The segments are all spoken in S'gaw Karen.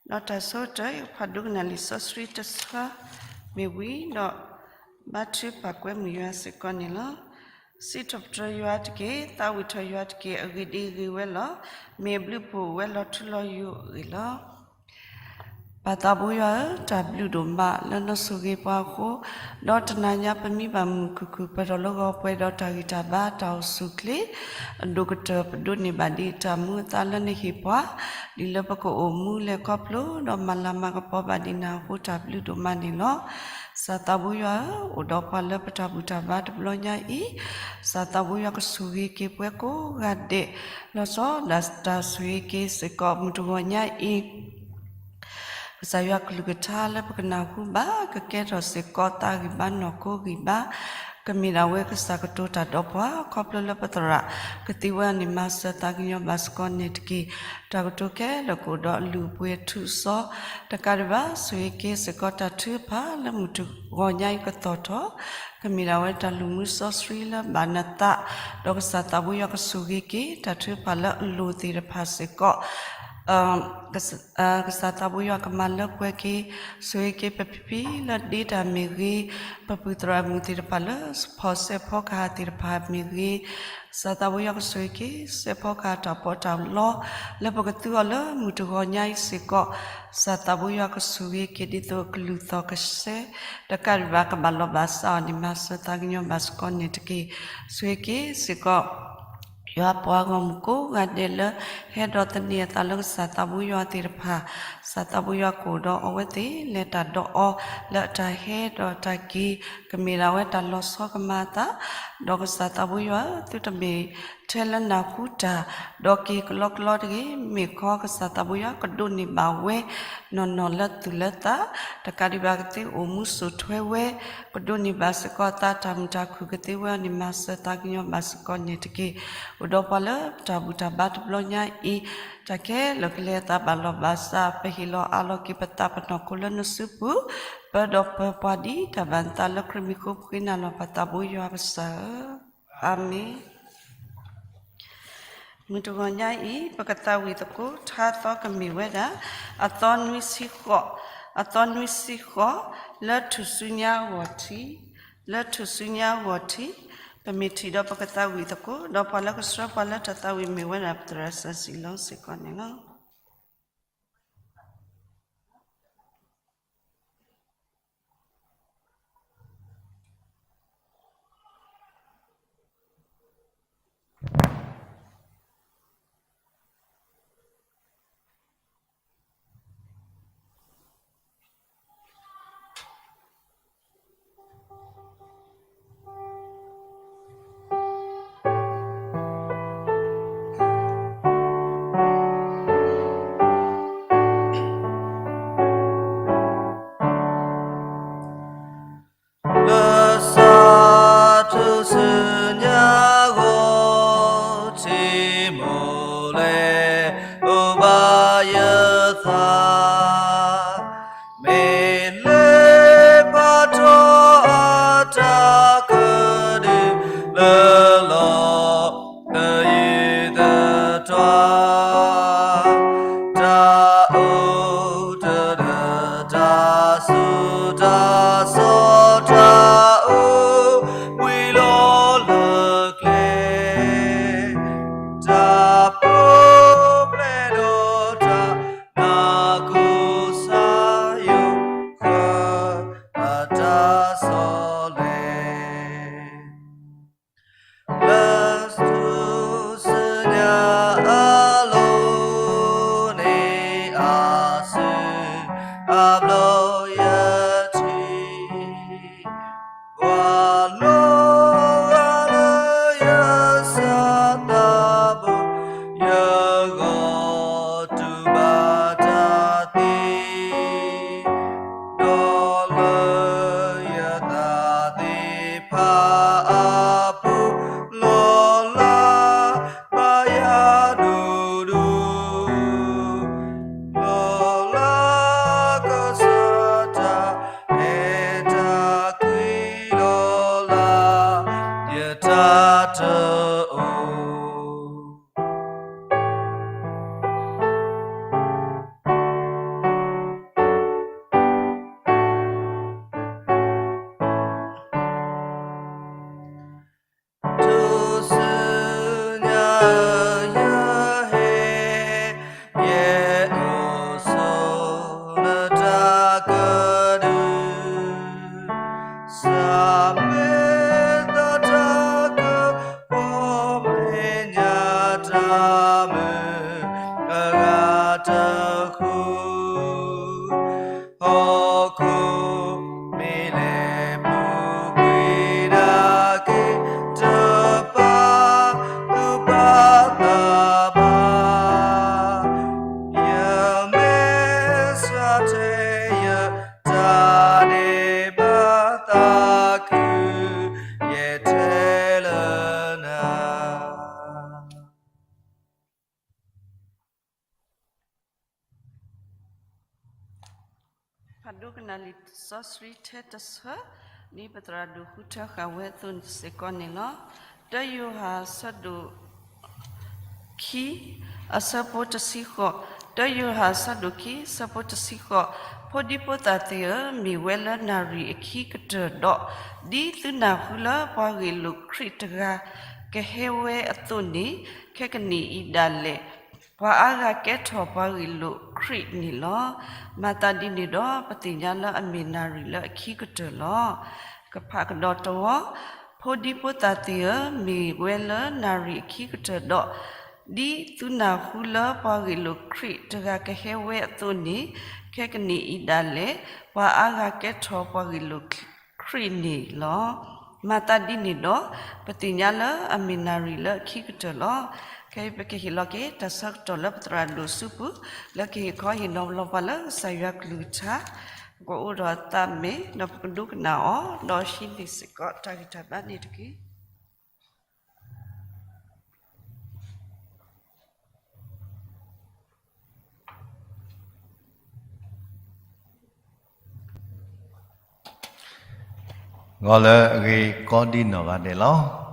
ဒီးတၢ်ဆၢကတီၢ် ယကဖးဒိကနၣ်လံာ်စီဆှံတဆၢမ့ၢ်ဝံၤဒီး ဘါထုကဖၣ်ကွဲမုာ်ယွၤစ့ၢ်ကီးန့ၣ်လီၤ. စံးထီၣ်ပတြၢၤယွၤတက့ၢ်, သးဝံၣ်ထီၣ်ယွၤတက့ၢ်, အဂ့ၢ်ဒ်အဂ့ၢ်ဝဲလီၤ. မ့ၢ်အဘျုးဖှိၣ်ဝဲလီၤထူလီၤယိာ်အဂ့ၢ်လီၤ. ပၢ်သးဘိယွၤဧၢ, တၢ်ဘျုးဒိၣ်မးလၢနဆိၣ်ဂ့ၤပှၤအဃိ, ဒီးတနၤညါပမံဘၣ်မုာ်ခုၣ်ခုၣ် ပၢၢ်ထီၣ်လၢဂီၤပှဲၤဒီးတၢ်ဂံၢ်တၢ်ဘါတၢ်အိၣ်ဆူၣ်အိၣ်ချ့, အဒိၣ်ကတၢၢ်ပဒိးန့ၢ်ဘၣ်ဒ်တၢ်မူအသးလၢနဟ့ၣ်ပှၤ, ဒ်လၢပကအိၣ်မူလဲၤခီဖျိ ဒီးမၤလၤမၤကပီၤဘၣ်ဒ်နၤအဃိ တၢ်ဘျုးဒိၣ်မးန့ၣ်လီၤ. ကစၢ်သးဘိယွၤဧၢ, အိၣ်ဒီးပှၤလၢပတၢ်ဘူၣ်တၢ်ဘါတဘျီညါအံၤ, ကစၢ်သးဘိယွၤကဆိၣ်ဂ့ၤက့ၤပှၤကိးဂၤဒဲး, လီၤဆီဒၣ်တၢ်ဆိၣ်ဂ့ၤက့ၤစ့ၢ်ကီး မုၢ်တဂီၤညါအံၤ ကစၢ်ယွၤကလုၢ်ကထါလၢပကနၢ်ဟူဘၣ် ကကဲထီၣ်စ့ၢ်ကီးသးဂံၢ်ဘါနီၢ်ခိဂံၢ်ဘါ, ကမ့ၢ်ဒၣ်ဝဲကစၢ်ကတိၤတၢ်ဒီးပှၤ ခီဖျိလၢပသရၣ်ကသ့ဝဲအီၤန့ၣ် မၤစၢၤသးကညီၤဘၣ်စ့ၢ်ကီးန့ၣ်တက့ၢ်. တၢ်ကတိၤခဲလၢာ်ကအိၣ်ဒီးအလုၢ်အပှ့ၤအထူးအစီ, တကးဒံးဘၣ် ဆိၣ်ဂ့ၤက့ၤစ့ၢ်ကီးတၢ်ထုကဖၣ်လၢမုၢ်တဂီၤညါအံၤကသီၣ်ထီၣ်, ကမ့ၢ်ဒၣ်ဝဲတၢ်လူၢ်မူစီဆှံလၢဘၣ်နသး, ဒီးကစၢ်သးဘိယွၤကဆိၣ်ဂ့ၤက့ၤ တၢ်ထုကဖၣ်လၢအလိၣ်သ့ၣ်တဖၣ်စ့ၢ်ကီး ကစၢ်သးဘိယွၤကမၤလၢပှဲၤက့ၤ, ဆိၣ်ဂ့ၤက့ၤပဖံဖံလၢဒ့တၢ်မ့ၢ်ဂ့ၤ, ပပုၢ်သရၣ်မုၣ်သ့ၣ်တဖၣ်လၢဖီၣ်စဲးဖီကဟၣ်သ့ၣ်တဖၣ်မ့ၢ်ဂ့ၤ, ကစၢ်သးဘိယွၤကဆိၣ်ဂ့ၤက့ၤ စဲးဖီကဟၣ်တၢ်ပီးတၢ်လီ, လၢပကသူအီၤလၢမုၢ်တဂီၤညါအံၤစ့ၢ်ကီး, ကစၢ်သးဘိယွၤကဆိၣ်ဂ့ၤက့ၤဒ်သိးအကလုၢ်သီၣ်ကဆဲး, တကးဒံးဘၣ်ကဘၣ်လီၤဘၣ်စးအီၤန့ၣ် မၤစၢၤသးကညီၤဘၣ်စ့ၢ်ကီးန့ၣ်တက့ၢ်. ဆိၣ်ဂ့ၤက့ၤစ့ၢ်ကီး ယွၤပှၤဂီၢ်မုၢ်ကိးဂၤဒဲးလၢ ဟဲဒီးသန့ၤအသးလၢကစၢ်သးဘိယွၤသ့ၣ်တဖၣ်, ကစၢ်သးဘိယွၤကအိၣ်ဒီးအဝဲသ့ၣ် လဲၤတၢ်ဒီးအီၤ လၢအတၢ်ဟဲဒီးတၢ်က့ၤ, ကမ့ၢ်ဒၣ်ဝဲတၢ်လီၤဆီကမၤအသး, ဒီးကစၢ်သးဘိယွၤ သုတမ့ၢ်ထဲလၢနၢ်ဟူတၢ် ဒီးက့ၤကလီကလီတဂ့ၤ, မ့ၢ်ခီကစၢ်သးဘိယွၤကဒိးန့ၢ်ဘၣ်ဝဲ နီၢ်နီၢ်လၢသူၣ်လၢသး, တကးဒံးဘၣ်ကသ့အိၣ်မူစိာ်ထွဲဝဲ, ကဒိးန့ၢ်ဘၣ်စ့ၢ်ကီးအသး တၢ်မုာ်တၢ်ခုၣ်ကသ့ဝဲအီၤန့ၣ် မၤစၢၤသးကညီၤဘၣ်စ့ၢ်ကီးန့ၣ်တက့ၢ်. အိၣ်ဒီးပှၤလၢပတၢ်ဘူၣ်တၢ်ဘါတဘျီညါအံၤ, တၢ်ခဲလၢာ်ကလဲၤအသးဘၣ်လီၢ်ဘၣ်စး, ပဟ့ၣ်လီၤအးလီၤက့ၤပသးပနီၢ်ခိလၢနစုပူၤ, ပၢဒီးပၢၤပှၤဒ်တၢ်ဘၣ်နသးလၢခရံာ်မံၤဃိ ပဃ့နၤလီၤပၢ်သးဘိယွၤကစၢ်ဧၢ, အၤမ့ၣ်. မုၢ်တဂီၤညါအံၤ ပကသးဝံၣ်သကိး ထါသီကမ့ၢ်ဝဲဒၣ် အသီနွံဆံဃိး, အသီနွံဆံဃိး, လၢထူၣ်စုညါအဂီၢ်ထံး, လၢထူၣ်စုညါအဂီၢ်ထံး, ပမ့ၢ်ထံၣ်ဒီးပကသးဝံၣ်သကိး, ဒီးပှၤလၢကဆှၢပှၤလၢတၢ်သးဝံၣ်မ့ၢ်ဝဲဒၣ် ပသရၣ်စၢ်စံးလီၤစ့ၢ်ကီးန့ၣ်လီၤ. Lasa tu sunya goti mole ubaya tha. Mele pato ata kedi lelo kedi twa. Ta u ta da ta su ta so ta u wi lo le kle. Ta pu ple do ta na ku sa yo ka a ta so le. Lăstu sǝnya aloni asǝ abloyăti. Wa lo alăyăsa tabu yăgo tubatati. Dọlọyẹta ti pa apu lọla baya dudu. Lọla kọsata ẹta kri lọla yẹta tọ. ကနၣ်လံာ်စီဆှံထဲတဆၢန့ၣ် ပသရၣ်ဒိၣ်ဃုထၢဃာ်ဝဲအသိးစ့ၢ်ကီးန့ၣ်လီၤ. တၢယိၤဟၣ်အဆၢဒိၣ်ခံ, အဆၢဖိတဆံဃိး, တၢယိၤဟၣ်အဆၢဒိၣ်ခံ အဆၢဖိတဆံဃိး, ဖိဒံဖိသၣ်သ့ၣ်ဧၢ, မ့ၢ်ဝဲလၢနၣ်ရံၣ်အခံကတၢၢ်ဒီး, ဒ်သုနၢ်ဟူလၢပှၤဂ့ၢ်လိာ်ခရံာ်တဂၤကဟဲဝဲအသိးန့ၣ်, ခဲကနံၣ်အံၤဒၣ်လဲာ် ပှၤအါဂၤကဲထီၣ်ပှၤဂ့ၢ်လိာ်ခရံာ်န့ၣ်လီၤ. မၤသးဒ်န့ၣ်ဒီး ပသ့ၣ်ညါလၢအမ့ၢ်နၣ်ရံၣ်လၢအခံကတၢၢ်လီၤ. ကဖးကဒီးတဝီ, ဖိဒံဖိသၣ်သ့ၣ်ဧၢ, မ့ၢ်ဝဲလၢနၣ်ရံၣ်အခံကတၢၢ်ဒီး, ဒ်သုနၢ်ဟူလၢပှၤဂ့ၢ်လိာ်ခရံာ်တဂၤကဟဲဝဲအသိးန့ၣ်, ခဲကနံၣ်အံၤဒၣ်လဲာ် ပှၤအါဂၤကဲထီၣ်ပှၤဂ့ၢ်လိာ်ခရံာ်န့ၣ်လီၤ. မၤသးဒ်န့ၣ်ဒီး ပသ့ၣ်ညါလၢအမ့ၢ်နၣ်ရံၣ်လၢအခံကတၢၢ်လီၤ. ခဲအံၤပကဟ့ၣ်လီၤက့ၤတၢ်ဆၢကတီၢ်လၢပသရၣ်ဒိၣ်စုပူၤ လၢကဟ့ၣ်ခီဟ့ၣ်နီၤလီၤပှၤလၢကစၢ်ယွၤကလုၢ်ကထါ, ပကအိၣ်ဒီးအသးမဲာ် ဒီးပကဒိကနၣ်အီၤ ဒီးဟံးန့ၢ်စ့ၢ်ကီးတၢ်ဂံၢ်တၢ်ဘါန့ၣ်တက့ၢ်. ဂီၤလၢအဂ့ၤကီဒံနီၢ်ဂၤဒဲးလီၤ.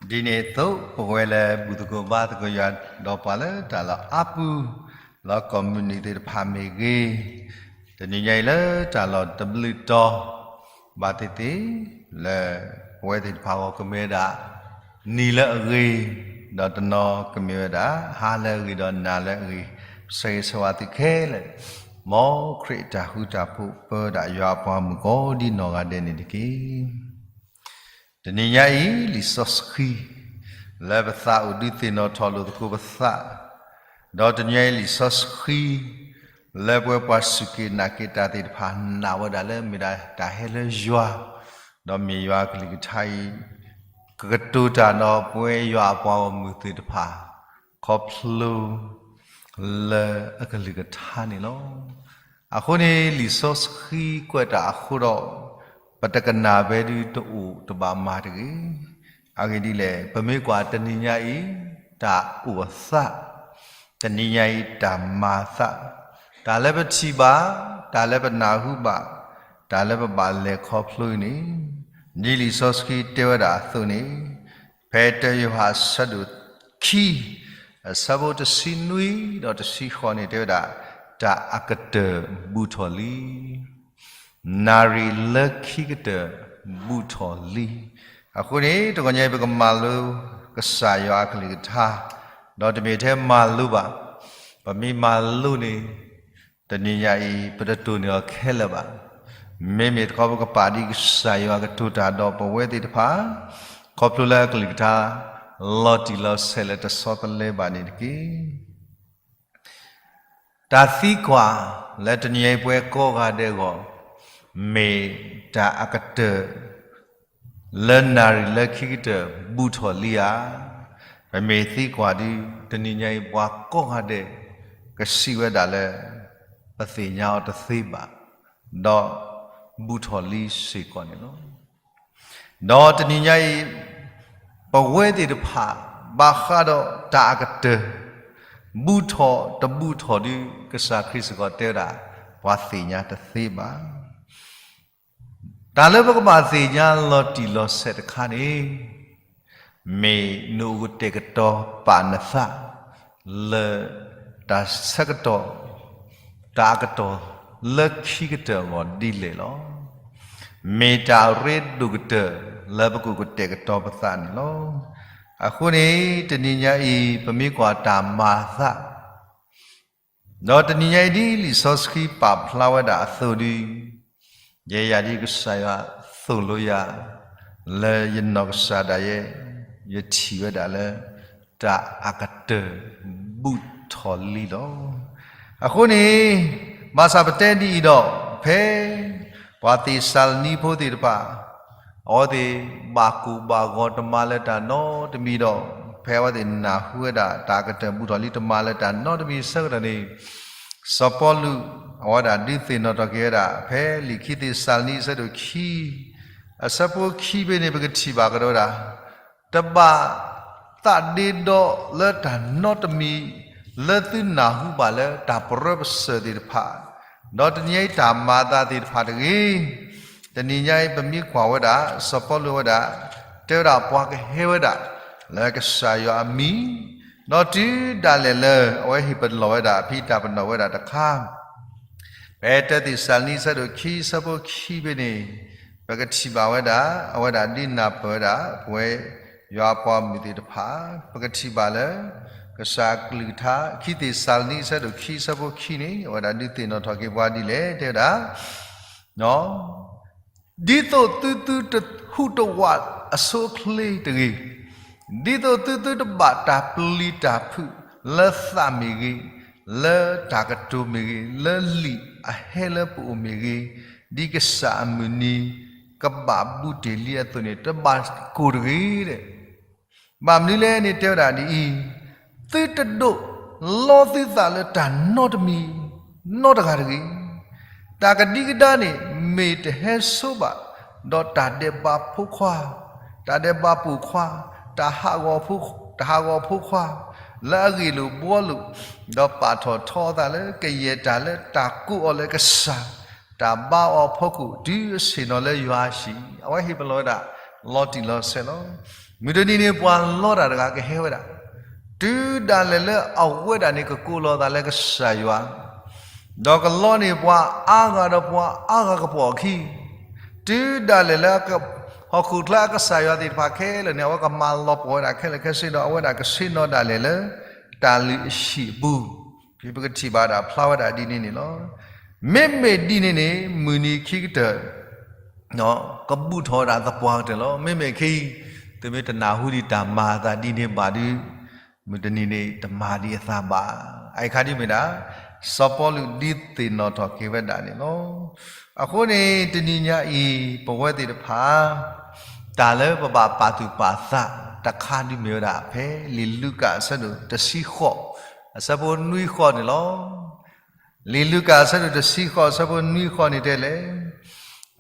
ဒ်န့ၣ်အသိး ပဝဲလၢဘူၣ်သကိးဘါသကိးယွၤ ဒီးပှၤလၢတၢ်လီၢ်အါပူၤ လၢကီၢ်မုၢ်နုာ်သ့ၣ်တဖၣ်မ့ၢ်ဂ့ၤ, တနံၤညါအံၤလၢတၢ်လီၢ်တဘျုးတီၤ ဘၣ်သ့ၣ်သ့ၣ် လၢပဝဲသ့ၣ်တဖၣ်အဂီၢ်ကမ့ၢ်ဝဲဒၣ် နံၤလၢအဂ့ၤ, ဒီးတနီၤကမ့ၢ်ဝဲဒၣ် ဟါလၢအဂ့ၤ ဒီးနၤလၢအဂ့ၤ, ဆၢဂ့ၤဆၢဝါသုခဲလၢာ်, မ်ခရံာ်အတၢ်ဃူတၢ်ဖိးပၢဝဲဒၣ်ယွၤအပှၤမုၣ်ကီဒံနီၢ်ဂၤဒဲးန့ၣ်တက့ၢ်. တနံၤညါအံၤ လံာ်စီဆှံ လၢပသးအိၣ်ဒုးသ့ၣ်နီၣ်ထီၣ်လိာ်သကိးပသး, ဒီးတနံၤညါအံၤလံာ်စီဆှံ လၢပဝဲပှၤစူၢ်က့ၤနာ်က့ၤတၢ်သ့ၣ်တဖၣ်နာ်ဝဲဒၣ်လၢမ့ၢ်ဒၣ်တၢ်ဟဲလၢယွၤ, ဒီးမ့ၢ်ယွၤအကလုၢ်ကထါအံၤ ကကတိၤတၢ်ဒီးပဝဲယွၤအပှၤဂီၢ်မုၢ်သ့ၣ်တဖၣ် ခီဖျိ လၢအကလုၢ်ကထါန့ၣ်လီၤ. အဃိန့ၣ် လံာ်စီဆှံကွဲးတၢ်အဃိဒီး ပတကနၣ်ဘၣ်ဒုးတအိၣ်တဘၣ်မၤတဂ့ၤ. အဂ့ၢ်ဒ်လဲၣ်, ပမ့ၢ်ကွၢ်တနံၤညါအံၤ တၢ်အိၣ်အသး, တနံၤညါအံၤတၢ်မၤအသး, တၢ်လၢပထံၣ်ဘၣ်, တၢ်လၢပနၢ်ဟူဘၣ်, တၢ်လၢပဘၣ်လဲၤခီဖျိအံၤန့ၣ်, ဒ်လံာ်စီဆှံတဲဝဲဒၣ်အသိးန့ၣ်, ဖဲတၢယိၤဟၣ်အဆၢဒိၣ်ခံ အဆၢဖိတဆံနွံ ဒီးတဆံဃိးန့ၣ် တဲဝဲဒၣ်, တၢ်အကတၢၢ်ဘူးထီၣ်လံ. နၣ်ရံၣ်လၢခံကတၢၢ်ဘူးထီၣ်လံ. အဃိန့ၣ် တဂီၤညါအံၤ ပကမၤလိကစၢ်ယွၤအကလုၢ်ကထါ, ဒီးတမ့ၢ်ထဲမၤလိဘၣ်, ပမ့ၢ်မၤလိန့ၣ် တနံၤညါအံၤ ပတတိၢ်န့ၢ်အီၤခဲလၢာ်ဘၣ်. မ့မ့ၢ်တခီ ပကပာ်ဒ်ကစၢ်ယွၤကတိၤတၢ်ဒီးပဝဲသ့ၣ်တဖၣ်, ခီဖျိလၢအကလုၢ်ကထါ လီၤတံၢ်လီၤဆဲးလၢတဆီတလဲဘၣ်န့ၣ်တက့ၢ်. တၢ်သံကွၢ်လၢတနံၤညါအံၤပဝဲကိးဂၤဒဲးအဂီၢ်, မ့ၢ်တၢ်အကတၢၢ် လၢနၣ်ရံၣ်လၢခံကတၢၢ်ဘူးထီၣ်လံဧါ. ပမ့ၢ်သံကွၢ်ဒုး တနံၤညါအံၤပှၤကိးဂၤဒဲး ကစံးဝဲဒၣ်လၢ ပသ့ၣ်ညါအီၤတသ့ဘၣ်, ဒီးဘူးထီၣ်လံစ့ၢ်ကီးန့ၣ်လီၤ. ဒီးတနံၤညါအံၤ ပဝဲသ့ၣ်တဖၣ် ဘၣ်ဃးဒီးတၢ်အကတၢၢ် ဘူးထီၣ်တဘူးထီၣ်ဒုး ကစၢ်ခရံာ်စ့ၢ်ကီးတဲဝဲဒၣ် ပှၤသ့ၣ်ညါတသ့ဘၣ်. တၢ်လၢပကဘၣ်သ့ၣ်ညါလီၤတံၢ်လီၤဆဲးတခါန့ၣ် မ့ၢ်နအိၣ်ကတဲာ်ကတီၤပာ်နသး လၢတၢ်ဆၢကတီၢ် တၢ်အကတီၢ်လၢခံကတၢၢ်အဂီၢ်ဒ်လဲၣ်လီၤ. မ့ၢ်တၢ်အရ့ဒိၣ်ကတၢၢ်လၢပကအိၣ်ကတဲာ်ကတီၤပသးန့ၣ်လီၤ. အဃိန့ၣ် တနံၤညါအံၤ ပမ့ၢ်ကွၢ်တၢ်မၤအသး ဒီးတနံၤညါအံၤဒ်လံာ်စီဆှံပာ်ဖျါဝဲဒၣ်အသိးဒုး, ယဲယၤဒ်ကစၢ်ယွၤသိၣ်လိယၤ လၢယနီၢ်ကစၢ်ဒၣ်ယဲ ယထံၣ်ဝဲဒၣ်လၢ တၢ်အကတၢၢ်ဘူးထီၣ်လံလီၤ. အဃိန့ၣ် ဘၣ်ဆၣ်ပတဲဒ်အံၤဒီး ဖဲပှၤသ့းစၤလနံဖိသ့ၣ်တဖၣ် အဝဲသ့ၣ်ဘၣ်ကိၢ်ဘၣ်ဂီၤတမၤလၢၤတၢ်နီတမံၤဒီး ဖဲအဝဲသ့ၣ်နၢ်ဟူဝဲဒၣ် တၢ်အကတၢၢ်ဘူးထီၣ်လံတမၤလၢၤတၢ်နီတမံၤအဆၢကတီၢ်န့ၣ်, စီၤပီလူး အဝဲဒၣ်ဒုးသ့ၣ်နီၣ်ထီၣ်က့ၤဝဲဒၣ် ဖဲလံာ်ခံသ့းစၤလနံအဆၢဒိၣ်ခံ အဆၢဖိခံဖဲန့ၣ် ပကထံၣ်ဘၣ်ကဒီးဝဲဒၣ် တဘၣ်သးဒ့ဒီလၢတၢ်နီတမံၤ လၢသုနၢ်ဟူဘၣ်လၢတၢ်ပရၢပစၢၢ်သ့ၣ်တဖၣ် ဒီးတနံၤအံၤတၢ်မၤအသးသ့ၣ်တဖၣ်တဂ့ၤ, တနံၤညါအံၤပမ့ၢ်ကွၢ်ဝဲဒၣ် စီၤပီလူးဝဲဒၣ် တဲဝဲဒၣ်ပှၤကဟဲဝဲဒၣ် လၢကစၢ်ယွၤအမံၤ, ဒီးတုၤဒၣ်လဲာ်လၢအဝဲဟ့ၣ်ပလီၢ်ဝဲဒၣ် ဖံးတၢ်ပနီၣ်ဝဲဒၣ်တခါ ဖဲတၢသ့းစၤလနံအဆၢဒိၣ်ခံ အဆၢဖိခံဖဲန့ၣ် ပကထံၣ်ဘၣ်ဝဲဒၣ် အဝဲဒၣ်ဒုးနၢ်ပၢၢ်ဝဲဒၣ် ပဝဲယွၤအပှၤမုၣ်သ့ၣ်တဖၣ်, ပကထံၣ်ဘၣ်လၢ ကစၢ်အကလုၢ်ကထါ ခံသ့းစၤလနံအဆၢဒိၣ်ခံ အဆၢဖိခံန့ၣ် အဝဲဒၣ်ဒုးသ့ၣ်နီၣ်ထီၣ်က့ၤပှၤဒ်လဲၣ် တဲဝဲဒၣ် ဒ်သိးသုသုတဟူးတဝးအဆိအချ့တဂ့ၤ, ဒ်သိးသုသုတဘၣ်တၢ်ပျံၤတၢ်ဖုးလၢသးမ့ၢ်ဂ့ၤ, လၢတၢ်ကတိၤမ့ၢ်ဂ့ၤ, လၢလံာ်အဟဲလၢပအိၣ်မ့ၢ်ဂ့ၤ, ဒ်ကစၢ်အမုၢ်နံၤ ကဘၣ်ဘူးတ့ၢ်လံအသိးန့ၣ် တဘၣ်ကိၢ်တဂ့ၤ ဘၣ်မနုၤလဲၣ်န့ၣ် တဲဝဲဒၣ်ဒ်အံၤ, သုတဒိးလီသုသးလၢတၢ်နီတမံၤ နီတဂၤတဂ့ၤ. တၢ်ကဒံကဒါန့ၣ် မ့ၢ်တဟဲဆိဘၣ် ဒီးတၢ်ဒဲးဘးဖိခွါ, တၢ်ဒဲးဘးပိာ်ခွါ, တၢ်ဟးဂီၤဖိ, တၢ်ဟးဂီၤဖိခွါ, လၢအဂ့ၢ်လိာ်ဘှီလိာ်, ဒီးပာ်ထီၣ်ထီအသးလၢကယဲၢ်တၢ်လၢတၢ်ကိးအီၤလၢကစၢ်, တၢ်ဘါအီၤအဖီခိၣ် တုၤအဆ့ၣ်နီၤလၢယွၤအဟံၣ်, အဝဲဟ့ၣ်ပလီၢ်ဝဲဒၣ် လီၤတံၢ်လီၤဆဲးလီၤ. မုၢ်တနံၤန့ၣ် ပှၤလီတၢ်တဂၤကဟဲဝဲဒၣ်, တုၤဒၣ်လဲာ်လၢအဝဲဒၣ်န့ၣ် ကကိးလီၤသးလၢကစၢ်ယွၤ, ဒီးကလီန့ၢ်ပှၤအါဂၤဒီးပှၤအါဂၤကပိာ်အခံ, တုၤဒၣ်လဲာ်လၢ ဟီၣ်ခိၣ်ချၢအကစၢ်ယွၤသ့ၣ်တဖၣ်ခဲလၢာ်န့ၣ် အဝဲကမၤလီၤပှီၢ်ဝဲဒၣ်ခဲလၢာ်ခဲဆ့ဒီး အဝဲဒၣ်ကဆ့ၣ်နီၤဒၣ်လဲာ်လၢ တၢ်လုၢ်အဟံၣ်အပူၤ, ဖဲပကထံၣ်ဘၣ်ဒၣ်ဖျါဝဲဒၣ်ဒ်န့ၣ်န့ၣ်လီၤ. မ့မ့ၢ်ဒ်န့ၣ်န့ၣ် မုၢ်နံၤခံကတၢၢ် ကဘူၣ်ထီၣ်ဝဲဒၣ်သပှၢ်ကတၢၢ်လီၤ. မ့မ့ၢ်ခဲအံၤ သုမ့ၢ်တနၢ်ဟူဒံးတၢ်မၤအသးဒ်န့ၣ်ဘၣ်ဒီး မုၢ်တနံၤန့ၣ် တမၤဒံးအသးဘၣ်. အအံၤခါဒ်မ့ၢ်ဒၣ် စီၤပီလူးဒုးသ့ၣ်နီၣ်ထီၣ်က့ၤဝဲဒၣ်န့ၣ်လီၤ. အဃိန့ၣ် တနံၤညါအံၤ ပဝဲသ့ၣ်တဖၣ် တၢ်လၢပဘၣ်ပာ်သူၣ်ပာ်သးတခါဒ်မ့ၢ်ဝဲဒၣ် ဖဲလံာ်လူၤကၣ်အဆၢဒိၣ်တဆံဃိး အဆၢဖိနွံဃိးန့ၣ်လီၤ. လံာ်လူၤကၣ်အဆၢဒိၣ်တဆံဃိး အဆၢဖိနွံဃိးန့ၣ်တဲလဲၣ်,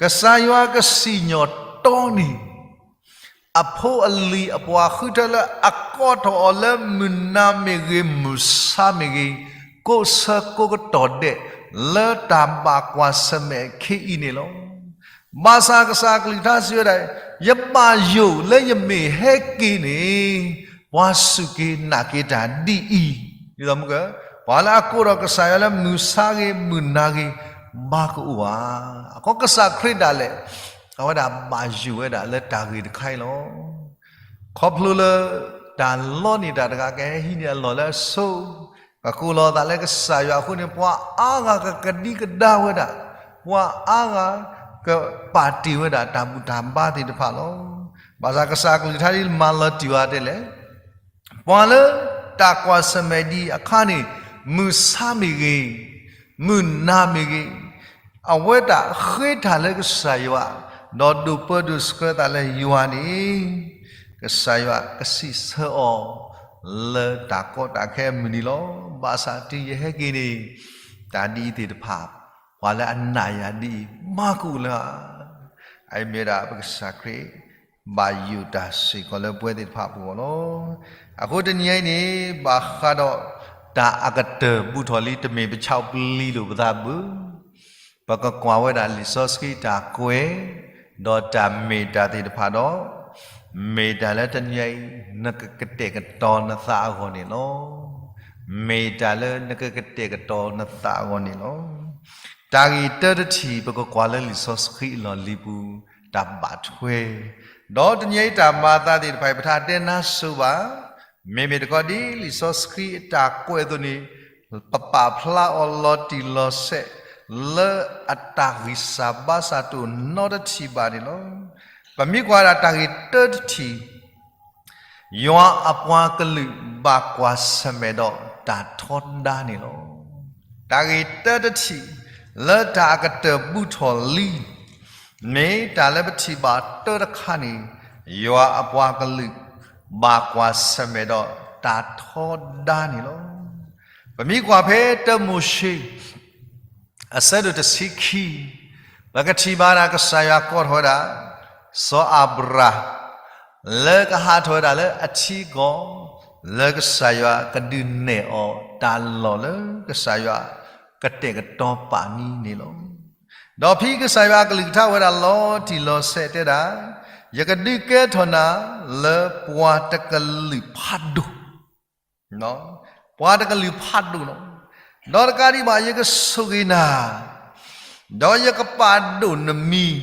ကစၢ်ယွၤကစံၣ်ညီၣ်တီန့ၢ် အဖိအလံၤအပှၤဃုထၢလၢအကိးထီၣ်အီၤလၢမုၢ်နၤမ့ၢ်ဂ့ၤ မုၢ်ဆါမ့ၢ်ဂ့ၤ, ကိးဆၢကိးကတီၢ်ဒဲး လၢတၢ်ဘၣ်ကွၢ်ဆၢၣ်မဲာ်ခဲအံၤန့ၣ်လီၤ. ဘၣ်ဆၣ်ကစၢ်အကလုၢ်ကထါစံးဝဲဒၣ်, ယဘၣ်ယိၣ်လၢယမ့ၢ်ဟဲက့ၤန့ၣ် ပှၤစူၢ်က့ၤနာ်က့ၤတၢ်ဒ်အံၤ, ဒ်သိးမုၢ်က, ပှၤလၢအကိးဒီးကစၢ်ယွၤလၢမုၢ်ဆါဂ့ၤ မုၢ်နၤဂ့ၤ ဘၣ်ကအိၣ်ဧါ. အဃိကစၢ်ခရံာ်ဒၣ်လဲာ် အဝဲဒၣ်ဘၣ်ယိၣ်ဝဲဒၣ်လၢတၢ်ဂ့ၢ်တခါအံၤလီၤ. ခီဖျိလၢ တၢ်လီန့ၢ်တၢ်တဂၤကဟဲဟံးန့ၢ်အလီၢ်လၢအဆိ, ကကိးလီၤသးလၢကစၢ်ယွၤအဃိန့ၣ် ပှၤအါဂၤကကဒံကဒါဝဲဒၣ်, ပှၤအါဂၤကပာ်တ့ၢ်ဝဲဒၣ်တၢ်ဘူၣ်တၢ်ဘါသ့ၣ်တဖၣ်လီၤ. ဘၣ်ဆၣ်ကစၢ်အကလုၢ်ကထါဒ်မၤလီၤတံၢ်ဝဲတဲလဲၣ်, ပှၤလၢတၢ်ကွၢ်ဆၢၣ်မဲာ်ဒ်အခါန့ၣ် မုၢ်ဆါမ့ၢ်ဂ့ၤ, မုၢ်နၤမ့ၢ်ဂ့ၤ, အဝဲဒၣ်ဃ့တၢ်လၢကစၢ်ယွၤ, ဒီးဒိးပၢဒိးဆှၢသးလၢယွၤန့ၣ်, ကစၢ်ယွၤကစံးဆၢအီၤ လၢတၢ်ကီတၢ်ခဲအမုၢ်နံၤလီၤ. ဘၣ်ဆၣ်တုၤယဟဲက့ၤန့ၣ် တၢ်ဒ်အံၤသ့ၣ်တဖၣ် ပှၤလၢအနာ်ယၤဒ်အံၤ ဘၣ်ကအိၣ်လၢၤဧါ. အအံၤမ့ၢ်ဝဲဒၣ်ပကစၢ်ခရံာ် ဘၣ်ယိၣ်တၢ်စ့ၢ်ကီးလၢပဝဲသ့ၣ်တဖၣ်အပူၤအဂီၢ်လီၤ. အဃိတနံၤအံၤန့ၣ် ဘၣ်ဃးဒီးတၢ်အကတၢၢ်ဘူးထီၣ်လံ တမ့ၢ်ပဆၣ်ပျံၤလိာ်ပသးဘၣ်. ပကကွၢ်ဝဲဒၣ်လံာ်စီဆှံတၢ်ကွဲး ဒီးတၢ်မ့ၢ်တၢ်သ့ၣ်တဖၣ်ဒီး မ့ၢ်တၢ်လၢတနံၤအံၤ နကကတဲာ်ကတီၤနသးအဂီၢ်န့ၣ်လီၤ. မ့ၢ်တၢ်လၢနကကတဲာ်ကတီၤနသးအဂီၢ်န့ၣ်လီၤ. တၢ်ဂ့ၢ်တၢတထံၣ် ပကကွၢ်လၢလံာ်စီဆှံအလီၢ်လံၤပူၤ တၢ်ဘၣ်ထွဲ, ဒီးတနံၤအံၤတၢ်မၤအသးသ့ၣ်တဖၣ်အံၤ ပတၢ်တဲနါစိၤဘၣ်, မ့မ့ၢ်တခီဒ်လံာ်စီဆှံအတၢ်ကွဲးအသိးန့ၣ် ပပာ်ဖျါအီၤလီၤတံၢ်လီၤဆဲး လၢအတၢ်ဂံၢ်စၢ်ဘါစၢ်တအိၣ်နီတထံၣ်ဘၣ်န့ၣ်လီၤ. ပမ့ၢ်ကွၢ်ဒၣ်တၢ်ဂ့ၢ်တၢတထံၣ် ယွၤအပှၤကလုာ်ဘၣ်ကွၢ်ဆၢၣ်မဲာ်ဒီးတၢ်ထီဒါန့ၣ်လီၤ. တၢ်ဂ့ၢ်တၢတထံၣ် လၢတၢ်အကတၢၢ်ဘူးထီၣ်လံ မ့ၢ်တၢ်လၢပထံၣ်ဘၣ်တၢတခါန့ၣ် ယွၤအပှၤကလုာ် ဘၣ်ကွၢ်ဆၢၣ်မဲာ်ဒီးတၢ်ထီဒါန့ၣ်လီၤ. ပမ့ၢ်ကွၢ်ဖဲတၢမိၤၡ့ အဆၢဒိၣ်တဆံခံ, ပကထံၣ်ဘၣ်ဒၣ်ကစၢ်ယွၤကိးထီၣ်ဝဲဒၣ် စီၤအၤဘြၤဟၣ် လၢကဟးထီၣ်ဝဲဒၣ်လၢအထံအကီၢ် လၢကစၢ်ယွၤကဒုးနဲၣ်အီၤတၢ်လီၢ်လၢကစၢ်ယွၤက ကတဲာ်ကတီၤပာ်နံၤန့ၣ်လီၤ. ဒီးဖဲကစၢ်ယွၤအကလုၢ်ကထါဝဲဒၣ်လီၤတံၢ်လီၤဆဲးတဲဒၣ်, ယကဒုးကဲထီၣ်နၤလၢပှၤတကလုာ်ဖးဒိၣ်, ပှၤတကလုာ်ဖးဒိၣ်လီၤ. ဒီးတကးဒံးဘၣ် ယကဆိၣ်ဂ့ၤနၤ, ဒီးယကပာ်ဒိၣ်နမံၤ,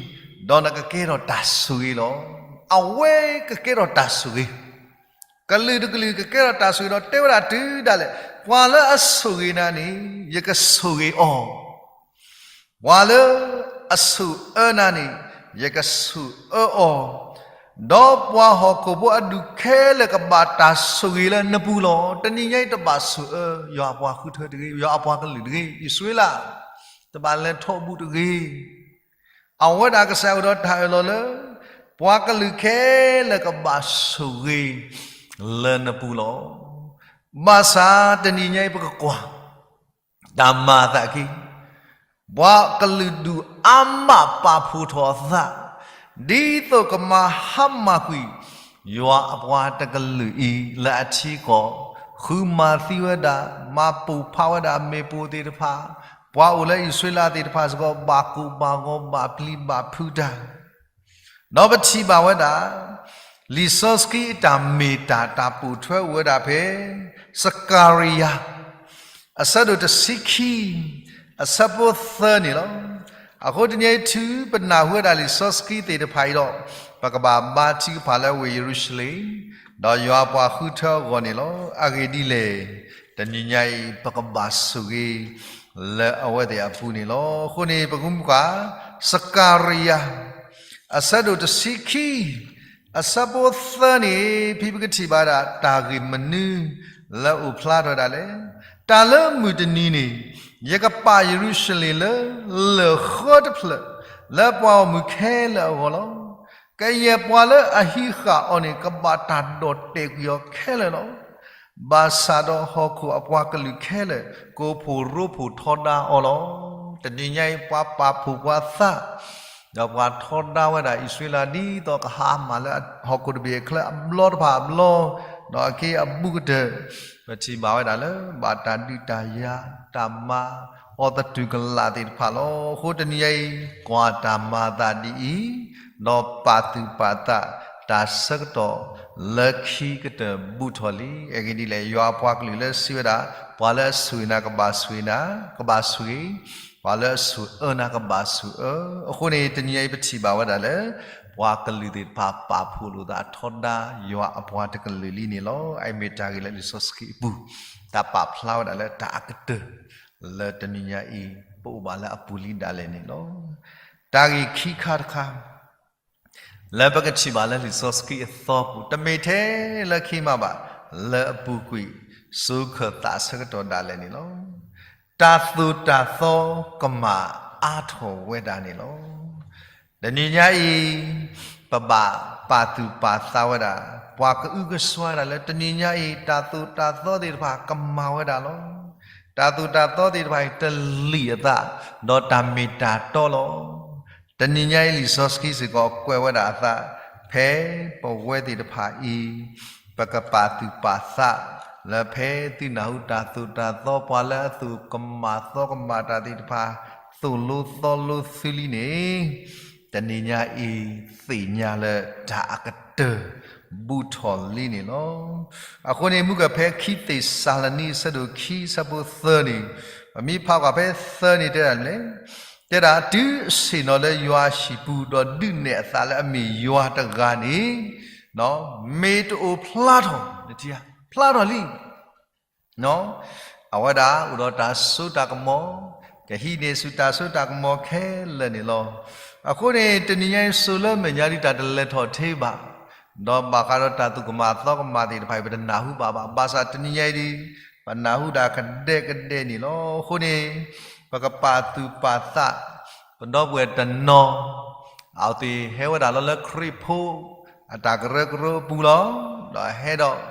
ဒီးနကကဲထီၣ်တၢ်ဆိၣ်ဂ့ၤလီၤ. အဝဲကကဲထီၣ်တၢ်ဆိၣ်ဂ့ၤ ကလုာ်တကလုာ်ကကဲထီၣ်တၢ်ဆိၣ်ဂ့ၤဒီး တဲဝဲဒၣ်တုၤဒၣ်လဲာ်, ပှၤလၢအဆိၣ်ဂ့ၤနၤန့ၣ် ယကဆိၣ်ဂ့ၤအီၤ, ပှၤလၢအဆိၣ်အၢနၤန့ၣ် ယကဆိၣ်အၢအီၤ, ဒီးပှၤဟီၣ်ခိၣ်ဖိအဒူၣ်ခဲလၢာ်ကဘၣ်တၢ်ဆိၣ်ဂ့ၤလၢနပူၤလီၤ. တနံၤညါအံၤတဘၣ်ဆိၣ်အၢ ယွၤအပှၤဃုထၢတဂ့ၤ, ယွၤအပှၤကလုာ်တဂ့ၤ, အံၣ်စရ့လး တဘၣ်လဲၤထီၣ်ဘူးတဂ့ၤ. အဝဲဒၣ်ကစၢ်ယွၤအိၣ်ဒီးတၢ်အၢၣ်လီၤလၢ ပှၤကလုာ်ခဲလၢာ်ကဘၣ်ဆိၣ်ဂ့ၤလၢနပူၤလီၤ. ဘၣ်ဆၣ်တနံၤညါအံၤပကကွၢ် တၢ်မၤအသးအခံ, ပှၤကလုာ်ဒူၣ်အါမးပာ်ဖှိၣ်ထီၣ်အသး, ဒ်သိးကမၤဟါမၢ်ကွံာ် ယွၤအပှၤတကလုာ်အံၤလၢအထံကီၢ်, ဃုမၤသံဝဲဒၣ်, မၤပိာ်ဖးဝဲဒၣ်မ့ၣ်ပိၢ်သ့ၣ်တဖၣ်, ပှၤအိၣ်လၢအံၣ်စရ့လးသ့ၣ်တဖၣ်စ့ၢ်ကီး ဘၣ်ကိၢ်ဘၣ်ဂီၤဘၣ်ပျံၤဘၣ်ဖုးတၢ် ဒီးပထံၣ်ဘၣ်ဝဲဒၣ် လံာ်စီဆှံအတၢ်မ့ၢ်တၢ်တၢ်ပိာ်ထွဲအိၣ်ဝဲဒၣ်ဖဲ စကၤရယၤ အဆၢဒိၣ်တဆံခံ အဆၢဖိသၢန့ၣ်လီၤ. အဃိတနံၤအံၤ တုၤပနၢ်ဟူဝဲဒၣ်လံာ်စီဆှံသ့ၣ်တဖၣ်အံၤဒီး ပကဘၣ်ဘါထုကဖၣ်လၢဝ့ၢ်ယရူၤၡလ့ၣ်, ဒီးယွၤအပှၤဃုထၢအဂီၢ်န့ၣ်လီၤ. အဂ့ၢ်ဒ်လဲၣ်, တနံၤညါအံၤ ပကဘၣ်ဆိၣ်ဂ့ၤလၢအဝဲသ့ၣ်အပူၤန့ၣ်လီၤ. အဃိန့ၣ် ပကမူကွၢ် စကၤရယၤ အဆၢဒိၣ်တဆံခံ အဆၢဖိသၢန့ၣ် ဖဲပကထံၣ်ဘၣ်ဒၣ်တၢ်ဂ့ၢ်မနုၤလၢအိၣ်ဖျါထီၣ်ဝဲဒၣ်လဲၣ်. တၢ်လၢမုၢ်တနံၤန့ၣ် ယကပာ်ယရူၤၡလ့ၣ်လၢလၢၢ်ဃၢတဖျၢၣ် လၢပှၤဂီၢ်မုၢ်ခဲလၢာ်အဂီၢ်လီၤ. ကယဲၢ်ပှၤလၢအဟံးဃာ်အီၤန့ၣ် ကဘၣ်တၢ်ဒိးတဲာ်ကွံာ်အီၤခဲလၢာ်လီၤ. ဘၣ်ဆၣ်ဒီးဟီၣ်ခိၣ်အပှၤကလုာ်ခဲလၢာ် ကအိၣ်ဖှိၣ်ရိဖှိၣ်ထီဒါအီၤလီၤ. တနံၤညါအံၤ ပှၤပာ်ဖှိၣ်ပှၤသး ဒီးပှၤထီဒါဝဲဒၣ်အံၣ်စရ့လး ဒ်သိးကဟါမၢ်လၢဟီၣ်ခိၣ်တဘ့ၣ်အချၢအဘျီတဖၣ်အဘျီ, ဒီးအခ့အဘူးကတၢၢ် ပထံၣ်ဘၣ်ဝဲဒၣ်လၢ ဘၣ်တၢ်ဒုးတၢ်ယၤ တၢ်မၤအီၤသတူၢ်ကလာ်သ့ၣ်တဖၣ်လီၤ. အဃိတနံၤညါအံၤ ကွၢ်တၢ်မၤအသးဒ်အံၤ, ဒီးပာ်သူၣ်ပာ်သး တၢ်ဆၢကတီၢ်လၢခံကတၢၢ်ဘူးထီၣ်လံ. အဂ့ၢ်ဒ်လဲၣ်, ယွၤအပှၤကလုာ်လၢစံးဝဲဒၣ်, ပှၤလၢအဆိၣ်ဂ့ၤနၤကဘၣ်ဆိၣ်ဂ့ၤနၤ, ကဘၣ်ဆိၣ်ဂ့ၤ, ပှၤလၢအဆိၣ်အၢနၤကဘၣ်ဆိၣ်အၢ. အဃိန့ၣ် တနံၤညါအံၤပထံၣ်ဘၣ်ဝဲဒၣ်လၢ ပှၤကလုာ်သ့ၣ်တဖၣ်ပာ်ဖှိၣ်လိာ်သးထီဒါယွၤအပှၤတကလုာ်လံန့ၣ်လီၤ. အအံၤမ့ၢ်တၢ်ဂ့ၢ်လၢလံာ်စီဆှံအပူၤ တၢ်ပာ်ဖျါဝဲဒၣ်လၢတၢ်အကတၢၢ် လၢတနံၤညါအံၤ ပအိၣ်ဘၣ်လၢအပူၤလံဒၣ်လဲာ်န့ၣ်လီၤ. တၢ်ဂ့ၢ်ခံခါတခါ လၢပကထံၣ်ဘၣ်လၢလံာ်စီဆှံအသီပူၤ တမ့ၢ်ထဲလၢခံမးဘၣ်, လၢအပူၤကွံာ် စိခၢၣ်သးဆၢကတီၢ်ဒၣ်လဲာ်န့ၣ်လီၤ. တၢ်သိၣ်တၢ်သီကမၣ်အါထီၣ်ဝဲဒၣ်န့ၣ်လီၤ. တနံၤညါအံၤ ပဘၣ်ပာ်သူၣ်ပာ်သးဝဲဒၣ်, ပှၤကအုကစွါဒၣ်လၢတနံၤညါအံၤ တၢ်သိၣ်တၢ်သီသ့ၣ်တဖၣ်ကမၣ်ဝဲဒၣ်လီၤ. တၢ်သိၣ်တၢ်သီသ့ၣ်တဖၣ်အံၤ တလံာ်အသး, ဒီးတၢ်မ့ၢ်တၢ်တီလီၤ. တနံၤညါအံၤလံာ်စီဆှံစ့ၢ်ကီးကွဲးဝဲဒၣ်အသး, ဖဲပဝဲသ့ၣ်တဖၣ်အံၤ ပကပာ်သူၣ်ပာ်သး လၢဖဲသုနၢ်ဟူတၢ်သိၣ်တၢ်သီ ပှၤလၢအသိၣ်ကမၣ်သီကမၣ်တၢ်သ့ၣ်တဖၣ် သိၣ်လိသီလိသုလံန့ၣ်, တနံၤညါအံၤ သ့ၣ်ညါလၢတၢ်အကတၢၢ် ဘူးထီၣ်လံန့ၣ်လီၤ. အဃိန့ၣ် မုၢ်ကဖဲခံသ့းစၤလနံ အဆၢဒိၣ်ခံ အဆၢဖိသၢန့ၣ်, ပမ့ၢ်ဖးကွၢ်ဖဲသၢန့ၣ်တဲဒၣ်လဲၣ်, တဲဒၣ်တုၤအဆ့ၣ်နီၤလၢယွၤဟံၣ်ပူၤ ဒီးဒုးနဲၣ်အသးလၢအမ့ၢ်ယွၤတဂၤန့ၣ် မ့ၢ်တအိၣ်ဖျါထီၣ်, ဖျါထီၣ်လံ. အဝဲဒၣ်အိၣ်ဒီးတၢ်စိတၢ်ကမီၤ, ကဟံးန့ၢ်ဆူတၢ်စိတၢ်ကမီၤခဲလၢာ်န့ၣ်လီၤ. အဃိန့ၣ် တနံၤညါအံၤ စိၤလၢမဲာ်ညါဒ်တၢ်တလဲၤထီၣ်ထ့ဘၣ်, ဒီးဘၣ်ဃးဒီးတၢ်သူၣ်ကမၣ်သီကမၣ်သ့ၣ်တဖၣ်အံၤ ပတနၢ်ဟူဘၣ်ဘၣ်. ဘၣ်ဆၣ်တနံၤညါအံၤဒီး ပနၢ်ဟူဒၣ်ကဒဲကဒဲန့ၣ်လီၤ. အဃိန့ၣ် ပကပာ်သူၣ်ပာ်သး ပဒီပုၢ်ဝဲၢ်တနီၤ အဝဲသ့ၣ်ဟဲဝဲဒၣ်လီၤလၢခရံာ်ဖိ အတၢ်ကရၢကရိအပူၤလီၤ. ဒီးဟဲဒီး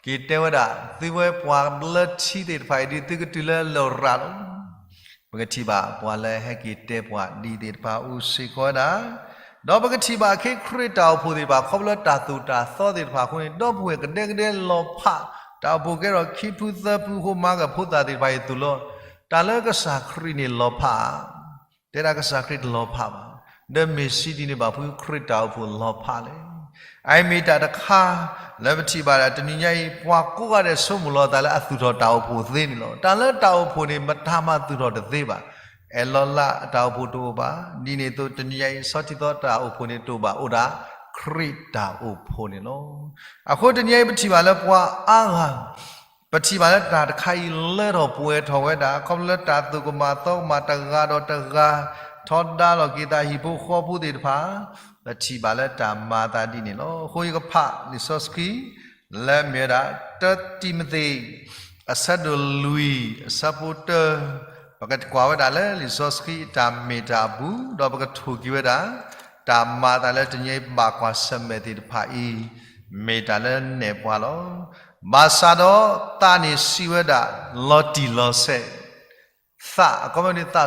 က့ၤတဲဝဲဒၣ် သုဝဲပှၤလၢထံသ့ၣ်တဖၣ်အံၤဒီး သုကတုၤလၢလရာ်လီၤ. ပကထံၣ်ဘၣ်ပှၤလၢဟဲက့ၤတဲပှၤဒ်သ့ၣ်တဖၣ်အိၣ်စ့ၢ်ကီးဝဲဒၣ်, ဒီးပကထံၣ်ဘၣ်ခ့ခရံာ်တၢ်အိၣ်ဖှိၣ်သ့ၣ်တဖၣ် ခီဖျိတၢ်သိၣ်တၢ်သီသ့ၣ်တဖၣ်အဃိန့ၣ် ဒီပုၢ်ဝဲၢ်ကဒဲကဒဲလီၤဖး တၢ်အိၣ်ဖှိၣ်ကဲထီၣ်ခံဖုသၢဖု ဟိမါကဖိသၣ်သ့ၣ်တဖၣ်အံၤသိၣ်လိ တၢ်လၢကစၢ်ခရံာ်န့ၣ်လီၤဖးဧါ, တဲဒၣ်ကစၢ်ခရံာ်တလီၤဖးဘၣ်. ဒီးမ့ၢ်စံးဒ်န့ၣ်ဘၣ်ဖုခရံာ်တၢ်အိၣ်ဖှိၣ်လီၤဖးလဲၣ်. အအံၤမ့ၢ်တၢ်တခါ လၢပထံၣ်ဘၣ်ဒၣ်တနံၤညါအံၤ ပှၤကိးဂၤဒဲးဆိကမိၣ်လီၤအသးလၢအသူၣ်ထီၣ်တၢ်အိၣ်ဖှိၣ်သ့န့ၣ်လီၤ. တၢ်လၢတၢ်အိၣ်ဖှိၣ်န့ၣ် မတၤမၤသူၣ်ထီၣ်တသ့ဘၣ်. အဲၣ်လီၤလၢအတၢ်အိၣ်ဖှိၣ်တအိၣ်ဘၣ်. ဒ်န့ၣ်အသိးတနံၤညါအံၤ ဆီထံသီတၢ်အိၣ်ဖှိၣ်န့ၣ်တအိၣ်ဘၣ်, အိၣ်ဒၣ်ခရံာ်တၢ်အိၣ်ဖှိၣ်န့ၣ်လီၤ. အဃိတနံၤညါအံၤပထံၣ်ဘၣ်လၢပှၤအါဂၤ ပထံၣ်ဘၣ်လၢတၢ်တခါအံၤလၢထီၣ်ပှဲၤထီၣ်ဝဲဒၣ် ခီဖျိလၢတၢ်သူၣ်ကမၣ်သီကမၣ်တဂၤဒီးတဂၤ ထီဒါလိာ်က့ၤသးဟံၣ်ဖိဃီဖိသ့ၣ်တဖၣ် ပထံၣ်ဘၣ်လၢတၢ်မၤအသးဒ်န့ၣ်လီၤ. အဃိယကဖးလံာ်စီဆှံ လၢမ့ၢ်ဝဲဒၣ် တၢတံၤမသ့း အဆၢဒိၣ်လွံၢ် အဆၢဖိတၢ ပကကွၢ်ဝဲဒၣ်လၢလံာ်စီဆှံအတၢ်မ့ၢ်တၢ်အပူၤ ဒီးပကထိၣ်က့ၤဝဲဒၣ် တၢ်မၤအသးလၢတနံၤအံၤဘၣ်ကွၢ်ဆၢၣ်မဲာ်သ့ၣ်တဖၣ်အံၤ မ့ၢ်တၢ်လၢနဲၣ်ပှၤလီၤ. ဘၣ်ဆၣ်ဒီးသးန့ၣ်စံးဝဲဒၣ် လီၤတံၢ်လီၤဆဲး, သး အခီပညီန့ၣ်သးစီဆှံ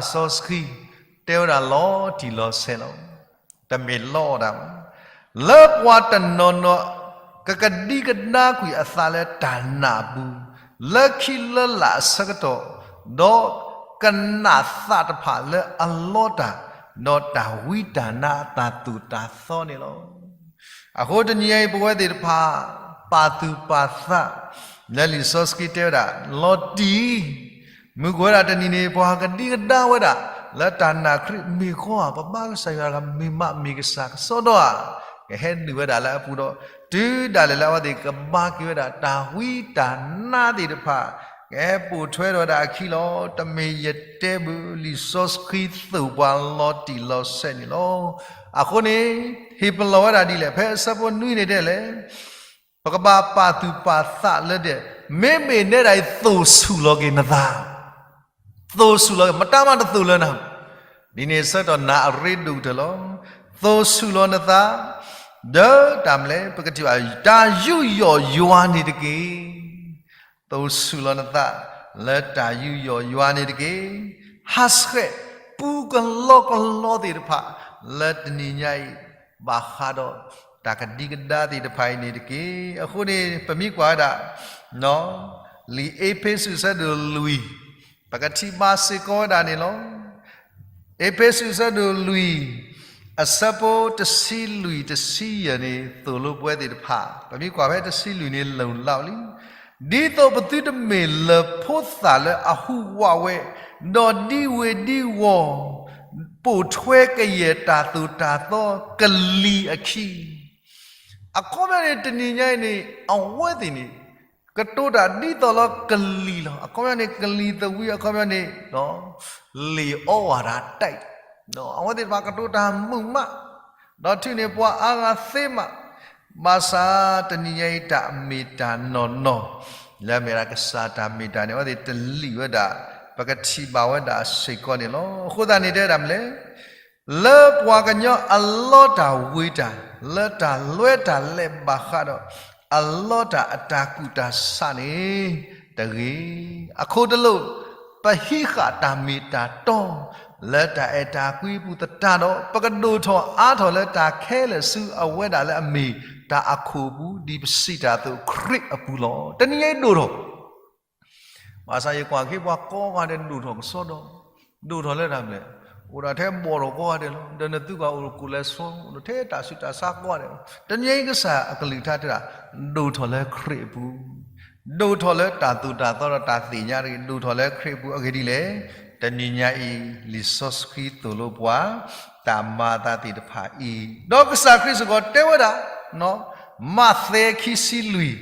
တဲဝဲဒၣ်လီၤတံၢ်လီၤဆဲးလီၤ. တမ့ၢ်လီအီၣ်တၢ်ဘၣ်. လၢပှၤတနီၤနီၤ ကကဒံကဒါကွံာ်အသးလၢတၢ်နာ်အပူၤ လၢခံလၢလာ်အဆၢကတီၢ်, ဒီးကနာ်သးတဖၣ်လၢအလီတၢ်, ဒီးတၢ်ဝံတၢ်နါအတၢ်သိၣ်တၢ်သီန့ၣ်လီၤ. အဃိတနံၤအံၤပဝဲသ့ၣ်တဖၣ် ပာ်သူၣ်ပာ်သး လၢလံာ်စီဆှံတဲဝဲဒၣ် လီၤတံၢ် မုၢ်ကဝဲဒၣ်တနံၤန့ၣ် ပှၤကဒံကဒါဝဲဒၣ် လၢတၢ်နာ်ခရံာ်မ့ၢ်ဃီဧါ, ပဘါကစၢ်ယွၤတဂၤမ့ၢ်မးမ့ၢ်ကစၢ်ကစီဒီဧါ, ကဟဲနုာ်ဝဲဒၣ်လၢအပူၤဒီး တုၤဒၣ်လဲာ်လၢအဝဲသ့ၣ်ကဘါက့ၤဝဲဒၣ် တၢ်ဝံတၢ်နါသ့ၣ်တဖၣ် ကဟဲပိာ်ထွဲထီၣ်ဝဲဒၣ်အခံလီၤ. တမ့ၢ်ယတဲဘၣ် လံာ်စီဆှံသိၣ်ပှၤလီၤတံၢ်လီၤဆဲးန့ၣ်လီၤ. အဃိန့ၣ် ဟ့ၣ်ပလီၢ်ဝဲဒၣ်ဒ်လဲၣ်, ဖဲအဆၢဖိနွံန့ၣ်တဲလဲၣ် ပကဘၣ်ပာ်သူၣ်ပာ်သးလၢဒဲး, မ့မ့ၢ်နဲဒၣ်အံၤသိၣ်ဆူၣ်လီၤက့ၤနသး, သိၣ်ဆူၣ်လီၤက့ၤ မတၤမးတသိၣ်လၢနၤ, ဒ်န့ၣ်ဆၢကတီၢ်နၤအရ့ဒိၣ်ကတၢၢ်လီၤ. သိၣ်ဆူၣ်လီၤနသး, ဒီးတၢ်မနုၤလဲၣ် ပကထံၣ်ဘၣ် တၢ်ယူးယီၣ်ယွၤန့ၣ်တက့ၢ်. သိၣ်ဆူၣ်လီၤနသး လၢတၢ်ယူးယီၣ်ယွၤန့ၣ်တက့ၢ်. ဟးဆှဲးပူကလီကလီသ့ၣ်တဖၣ် လၢတနံၤညါအံၤ ဘၣ်ဃးဒီးတၢ်ကဒံကဒါသ့ၣ်တဖၣ်အံၤန့ၣ်တက့ၢ်. အဃိန့ၣ် ပမ့ၢ်ကွၢ်ဝဲဒၣ် လံာ်အ့းဖ့းစူးအဆၢဒိၣ်လွံၢ်, ပကထံၣ်ဘၣ်စ့ၢ်ကီးဝဲဒၣ်န့ၣ်လီၤ. အ့းဖ့းစူးအဆၢဒိၣ်လွံၢ် အဆၢဖိတဆံလွံၢ်တဆံယဲၢ်န့ၣ် သိၣ်လိပဝဲသ့ၣ်တဖၣ်, ပမ့ၢ်ကွၢ်ဖဲတဆံလွံၢ်န့ၣ် လိၤလီၤလံ. ဒ်သိးပသုတမ့ၢ်လၢၢ်ဖိသၣ်လၢအဟူးဝးဝဲ, ဒီးဒံဝ့ၤဒံဝီၤ ပိာ်ထွဲကယဲၢ်တၢ်သိၣ်တၢ်သီကလံၤအခံ အခီပညီန့ၣ် တနံၤညါအံၤန့ၣ် အဝဲသ့ၣ်န့ၣ် ကတိၤတၢ်ဒ်သိးလၢကလံၤလီၤ. အခီပညီန့ၣ် ကလံၤသဝံ အခီပညီန့ၣ် လံာ်အီဝၤဒၣ်တၢ်, အဝဲသ့ၣ်တဖၣ်ကတိၤတၢ်မုာ်မး, ဒီးထုးန့ၢ်ပှၤအါဂၤသ့မး, ဘၣ်ဆၣ်တနံၤညါအံၤတၢ်မ့ၢ်တၢ်နီၢ်နီၢ် လၢအမ့ၢ်ဒၣ်ကစၢ်တၢ်မ့ၢ်တၢ်န့ၣ် အဝဲသ့ၣ်တလံာ်ဝဲဒၣ် ပကထံၣ်ဘၣ်ဝဲဒၣ်စ့ၢ်ကီးန့ၣ်လီၤ. အဃိသတးန့ၣ်တဲဝဲဒၣ်မနုၤလဲၣ် လၢပှၤကညီအလီတၢ်ဝ့ၤတၢ် လၢတၢ်လွဲတၢ်လဲၤဘၣ်ဃးဒီး အလီတၢ်အတၢ်ကူၣ်တၢ်ဆးန့ၣ်တဂ့ၤ. အခိၣ်တလိာ် ပဟံးဃာ်တၢ်မ့ၢ်တၢ်တီ လၢတၢ်အဲၣ်တၢ်ကွံအပူၤသတးဒီး ပကဒိၣ်ထီၣ်အါထီၣ်လၢတၢ်ခဲလၢာ်ဆူအဝဲဒၣ်လၢအမ့ၢ်တၢ်အခိၣ်အပူၤ ဒ်ပစံးတၢ်အသိးခရံာ်အပူၤလီၤ. တနံၤညါအံၤဒိၣ်ထီၣ် ဘၣ်ဆၣ်ယကွၢ်က့ၤပှၤကိးဂၤဒဲးဒိၣ်ထီၣ်ကစီဒီ, ဒိၣ်ထီၣ်လၢတၢ်မနုၤလဲၣ်, အိၣ်ဒၣ်ထဲဘီၣ်ထီၣ်ကိးဂၤဒဲးလီၤ. ဒီးနသုကွၢ်အိၣ်ကိးလဲၤဆီ, အိၣ်ထဲတၢ်ဆူးတၢ်ဆါကိးဂၤဒဲးလီၤ. တနံၤညါအံၤကစၢ်အကလုၢ်ကထါတဲဒၣ် ဒိၣ်ထီၣ်လၢခရံာ်အပူၤ, ဒိၣ်ထီၣ်လၢတၢ်သိၣ်တၢ်သီဒီးတၢ်သ့ၣ်ညါတဂ့ၤ, ဒိၣ်ထီၣ်လၢခရံာ်အပူၤ အဂ့ၢ်ဒ်လဲၣ်. တနံၤညါအံၤ လံာ်စီဆှံသိၣ်လိပှၤ တၢ်မၤအသးသ့ၣ်တဖၣ်အံၤ, ဒီးကစၢ်ခရံာ်စ့ၢ်ကီးတဲဝဲဒၣ် မးသဲခံဆံလွံၢ်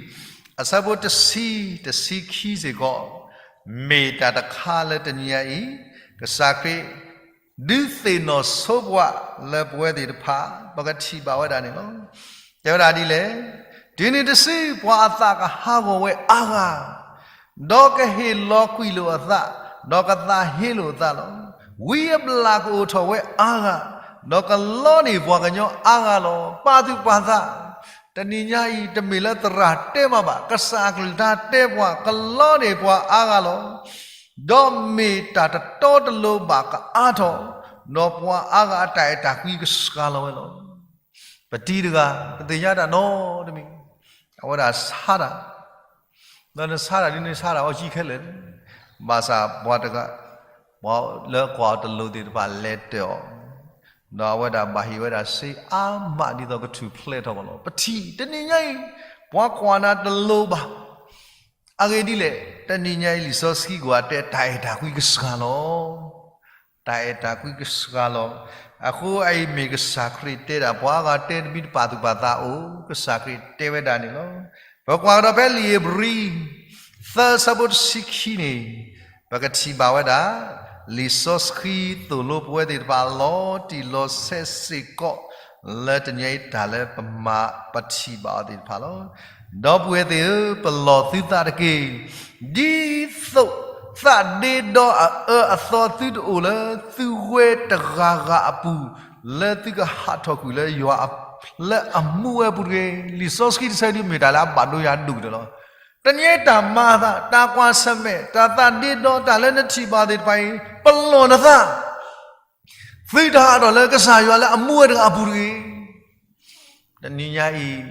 အဆၢဖိတဆံ တဆံခံစ့ၢ်ကီး, မ့ၢ်တၢ်တခါလၢတနံၤညါအံၤ ကစၢ်ခရံာ် ဒုးသ့ၣ်နီၣ်ဆိပှၤလၢပဝဲသ့ၣ်တဖၣ် ပကထံၣ်ဘၣ်ဝဲဒၣ်န့ၣ်လီၤ. တဲဝဲဒၣ်ဒ်လဲၣ်, တုၤနုၤတစု ပှၤအသးကဟးဂီၤဝဲအါဂၤ, ဒီးကဟ့ၣ်လီၤကွံာ်လိာ်အသး, ဒီးကသးဟ့လိာ်အသးလီၤ. ဝံအဘျၣ်ကအိၣ်ထီၣ်ဝဲအါဂၤ, ဒီးကလီန့ၢ်ပှၤကညီအါဂၤလီၤ. ပာ်သူၣ်ပာ်သး, တနံၤညါအံၤ တမ့ၢ်လၢသရၣ်တဲမးဘၣ်, ကစၢ်အကလုၢ်ကထါတဲပှၤ ကလီန့ၢ်ပှၤအါဂၤလီၤ. ဒီးမ့ၢ်တၢ်တတီတလိၤဘၣ်ကအါထီၣ်, ဒီးပှၤအါဂၤအတၢ်အဲၣ်တၢ်ကွံကစှၤလီၤဝဲလီၤ. ပတံၤတဂၤ ပသ့ၣ်ညါတၢ်နီတမံၤ, အဝဲဒၣ်ဆါတၢ်, ဒီးနဆါတၢ်ဒ်န့ၣ်ဆါတၢ်အီၣ်ကံခဲလၢာ်, ဘၣ်ဆၣ်ပှၤတဂၤ ပှၤလၢကွၢ်အီၤတလိၤသ့ၣ်တဖၣ်လဲၤတၢၢ်အီၤ, ဒီးအဝဲဒၣ်ဘၣ်ဟ့ၣ်ဝဲဒၣ်စ့အါမးဒ်သိးကထူၣ်ဖျဲးထီၣ်ဘၣ်လီၤ. ပထံၣ်တနံၤညါအံၤ, ပှၤကွၢ်နၤတလိၤဘၣ်. အဂ့ၢ်ဒ်လဲၣ်, တနံၤညါအံၤလံာ်စီဆှံကွၢ်တဲ တၢ်အဲၣ်တၢ်ကွံကစှၤလီၤ. တၢ်အဲၣ်တၢ်ကွံကစှၤလီၤ. အဃိအံၤမ့ၢ်ကစၢ်ခရံာ်တဲဒၣ် ပှၤအါဂၤတဲတမံၤတပာ်သူၣ်ပာ်သးအိၣ်, ကစၢ်ခရံာ်တဲဝဲဒၣ်န့ၣ်လီၤ. ပကွၢ်ကဒီးဖဲလံာ်ဧ့ၤဘြံၤ သၢဆၢဖိတဆံခံန့ၣ်, ပကထံၣ်ဘၣ်ဝဲဒၣ်, လံာ်စီဆှံသိၣ်လိပဝဲသ့ၣ်တဖၣ်လီၤတံၢ်လီၤဆဲးစ့ၢ်ကီး လၢတနံၤအံၤတၢ်လၢပမၤပထံၣ်ဘၣ်အီၤသ့ၣ်တဖၣ်လီၤ. ဒီပုၢ်ဝဲၢ်သ့ၣ်ဧၢ, ပလီၢ်သုသးတက့ၢ်. ဒ်သိးသးဒ့ဒီအအၢအသီသုတအိၣ်လၢသုဝဲတဂၤဂၤအပူၤ, လၢသုကဟးထီၣ်ကွံာ်လၢယွၤအ, လၢအမူဝဲအပူၤတဂ့ၤ. လံာ်စီဆှံတဆၢဒုးမ့ၢ်တၢ်လၢအဘၣ်ဒိယွၤဒိၣ်ကတၢၢ်လီၤ. တနံၤအံၤတၢ်မၤအသး, တၢ်ကွၢ်ဆၢၣ်မဲာ်, တၢ်သးဒ့ဒီတၢ်လၢနထံၣ်ဘၣ်သ့ၣ်တဖၣ်အံၤ, ပလီၢ်နသး သုတဟးထီၣ်လၢကစၢ်ယွၤလၢအမူဝဲတဂၤအပူၤတဂ့ၤ. တနံၤညါအံၤ,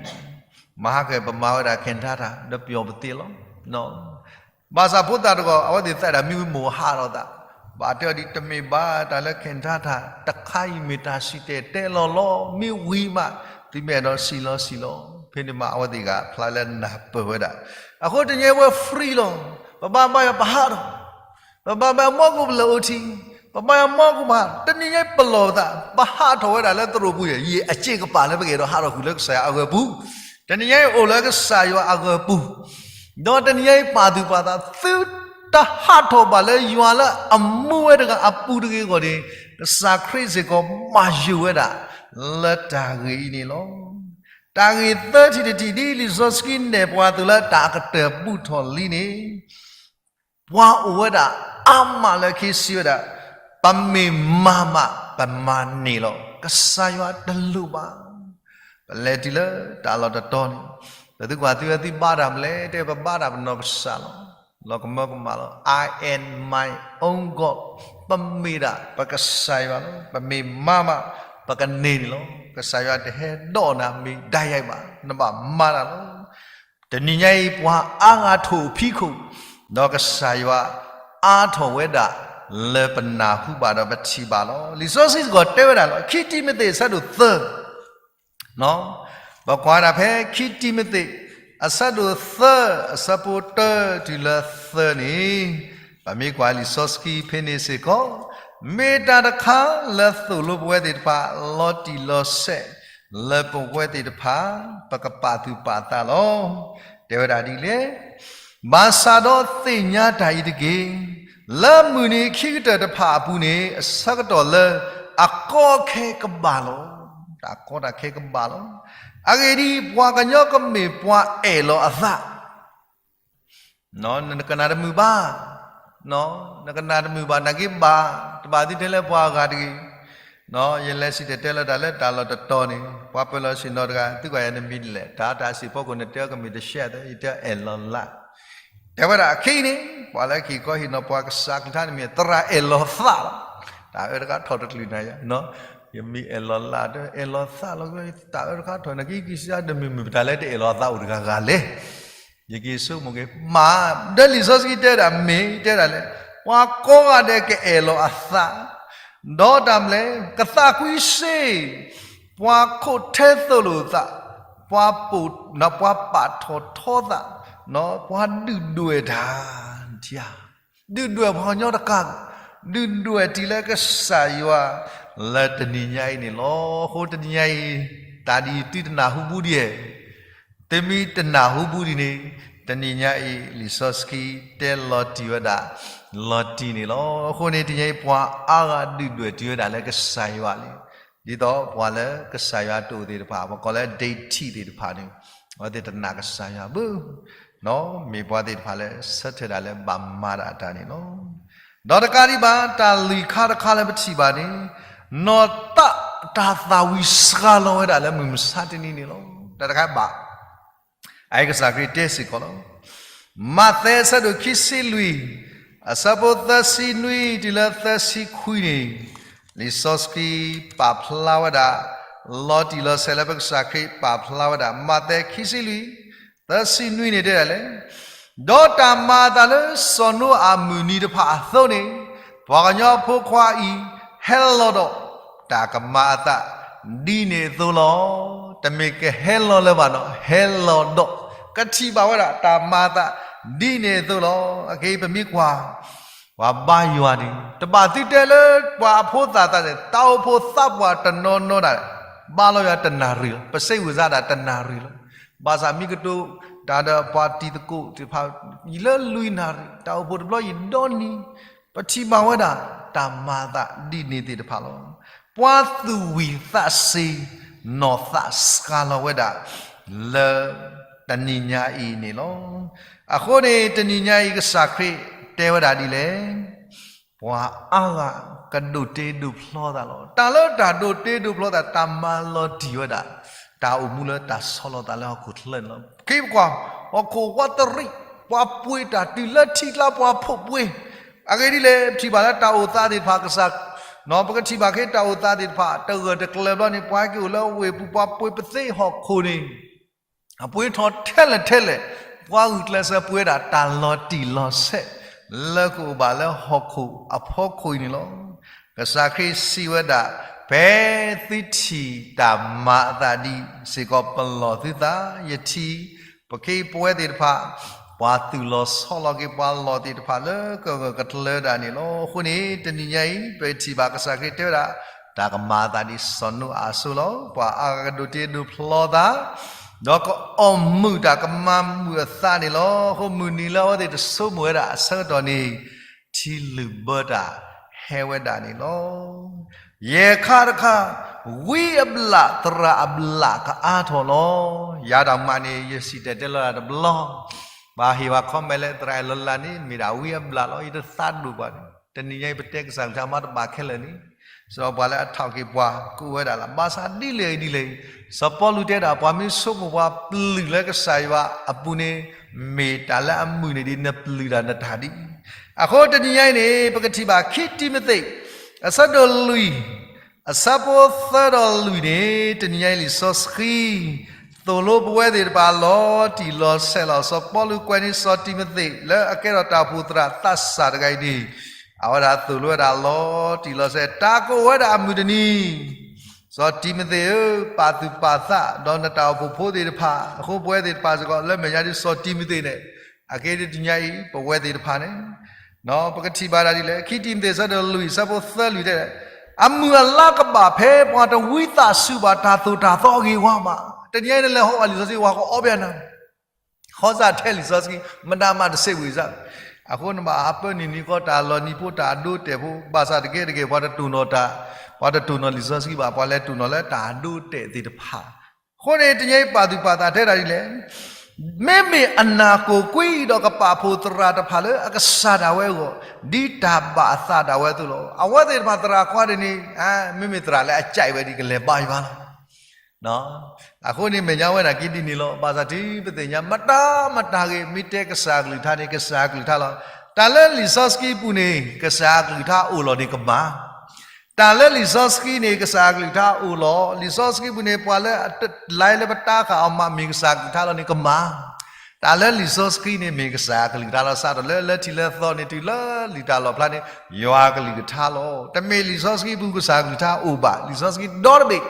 မဟါကပမၤဝဲဒၣ် cantata ဒီးပျီၣ်ပသ့လီၤ. ဘၣ်ဆၣ်ဖိသၣ်တဂီၢ် အဝဲသ့ၣ်သးဒၣ်မ့ၢ်ဝံၤမိၢ်ဟးထီၣ်သး, ဘၣ်တဲအီၤဒ်တမ့ၢ်ဘၣ်တၢ်လၢ cantata တခါအံၤမ့ၢ်တၢ်စံၣ်တဲၤတဲလီၤလီၤ မ့ၢ်ဝံၤမး, သုမ့ၢ်အဲၣ်ဒိးစံၣ်လီၤစံၣ်လီၤ, ဖဲန့ၣ်မးအဝဲသ့ၣ်ဂၤဖျါလၢနၢ်ပၢၢ်ဝဲဒၣ်. အဃိတနံၤညါအံၤဝဲ free လီၤ. ပဘါဘါယွၤပဟးထီၣ် ပဘါဘါယွၤမီကိၣ်ပလၢၢ်အိၣ်ထံ, ပဘါယွၤမီကိၣ်ပဟး, တနံၤညါအံၤပလီၢ်ပသး, ပဟးထီၣ်ဝဲဒၣ်လၢသရိာ်ပူၤယဲ, ယအစ့ကပာ်လၢပကအဲၣ်ဒိးဟးထီၣ်ဃုာ်လၢကစၢ်ယွၤအဂၢၤပူၤ, တနံၤညါအံၤအိၣ်လၢကစၢ်ယွၤအဂၢၤပူၤ, ဒီးတနံၤညါအံၤပာ်သူၣ်ပာ်သး သုတဟးထီၣ်ဘၣ်လၢယွၤလၢအမူဝဲတဂၤအပူၤတဂ့ၤအဂီၢ်န့ၣ်, ကစၢ်ခရံာ်စ့ၢ်ကီးမၤယုၤဝဲဒၣ် လၢတၢ်ဂ့ၢ်အံၤန့ၣ်လီၤ. တၢ်ဂ့ၢ်သၢထံၣ်တထံၣ်ဒ်လံာ်စီဆှံနဲၣ်ပှၤအသိးလၢတၢ်အကတၢၢ်ဘူးထီၣ်လံန့ၣ် ပှၤအိၣ်ဝဲဒၣ်အါမးလၢခံစံးဝဲဒၣ်, ပမ့ၢ်မၤမး ပမၤန့ၢ်လီၤ. ကစၢ်ယွၤတလိၣ်ဘၣ်. ပလဲၤတုၤလၢတၢ်လီၢ်တတီၤန့ၣ်, ပသုကွၢ်သုဝဲသုဘါတၢ်မနုၤလဲၣ်, တဲပဘါတၢ်ပနီၢ်ကစၢ်လီၤ. လီၤကမၢကမၣ်လီၤ. I am my own God. ပမ့ၢ်ဒၣ်ပကစၢ်ယွၤလီၤ. ပမ့ၢ်မၤမး ပကန့ၢ်န့ၣ်လီၤ. ကစၢ်ယွၤတဟဲဒိးနၤမ့ၢ်ဒၣ်ယၤဘၣ်, နဘၣ်မၤတၢ်လီၤ. တနံၤညါအံၤ ပှၤအါဂၤထိၣ်ဖံးခိၣ်, ဒီးကစၢ်ယွၤအါထီၣ်ဝဲဒၣ် လၢပနၢ်ဟူဘၣ်ဒီးပထံၣ်ဘၣ်လီၤ. လံာ်စီဆှံစ့ၢ်ကီးတဲဝဲဒၣ်လီၤ. ခံတံၤမသ့း အဆၢဒိၣ်သၢ, ပကွၢ်ဒၣ်ဖဲခံတံၤမသ့း အဆၢဒိၣ်သၢ အဆၢဖိတၢတုၤလၢသၢန့ၣ်, ပမ့ၢ်ကွၢ်လံာ်စီဆှံဖဲန့ၣ်စ့ၢ်ကီး, မ့ၢ်တၢ်တခါလၢသိၣ်လိပဝဲသ့ၣ်တဖၣ် လီၤတံၢ်လီၤဆဲး လၢပဝဲသ့ၣ်တဖၣ် ပကပာ်သူၣ်ပာ်သးလီၤ. တဲဝဲဒၣ်ဒ်လဲၣ်, ဘၣ်ဆၣ်ဒီးသ့ၣ်ညါတၢ်အံၤတက့ၢ်, လၢမုၢ်နံၤခံကတၢၢ်တဖၣ်အပူၤန့ၣ် အဆၢကတီၢ်လၢအကီအခဲကဘၣ်လီၤ. တၢ်ကီတၢ်ခဲကဘၣ်လီၤ. အဂ့ၢ်ဒ်အံၤ, ပှၤကညီကမ့ၢ်ပှၤအဲၣ်လီၤအသး နကနၣ်တမုာ်ဘၣ်, နကနၣ်တမုာ်ဘၣ်, နာ်က့ဘၣ်, တဘၣ်သုတဲလၢပှၤအဂၤတဂ့ၤ. ယလဲၤစံၣ်တဲၤတဲလီၤတၢ်လၢတၢ်လီၢ်တတီၤန့ၣ်, ပှၤပၢၤလီၢ်ဆ့ၣ်နီၤတဂၤ သုကွၢ်ယၤနမံၤဒ်လဲၣ်, တၢ်တၢ်စံးဖီခိၣ်န့ၣ် တဲအီၤကမ့ၢ်တရှဲသၢ, ယတဲအဲၣ်လီၤလး. တဲဝဲဒၣ်အခံန့ၣ်, ပှၤလၢက့ၤကီဟ့ၣ်နီၤပှၤကစၢ်ကလုၢ်ကထါန့ၣ်မ့ၢ် သရၣ်အဲၣ်လီၤသးလီၤ. တၢ်အၢတခါထီၣ်တချုးနၤယၤ, ယမ့ၢ်အဲၣ်လီၤလး အဲၣ်လီၤသးလီၤ, တၢ်အၢတခါထီၣ် နက့ၤက့ၤစံးဒ်မ့ၢ်မုၢ်ပတၢ်လဲၣ် တအဲၣ်လီၤသးအိၣ်တဂၤဂၤလဲၣ်. ယက့ၤဆိကမိၣ်က့ၤ မၤ, ဒီးလံာ်စီဆှံတဲဒၣ်မ့ၢ်တဲဒၣ်လဲၣ်, ပှၤကိးဂၤဒဲးကအဲၣ်လီၤအသး, ဒီးတၢ်မနုၤလဲၣ် ကသးကွံစ့, ပှၤခိးထဲသိၣ်လိသး, ပှၤပိာ်, ပှၤပာ်ထီၣ်ထီသး, ပှၤဒုၣ်ဒွဲၣ်တၢ်, ဒုၣ်ဒွဲၣ်ပှၤကညီတကး, ဒုၣ်ဒွဲၣ်တံၢ်လၢကစၢ်ယွၤ လၢတနံၤညါအံၤန့ၣ်လီၤ. အဃိတနံၤညါအံၤ တၢ်ဒ်အံၤသုတနၢ်ဟူဘူးဒံးဧါ. သုမ့ၢ်တနၢ်ဟူဘူးဒံးန့ၣ် တနံၤညါအံၤ လံာ်စီဆှံတဲလီၤတံၢ်ဝဲဒၣ် လီၤတံၢ်န့ၣ်လီၤ. အဃိန့ၣ် တနံၤညါအံၤ ပှၤအါဂၤဒုၣ်ဒွဲၣ်တံၢ်ဝဲဒၣ်လၢကစၢ်ယွၤလံ, ဒ်သိးပှၤလၢကစၢ်ယွၤတအိၣ်သ့ၣ်တဖၣ် ပကိးလၢ ဒိၣ်ထံၣ် သ့ၣ်တဖၣ်န့ၣ် အဝဲသ့ၣ်တနာ်ကစၢ်ယွၤဘၣ်, မ့ၢ်ပှၤသ့ၣ်တဖၣ်လၢဆၢထၢၣ်ဒၣ်လၢဘၣ်မၤဒၣ်တၢ်န့ၣ်လီၤ. ဒီးတကးဒံးဘၣ် တၢ်လွံၢ်ခါတခါလၢပထံၣ်ဘၣ်န့ၣ်, နီၢ်သးတၢ်သၣ်ဝံၤစှၤလီၤဝဲဒၣ်လၢမုၢ်မဆါတနံၤန့ၣ်လီၤ. တၢ်တခါဘၣ် အအံၤကစၢ်ခရံာ်တဲစ့ၢ်ကီးလီၤ. မးသဲအဆၢဒိၣ်ခံဆံလွံၢ် အဆၢဖိသၢဆံနွံတုၤလၢသၢဆံခွံန့ၣ်, လံာ်စီဆှံပာ်ဖျါဝဲဒၣ် လီၤတံၢ်လီၤဆဲးလၢပကစၢ်ခရံာ်ပာ်ဖျါဝဲဒၣ် မးသဲခံဆံလွံၢ် သၢဆံနွံန့ၣ်တဲဒ်လဲၣ်, ဒီးတၢ်မၤအသးလၢစီၤနိအၤအမုၢ်နံၤတဖၣ်အသိးန့ၣ်, ပှၤကညီအဖိခွါအံၤ ဟဲလီၤဒီး တၢ်ကမၤအသးဒ်န့ၣ်အသိးလီၤ. တမ့ၢ်ကဟဲလီၤလၢၤဘၣ်နီၤ, ဟဲလီၤဒီး ကထံၣ်ဘၣ်ဝဲဒၣ်တၢ်မၤအသးဒ်န့ၣ်အသိးလီၤ. အခဲအံၤပမ့ၢ်ကွၢ် ပှၤဘါယွၤန့ၣ် တဘၣ်သုတဲလၢပှၤအဖိသၣ်သးန့ၣ် တၢ်အိၣ်ဖှိၣ်သးပှၢ်တနီၤနီၤဒၣ် ဘါလီၤယွၤတနၣ်ရံၣ်လီၤ. ပစံးဝဲစါဒၣ်တနၣ်ရံၣ်လီၤ. ဘၣ်ဆၣ်မ့ၢ်ကတိၤတၢ်ဒီးပှၤတံၤသကိးသ့ၣ်တဖၣ် ယံာ်လၢလွံၢ်နၣ်ရံၣ်, တၢ်အိၣ်ဖှိၣ်တဘျီယံာ်ဒီနံၤ, ပထံၣ်ဘၣ်ဝဲဒၣ်တၢ်မၤအသးဒ်န့ၣ်သ့ၣ်တဖၣ်လီၤ. ပှၤသူၣ်ဝံၤသးစ့ၤ နီၢ်သးစှၤလီၤဝဲဒၣ် လၢတနံၤညါအံၤန့ၣ်လီၤ. အဃိန့ၣ် တနံၤညါအံၤကစၢ်ခရံာ်တဲဝဲဒၣ်ဒ်လဲၣ် ပှၤအါဂၤကဒိးတ့ဒိးဖျီသးလီၤ. တၢ်လၢတၢ်ဒိးတ့ဒိးဖျီသး တၢ်မၤလီၤတံၢ်ဝဲဒၣ် တၢ်အိၣ်မူလၢတၢ်ဆီလီၤသးလၢဟီၣ်ခိၣ်ချၢန့ၣ်လီၤ. ခဲအံၤပကွၢ် ဟီၣ်ခိၣ်ဝးတရံး ပှၤပှ့ၤတၢ်တုၤလၢထံကျါ ပှၤဖှိၣ်ပှ့ၤ, အဂ့ၢ်ဒ်လဲၣ် ပထံၣ်ဘၣ်လၢတၢ်အိၣ်သးသ့ၣ်တဖၣ်ကစၢ် ပကထံၣ်ဘၣ်ခဲတၢ်အိၣ်သးသ့ၣ်တဖၣ် တဂၢၢ်တကျၢၤဘျီန့ၣ် ပှၤဟဲက့ၤအိၣ်လၢဝ့ၢ်ပူၤ ပှၤပှ့ၤပသ့ဟီၣ်ခိၣ်န့ၣ် အပှ့ၤထီၣ်ထဲလဲၣ်ထဲလဲၣ်, ပှၤဂုာ်ကျဲးစၢးပှ့ၤဝဲဒၣ်တၢ်လီၤတံၢ်လီၤဆဲး လၢကအိၣ်ဘၣ်လၢဟီၣ်ခိၣ်အဖီခိၣ်အံၤန့ၣ်လီၤ. ကစၢ်ခရံာ်စံးဝဲဒၣ်, ဖဲသုထံၣ်တၢ်မၤအသးဒ်စ့ၢ်ကီး ပလီၢ်သုသး, ယထံၣ် ပခဲအံၤပဝဲသ့ၣ်တဖၣ် ပှၤသူၣ်လီၤဆီလီၤက့ၤပှၤလီၢ်သ့ၣ်တဖၣ်လၢကဂၢၢ်ကကျၢၤဒၣ်န့ၣ်လီၤ. အဃိန့ၣ် တနံၤညါအံၤ ပထံၣ်ဘၣ်ကစၢ်ခရံာ်တဲဝဲဒၣ် တၢ်ကမၤအသးဒ်စီၤနိအၤအစိၤလီၤ. ပှၤအါဂၤကဒိးတ့ဒိးဖျီသး, ဒီးကအီၣ်မုာ်တၢ်ကမၤမုာ်အသးန့ၣ်လီၤ. အဃိမုၢ်နံၤလၢအဝဲသ့ၣ်တဆိကမိၣ်ဝဲဒၣ်အဆၢကတီၢ်န့ၣ် ထံလုၢ်ဘၢတၢ်ဟဲဝဲဒၣ်န့ၣ်လီၤ. ယဲၢ်ခါတခါ, ဝံအဘျၣ်သရၣ်အဘျၣ်ကအါထီၣ်လီၤ. ယၤတၢ်မၤန့ၣ် ယစံၣ်တဲၤတဲလီၤတၢ်တဘျီ, ပှၤဟ့ၣ်ပှၤ comment လၢသရၣ်အဲၣ်လီၤလၢ်န့ၣ် မ့ၢ်ဒၣ်ဝံအဘျၣ်လီၤ. ယတသးဒိၣ်ဘၣ်န့ၣ် တနံၤညါအံၤပတဲကစၢ်ကလုၢ်ကထါမ့ၢ်တဘၣ်ခဲလၢာ်န့ၣ်, စးပှၤလၢအထီၣ်က့ၤပှၤကအိၣ်ဝဲဒၣ်လီၤ. ဘၣ်ဆၣ်ဒ်လဲၣ်ဒ်လဲၣ်, စီၤပီလူးတဲဒၣ် ပှၤမ့ၢ်ဆိကမိၣ်ပှၤပျုၢ်လၢကစၢ်ယွၤအပူၤန့ၣ် မ့ၢ်တၢ်လၢအမုာ်န့ၣ်ဒ်နပျုၢ်တၢ်နတၢ်ဒ်အံၤ. အဃိတနံၤညါအံၤန့ၣ် ပကထံၣ်ဘၣ်ခံတံၤမသ့း အဆၢဒိၣ်လွံၢ် အဆၢဖိသၢဒီးလွံၢ်န့ၣ် တနံၤညါအံၤလံာ်စီဆှံ သိၣ်လိပဝဲသ့ၣ်တဖၣ်လီၤတံၢ်လီၤဆဲးလီၤ. စီၤပီလူးကွဲးန့ၢ်စီၤတံၤမသ့း လၢအကဲထီၣ်တၢ်အိၣ်ဖှိၣ်သရၣ်သးစၢ်တဂၤအံၤန့ၣ် အဝဲဒၣ်သိၣ်လိဝဲဒၣ်လီၤတံၢ်လီၤဆဲး တၢ်ကအိၣ်ဝဲဒၣ်အမုၢ်တနံၤ စီၤတံၤမသ့းဧၢ, ပာ်သူၣ်ပာ်သး ဒီးနတၢ်အိၣ်ဖှိၣ်ဖိသ့ၣ်တဖၣ်, အဃိပဝဲသ့ၣ်တဖၣ်စ့ၢ်ကီး လၢမဲာ်ညါဒ်စီၤတံၤမသ့းန့ၣ်, အက့ၤဒ်တနံၤညါအံၤ ပဝဲသ့ၣ်တဖၣ်န့ၣ်, ပကထံၣ်ဘၣ်ဒၣ်ဒ်လဲၣ်, ခံတံၤမသ့း ဆၢဒိၣ်လွံၢ် ဆၢဖိသၢလွံၢ်တဲ, အမုၢ်အလါကဘၣ်ဖဲ ပှၤတဝံသးစူၤဘၣ်တၢ်သိၣ်တၢ်သီအဂ့ၢ်ဝါဘၣ်. တနံၤညါအံၤနလဲၤဟီၣ်ဘၣ်လံာ်စီဆှံ ပှၤကအီပျဲနၤ ဃီစၢ်ထဲလံာ်စီဆှံ မတၤမးတစဲးဝံၤစၢ်. အဃိနဘၣ်အပၢနံၤနံၤဃီ တၢ်လီၤနံၤဖိတၢ်အဒိအတဲာ်ဖိ, ဘၣ်ဆၣ်တကဲတကဲ ပှၤတတိၢ်နီၣ်တၢ်, ပှၤတတိၢ်နီၣ်လံာ်စီဆှံဘၣ်, ပှၤလဲၤတိၢ်နီၣ်လၢတၢ်အဒိအတဲာ်သ့ၣ်တဖၣ်. အဃိန့ၣ် တနံၤညါအံၤပာ်သူၣ်ပာ်သးတဲဒၣ်ဒ်လဲၣ်, မ့မ့ၢ်အနၢ်ကိၢ်ကွံဒီးကပာ်ဖှိၣ်သရၣ်တဖၣ်လၢအကစၢ်ဒၣ်ဝဲအဂီၢ်, ဒ်တၢ်ဘၣ်အသးဒၣ်ဝဲအသိးလီၤ. အဝဲသ့ၣ်တဖၣ်သရၣ်ခွါဒ်န့ၣ်, မ့မ့ၢ်သရၣ်လၢအကြိုက်ဝဲဒ်ကလဲၤဘါယွၤလီၤ. အဃိန့ၣ် မဲာ်ညါဝဲဒၣ်က့ဒ်န့ၣ်လီၤ. ဘၣ်ဆၣ်တုၤပသ့ၣ်ညါ မတၤမတၤဂ့ၤ မ့ၢ်တဲကစၢ်အကလုၢ်ကထါန့ၣ် ကစၢ်အကလုၢ်ကထါလီၤ. တၢ်လၢလံာ်စီဆှံပူၤန့ၣ် ကစၢ်အကလုၢ်ကထါအိၣ်လီၤန့ၣ်ကမၣ်. တၢ်လၢလံာ်စီဆှံန့ၣ် ကစၢ်အကလုၢ်ကထါအိၣ်လီၤ. လံာ်စီဆှံပူၤန့ၣ် ပှၤလၢအတလါလၢပတၢ်ဃာ်အီၤမး မ့ၢ်ကစၢ်အကလုၢ်ကထါလီၤန့ၣ်ကမၣ်. တၢ်လၢလံာ်စီဆှံန့ၣ် မ့ၢ်ကစၢ်အကလုၢ်ကထါလီၤ. စးထီၣ်လၢလၢထံလၢသီန့ၣ် တုၤလၢလံာ်တၢ်လီၣ်ဖျါန့ၣ် ယွၤအကလုၢ်ကထါလီၤ. တမ့ၢ်လံာ်စီဆှံပူၤကစၢ်အကလုၢ်ကထါအိၣ်ဘၣ်. လံာ်စီဆှံဒီတဘ့ၣ်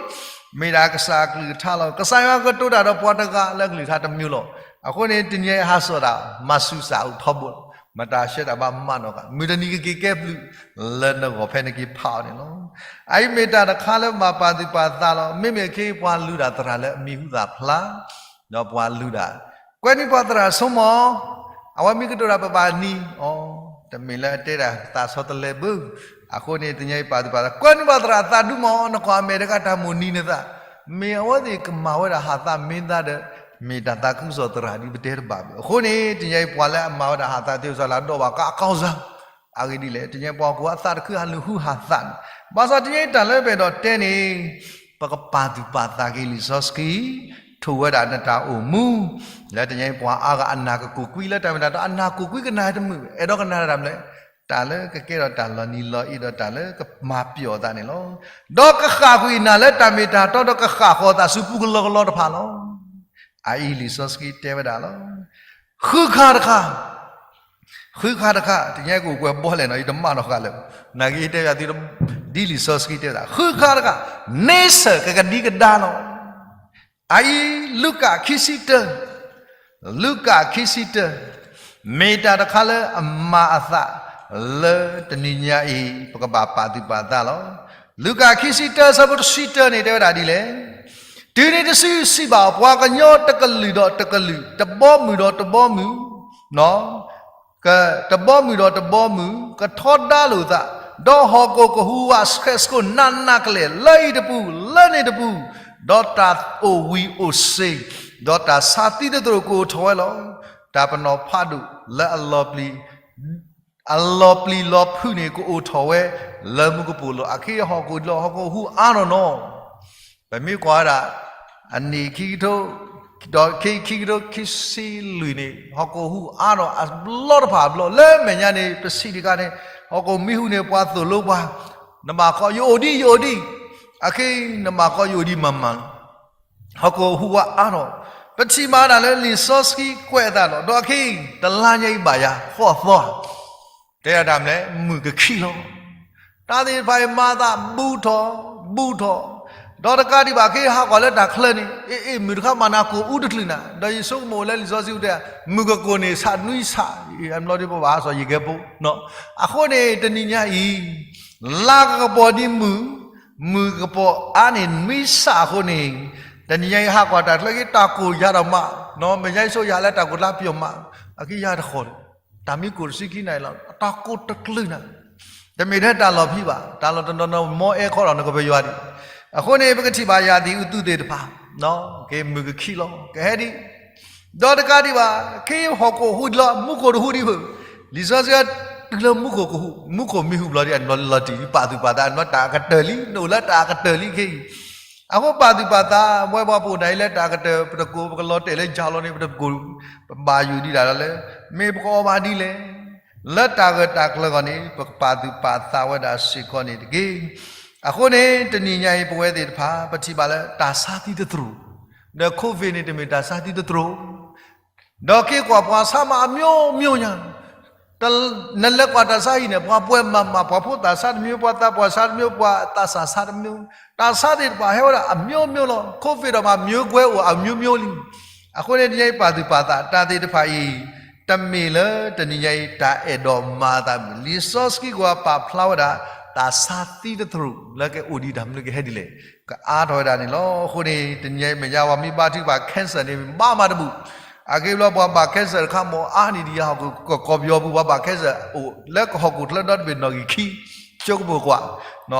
မ့ၢ်ဒၣ်ကစၢ်အကလုၢ်ကထါလီၤ. ကစၢ်ယွၤကတိၤတၢ်ဒီးပှၤတဂၤလၢအကလုၢ်ကထါတမံၤလီၤ. အဃိန့ၣ် တနံၤအံၤဟးစိာ်တၢ် မၤဆူၣ်စၢ်အိၣ်ထီဘိလီၤ. မတၤဆှၢတၢ်ဘၣ်မၤနီၢ်ကါ မုၢ်တနံၤကက့ၤကဲဘျုး လၢနဂီၢ်ဖဲနက့ၤဖးအီၤန့ၣ်လီၤ. အအံၤမ့ၢ်တၢ်တခါလၢဘၣ်ပာ်သူၣ်ပာ်သးလီၤ. မ့မ့ၢ်ခဲအံၤပှၤလုၢ်ဒၣ်သရၣ်လၢအမံၤဟူသၣ်ဖျါ, ဒီးပှၤလုၢ်ဒၣ်, ကွဲနံၣ်ပှၤသရၣ်ဆိကမိၣ်, အဝဲမ့ၢ်ကတိၤတၢ်ပဘၣ်နံၤ, အိ, တမ့ၢ်လၢအတဲဒၣ်သးဆီတလဲဘၣ်. အဃိန့ၣ် တနံၤအံၤပာ်သူၣ်ပာ်သး ကွဲနံၣ်ပှၤသရၣ်သးဒူမး, နကွၢ်အမဲာ်တဂၤတၢ်မိၣ်နံၤနသး, မ့ၢ်အဝဲသ့ၣ်ကမၤဝဲဒၣ်ဟးသးမ့ၢ်သးဒီး မ့ၢ်တၢ်သးခုကစီၣ်သရၣ်ဒ်ပတဲတဘၣ်ဘၣ်. အဃိန့ၣ် တနံၤအံၤပှၤလၢအမၤဝဲဒၣ်ဟးသးသ့ၣ်စးလၢအဒီးဘၣ်ကအကီၢ်စၢ်, အဂ့ၢ်ဒ်လဲၣ်, တနံၤအံၤပှၤဟီၣ်ခိၣ်အသးတခုဟးလူၤဟုဟးသးန့ၣ်, ဘၣ်ဆၣ်တနံၤအံၤတၢ်လၢပအဲၣ်ဒိးတဲန့ၣ် ပကပာ်သူၣ်ပာ်သးက့ၤလံာ်စီဆှံ, ထိၣ်ဝဲဒၣ်နတၢ်အိၣ်မူ, လၢတနံၤအံၤပှၤအါဂၤအနၢ်ကကိၢ်ကွံလၢတၢ်မ့ၢ်တၢ်တီ အနၢ်ကိၢ်ကွံကနၣ်တမုာ်, အဲၣ်ဒိးကနၣ်တၢ်မနုၤလဲၣ်, တၢ်လၢကကဲထီၣ်တၢ်လီၤနံၤလီၤအ့ဒီးတၢ်လၢကမၤပျီၣ်အသးန့ၣ်လီၤ. ဒီးကဃၣ်ကွံာ်နၤလၢတၢ်မ့ၢ်တၢ်တီ ဒီးကဃၣ်ဃီၤသးဆူပူကလီကလီတဖၣ်လီၤ. အအံၤလံာ်စီဆှံတဲဝဲဒၣ်လီၤ. ဃုခါတခါ, ဃုခါတခါ, တနံၤညါကအိၣ်ကွဲးဘီလဲၣ်နီၤ, ယတမၢနီတဂၤလၢၤ, နာ်က့ယတဲဘၣ်သု, ဒ်လံာ်စီဆှံတဲသး ဃုခါတခါ, န့ဆၢၣ် ကကဒံကဒါလီၤ. အအံၤ လူၤကၣ်ခံဆံတၢ, လူၤကၣ်ခံဆံတၢ, မ့ၢ်တၢ်တခါလၢအမၤအသးလၢတနံၤညါအံၤ ပကဘၣ်ပာ်သူၣ်ပာ်သးလီၤ. လူၤကၣ်ခံဆံတၢ အဆၢဖိတဆံတၢန့ၣ် တဲဝဲဒၣ်ဒ်လဲၣ်. တုၤနုၤတစုစံးဘၣ်အီၤ, ပှၤကညီတကလုာ်ဒီးတကလုာ်, တဘီမုၢ်ဒီးတဘီမုၢ်, တဘီမုၢ်ဒီးတဘီမုၢ် ကထီဒါလိာ်သး, ဒီးဟီၣ်ခိၣ်ကဟူးဝးဆှဲးဆှိးနးနးကလဲာ် လၢအံၤတပူၤ လၢန့ၣ်တပူၤ, ဒီးတၢ်အိၣ်ဝံၤအိၣ်စ့ၤ, ဒီးတၢ်ဆါသံသတြိာ်ကအိၣ်ထီၣ်ဝဲလီၤ. တၢ်ပနီၣ်ဖးဒိၣ်လၢအလီၤပျံၤ အလီၤပျံၤလီၤဖုးန့ၣ် ကအိၣ်ထီၣ်ဝဲ လၢမူကပိာ်လိၤအခံဟီၣ်ခိၣ်ဒီး ဟီၣ်ခိၣ်ဟူးအါနီၢ်နီၢ်, ပမ့ၢ်ကွၢ်ဝဲဒၣ် အနံၣ်ခံကထိ, ဒီးခံ ခံကထိခံဆံလွံၢ်န့ၣ် ဟီၣ်ခိၣ်ဟူးအါနီၢ်အဘျီတဖၣ်အဘျီ, လၢမဲာ်ညါန့ၣ် ပစံးတခါန့ၣ် ဟီၣ်ခိၣ်မံဟူးန့ၣ် ပှၤသိၣ်လိပှၤ, နဘၣ်ဃီ ယအိၣ်ဒံး ယအိၣ်ဒံး, အခဲအံၤ နဘၣ်ဃီ ယအိၣ်ဒံးမၤမၤလီၤ. ဟီၣ်ခိၣ်ဟူးဝးအါထီၣ်, ပထံၣ်ဘၣ်ဒၣ်လၢလံာ်စီဆှံကွဲးအသးလီၤ. ဒီးအခဲအံၤ တလါညါအံၤဘၣ်ယၤ ဃီအသီ တဲဒၣ်တၢ်မနုၤလဲၣ်, မုၢ်ကခံလီၤ. တၢ်သ့ၣ်တဖၣ်အံၤမၤသးဘူးထီၣ်, ဘူးထီၣ်, ဒီးတကးဒံးဘၣ် ခဲအံၤဟးကွၢ်လၢတၢ်ချၢန့ၣ် အ့ အ့ မုၢ်တခါမၤနၤကိၢ်အူတချုးနၤ, ဒီးယဆိကမိၣ်လၢလံာ်စီဆှံတဲ မုၢ်ကကိၢ်န့ၣ် ဆးနွံဆး, အဘျီဒ်ပဘၣ်ဟးစီၤယံၤကဲဖိ, အဃိန့ၣ် တနံၤညါအံၤ လါကကပီၤဒ်မုၢ်, မုၢ်ကကပီၤအါန့ၢ်နွံဆးအဃိန့ၣ်, တနံၤညါအံၤဟးကွၢ်တၢ်ချၢက့ၤ တၢ်ကိၢ်ယၤဒီးမး, မဲာ်ညါအံၤဆိယၤလၢတၢ်ကိၢ်ကျါပယီၤမး, အက့ယၤတဃီၤလၢၤ, တၢ်မံကိၢ်တဆံခံနၤအံၤလီၤ, တၢ်ကိၢ်တချုးနၤ, တမ့ၢ်ထဲတၢ်လီၢ်ဖံးဘၣ်, တၢ်လီၢ်တနီၤနီၤ မ့ၢ်အဲၣ်ခီဒီးနကပယီၤဒံး, အဃိန့ၣ် ပကထံၣ်ဘၣ်ယၤဒ်အုးသူသ့ၣ်တဖၣ်, က့ၤမုၢ်ကခံလီၤ ကဟဲဒံး ဒီးတကးဒံးဘၣ် ခဲအံၤဟီၣ်ခိၣ်ဟူးဒံးလီၤ မူခိၣ်တဟူးဒံးဘၣ်, လံာ်စီဆှံတုၤလၢမူခိၣ်ကဟူး, မူခိၣ်မ့ၢ်ဟူးဘျီဒံး အနီၢ်လီၤတံၢ် ပာ်သူၣ်ပာ်သး အနီၢ်တၢ်အကတၢၢ်လံ, နအိၣ်လၢတၢ်အကတၢၢ်လံခဲအံၤ, အဃိပာ်သူၣ်ပာ်သး ဝဲပှၤပအိၣ်ဒၣ်အံၤလၢတၢ်အကတၢၢ် ပတကိး ပကလီၤတဲာ်လၢယၤလီၤန့ၣ် ပတကိး, ပဘၣ်ယိၣ်ဒံးဒၣ်လၢ မ့ၢ်ပကအီၣ်ဘၣ်ဒ်လဲၣ် လၢတၢ်ဂၢၢ်တၢ်ကျၢၤအဂီၢ်န့ၣ် ပကပာ်သူၣ်ပာ်သးဝဲဒၣ်စ့ၢ်ကီးန့ၣ်တက့ၢ်. အဃိန့ၣ် တနံၤညါအံၤ ပဝဲသ့ၣ်တဖၣ် ပထံၣ်ဘၣ်လၢတၢ်ဆါသံသတြိာ်, ဒီး COVID န့ၣ် တမ့ၢ်တၢ်ဆါသံသတြိာ်, ဒီးက့ၤကွၢ်ပှၤဆါမးအမျိုးမျိုးညါ, နလဲၤကွၢ်တၢ်ဆါဟံၣ်န့ၣ် ပှၤပှဲၤမးမး, ပှၤဖိသၣ်ဆါတမျိုး, ပှၤသးပှၢ်ဆါတမျိုး, ပှၤသးစၢ်ဆါတမျိုး, တၢ်ဆါသ့ၣ်တဖၣ်ဟဲဝဲဒၣ်အမျိုးမျိုးလီၤ. COVID ဒီးမး မျိုးကွဲအိၣ် အမျိုးမျိုးလံ. အဃိန့ၣ် တနံၤညါအံၤပာ်သူၣ်ပာ်သး တၢ်သ့ၣ်တဖၣ်အံၤ တမ့ၢ်လၢတနံၤညါအံၤ တၢ်အဲၣ်ဒိးမၤအသးမုာ်, လံာ်စီဆှံကွၢ်ပာ်ဖျါဝဲဒၣ် တၢ်ဆါသံသတြိာ် လၢကအိၣ်ဒံးတၢ်မနုၤကဟဲဒ်လဲၣ်, ကအါထီၣ်ဝဲဒၣ်န့ၣ်လီၤ. အဃိန့ၣ် တနံၤညါအံၤ မဲာ်ညါပှၤမ့ၢ်ဘါထုကဖၣ် cancer န့ၣ် ဘါမးတဘူၣ်, အဂ့ၢ်ဘျီပှၤဘၣ် cancer တခါမ့ၢ်အါန့ၢ်ဒံးယၤဟီၣ်ခိၣ် ကီၢ်ပယီၤပူၤ ပှၤဘၣ် cancer အိၣ်လၢကဟီၣ်ခိၣ်ချၢဒီတဘ့ၣ်နီၣ်ဂံၢ်ခံ, ကၠိကပိာ်ကွၢ်,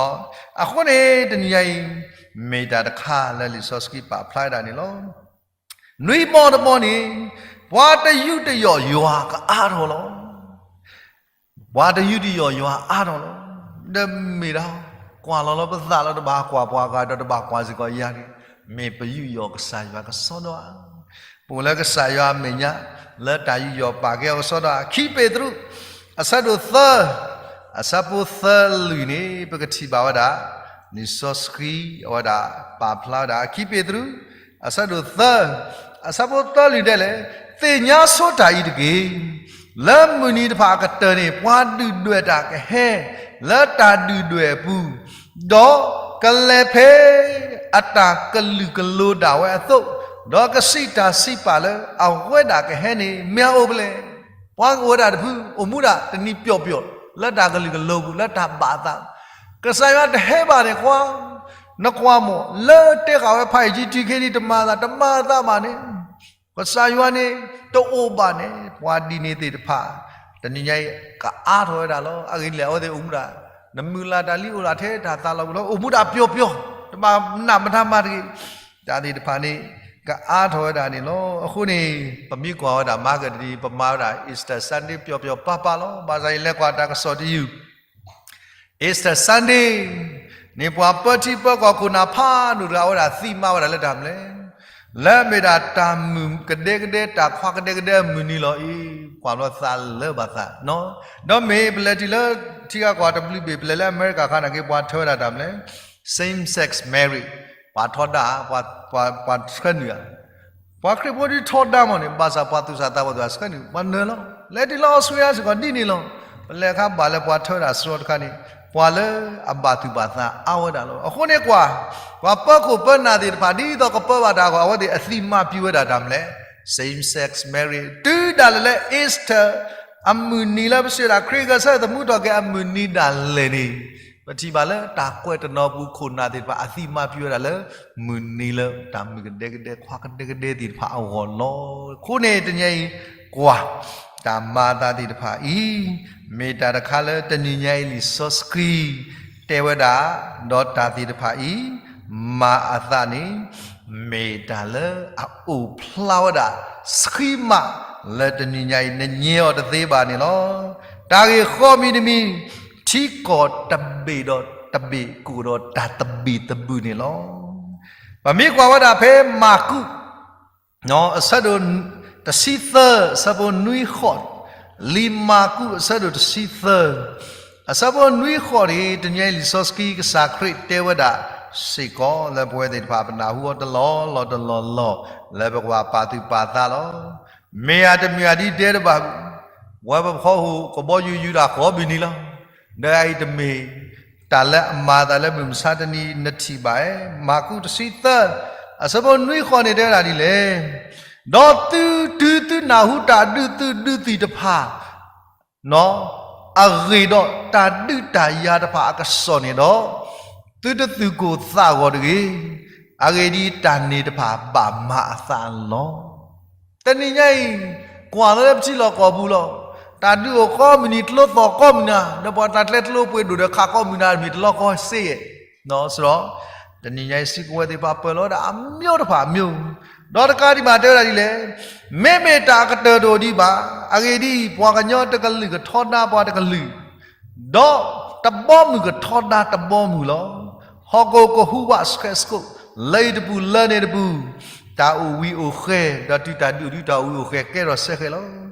အဃိန့ၣ် တနံၤညါအံၤ မ့ၢ်တၢ်တခါလၢလံာ်စီဆှံပာ်ဖျါဝဲဒၣ်န့ၣ်လီၤ. နွံဘီတဘီန့ၣ် ပှၤတယူးတယီၣ်ယွၤကအါထီၣ်လီၤ. ပှၤတယူးတယီၣ်ယွၤအါထီၣ်လီၤ. ဒီးမ့ၢ်ဒၣ် ကွၢ်လီၤလီၤပသးလီၤ တဘၣ်ကွၢ်ပှၤဂၤဒီးတဘၣ်ကွၢ်စ့ၢ်ကီးယၤန့ၣ်, မ့ၢ်ပယူးယီၣ်ကစၢ်ယွၤကစီဒီဧါ. ပအိၣ်လၢကစၢ်ယွၤအမဲာ်ညါ လၢတၢ်ယူးယီၣ်ပာ်ကဲအီၤကစီဒီဧါ. ခံပ့းတရူး အဆၢဒိၣ်သၢ အဆၢဖိသၢလွံၢ်န့ၣ် ပကထံၣ်ဘၣ်ဝဲဒၣ် လံာ်စီဆှံအဝဲဒၣ်ပာ်ဖျါဝဲဒၣ် ခံပ့းတရူး အဆၢဒိၣ်သၢ အဆၢဖိသၢလွံၢ်ဒဲးလဲၣ်, သ့ၣ်ညါဆိတၢ်အံၤတက့ၢ်. လၢမုၢ်နံၤတဖၣ်အကတၢၢ်န့ၣ် ပှၤဒုၣ်ဒွဲၣ်တၢ်ကဟဲ လၢတၢ်ဒုၣ်ဒွဲၣ်အပူၤ, ဒီးကလဲၤဖဲအတၢ်ကလုာ်ကလိၤဒၣ်ဝဲအသိး, ဒီးကစံးတၢ်စံးပာ်လၢအဝဲဒၣ်ကဟဲန့ၣ် မ့ၢ်အအိၣ်ဖဲလဲၣ်. ပှၤကအိၣ်ဝဲဒၣ်တဖု အိၣ်မူဒၣ်တနံၤပျီၣ်ပျီၣ် လၢတၢ်ကလုာ်ကလိၤပူၤ လၢတၢ်ဘၣ်သး, ကစၢ်ယွၤတဟဲဘၣ်န့ၣ်ကွၢ်, နကွၢ်မး လၢတဲဃာ်ဝဲဖးအံၤ ကံထံၣ်ခ့ထံၣ် တမၤသး တမၤသးဘၣ်န့ၣ်, ကစၢ်ယွၤန့ၣ် တအိၣ်ဘၣ်န့ၣ် ပှၤဒ်န့ၣ်သ့ၣ်တဖၣ် တနံၤညါအံၤ ကအါထီၣ်ဝဲဒၣ်လီၤ. အဂ့ၢ်ဒ်လဲၣ် အဝဲသ့ၣ်အိၣ်မူဒၣ် နမုၢ်လၢ်တၢ်လံအိၣ်လၢထဲတၢ်သးလီၤပူၤလီၤ အိၣ်မူဒၣ်ပျီၣ်ပျီၣ် တဘၣ်နးမတၤမၤတဂ့ၤ, တၢ်သ့ၣ်တဖၣ်န့ၣ် ကအါထီၣ်ဝဲဒၣ်န့ၣ်လီၤ. အဃိန့ၣ် ပမ့ၢ်ကွၢ်ဝဲဒၣ် မၤကဒံ ပမၤဝဲဒၣ် Easter Sunday ပျီၣ်ပျီၣ်ပၤပၤလီၤ. ဘၣ်ဆၣ်ယလဲၤကွၢ်တၢ်ကစီၣ်တယုၢ် Easter Sunday န့ၣ် ပှၤပၢထံပၢကီၢ်ခိၣ်နၢ်ဖးဒိၣ်တဂၤဝဲဒၣ်သံမါဝဲဒၣ်လၢတၢ်မနုၤလဲၣ်, လၢအမ့ၢ်ဒၣ်တၢ်မုာ်ကဒဲကဒဲ တၢ်ခွါကဒဲကဒဲအမုၢ်နံၤလီၤအံၤ, ကွၢ်ဘျီသးလၢဘၣ်သး, ဒီးမ့ၢ်ပလဲၤတုၤလၢထံဂၤကီၢ်တဘျုးဘ့ၣ် ပလဲၤလၢအမဲရကၤအခါန့ၣ်က့ ပှၤထၢဝဲဒၣ်တၢ်မနုၤလဲၣ်, same sex marriage ပှၤထီဒါ, ပှၤဆှၢနုာ်ဧါ, ပှၤခရံာ်ဖိဒ်ထီဒါမ့ၢ်န့ၣ် ဘၣ်ဆၣ်ပှၤသူၣ်စၢ်သးဘီၣ်သ့ၣ်တဖၣ်ဆှၢနုာ် ပှၤနၢၤလီၤ. လဲၤတုၤလၢအီစထြ့လယါစ့ၢ်ကီးဒ်န့ၣ်လီၤ. ပလဲၤအခါဘၣ်လၢပှၤထၢဝဲဒၣ်စရီတခါန့ၣ် ပှၤလၢအဘၣ်သူၣ်ဘၣ်သးအါဝဲဒၣ်လီၤ. အဃိန့ၣ်ကွၢ်, ပှၤပၢခိၣ်ပၢနၢ်သ့ၣ်တဖၣ် ဒ်သိးကပၢဘၣ်တၢ်အဂီၢ် အဝဲသ့ၣ်အသိမးပၠးဝဲဒၣ်တၢ်မနုၤလဲၣ်, same sex marriage တုၤဒၣ်လဲာ်လၢ Easter အမုၢ်နံၤလၢပစံးဝဲဒၣ် ခရံာ်ဂဲၤဆၢထၢၣ်သမူထီၣ်က့ၤအမုၢ်နံၤဒၣ်လဲာ်န့ၣ် ပထံၣ်ဘၣ်လၢတၢ်ကွဲးတနီၤပူၤ ခိၣ်နၢ်သ့ၣ်တဖၣ်အသိမးပၠးဝဲဒၣ်လၢ မုၢ်နံၤလၢတၢ်မုၢ်ကဒဲကဒဲ ခွါကဒဲကဒဲသ့ၣ်တဖၣ်အဂီၢ်လီၤ. အဃိန့ၣ်တနံၤအံၤ ကွၢ်, တၢ်မၤအသးသ့ၣ်တဖၣ်အံၤ မ့ၢ်တၢ်တခါလၢတနံၤညါအံၤလံာ်စီဆှံ တဲဝဲဒၣ်, ဒီးတၢ်သ့ၣ်တဖၣ်အံၤ မၤအသးန့ၣ် မ့ၢ်တၢ်လၢအအိၣ်ဖျါဝဲဒၣ် ဆှံမးလၢတနံၤညါအံၤ နညဲအီၤတသ့ဘၣ်န့ၣ်လီၤ. တၢ်ဂ့ၢ်ဃီမံၤတမံၤ ထံကီၢ်တဘ့ၣ်ဒီးတဘ့ၣ် ကအိၣ်ဒီးတၢ်သဘံၣ်သဘုၣ်န့ၣ်လီၤ. ပမ့ၢ်ကွၢ်ဝဲဒၣ်ဖဲမၢ်ကူး အဆၢဒိၣ်တဆံသၢ အဆၢဖိနွံဃိး, လံာ်မၢ်ကူးအဆၢဒိၣ်တဆံသၢ အဆၢဖိနွံဃိးန့ၣ် တနံၤညါအံၤလံာ်စီဆှံကစၢ်ခရံာ်တဲဝဲဒၣ်စ့ၢ်ကီး လၢပဝဲသ့ၣ်တဖၣ်ပနၢ်ဟူအီၤတလီၢ်လီၢ်တလီၢ်လီၢ် လၢပကဘၣ်ပာ်သူၣ်ပာ်သးလီၤ. မ့ၢ်ဧါတမ့ၢ်ဧါဒ်တဲတဘၣ်, ပဝဲပဖီခိၣ်ကဘီယူၤယူၤတၢ်ကိးမုၢ်နံၤလီၤ. ဒီးအံၤတမ့ၢ် တၢ်လၢအမၤအသးလၢမုၢ်မဆါတနံၤ နထံၣ်ဘၣ်ဧါ. မၢ်ကူးတဆံသၢ အဆၢဖိနွံဃိးန့ၣ်တဲဝဲဒၣ်ဒ်လဲၣ်, ဒီးသုတုၤသုနၢ်ဟူတၢ်ဒုးသုးဒုးသံၣ်တဖၣ် အဂ့ၢ်ဒီးတၢ်ဒုးတၢ်ယၤတဖၣ်အကစီၣ်န့ၣ်ဒီး, သုတသူၣ်ကိၢ်သးဂီၤတဂ့ၤ. အဂ့ၢ်ဒ်အံၤ, တၢ်န့ၣ်တဖၣ်ဘၣ်မၤအသးလီၤ. တနံၤညါအံၤ ကွၢ်လၢပထံလီၢ်ကီၢ်ပူၤလီၤ. တၢ်ဒုးအိၣ်ကိးမုၢ်နံၤ ကျိသီၣ်ကိးမုၢ်နၤ, ဒီးပှၤတၢ်ကျဲကျိပှ့ၤဒိၣ်ဒီးခးကိးမုၢ်နၤ မ့ၢ်တလီၢ်ကီစ့ယဲၢ်. စရီ, တနံၤညါအံၤ စုကဝဲၤသ့ၣ်တဖၣ်ပၢၢ်လီၤဝဲဒၣ်အမျိုးတဖၣ်အမျိုး, ဒီးတကးဒံးဘၣ်တဲဝဲဒၣ်ဒ်လဲၣ်, မ့မ့ၢ်တၢ်အကတၢၢ်တအိၣ်ဒံးဘၣ်. အဂ့ၢ်ဒ်အံၤ, ပှၤကညီတကလုာ်ကထီဒါပှၤတကလုာ် ဒီးတဘီမုၢ်ကထီဒါတဘီမုၢ်လီၤ. ဟီၣ်ခိၣ်ကဟူးဝးဆှဲးစကိး, လၢအံၤတပူၤလၢန့ၣ်တပူၤ, တၢ်အိၣ်ဝံၤအိၣ်ဃဲၤ, ဒီးတုၤတၢ်ဒုးဒုးတၢ်အိၣ်ဝံၤအိၣ်ဃဲၤကဲထီၣ်စဲဃဲၤလီၤ.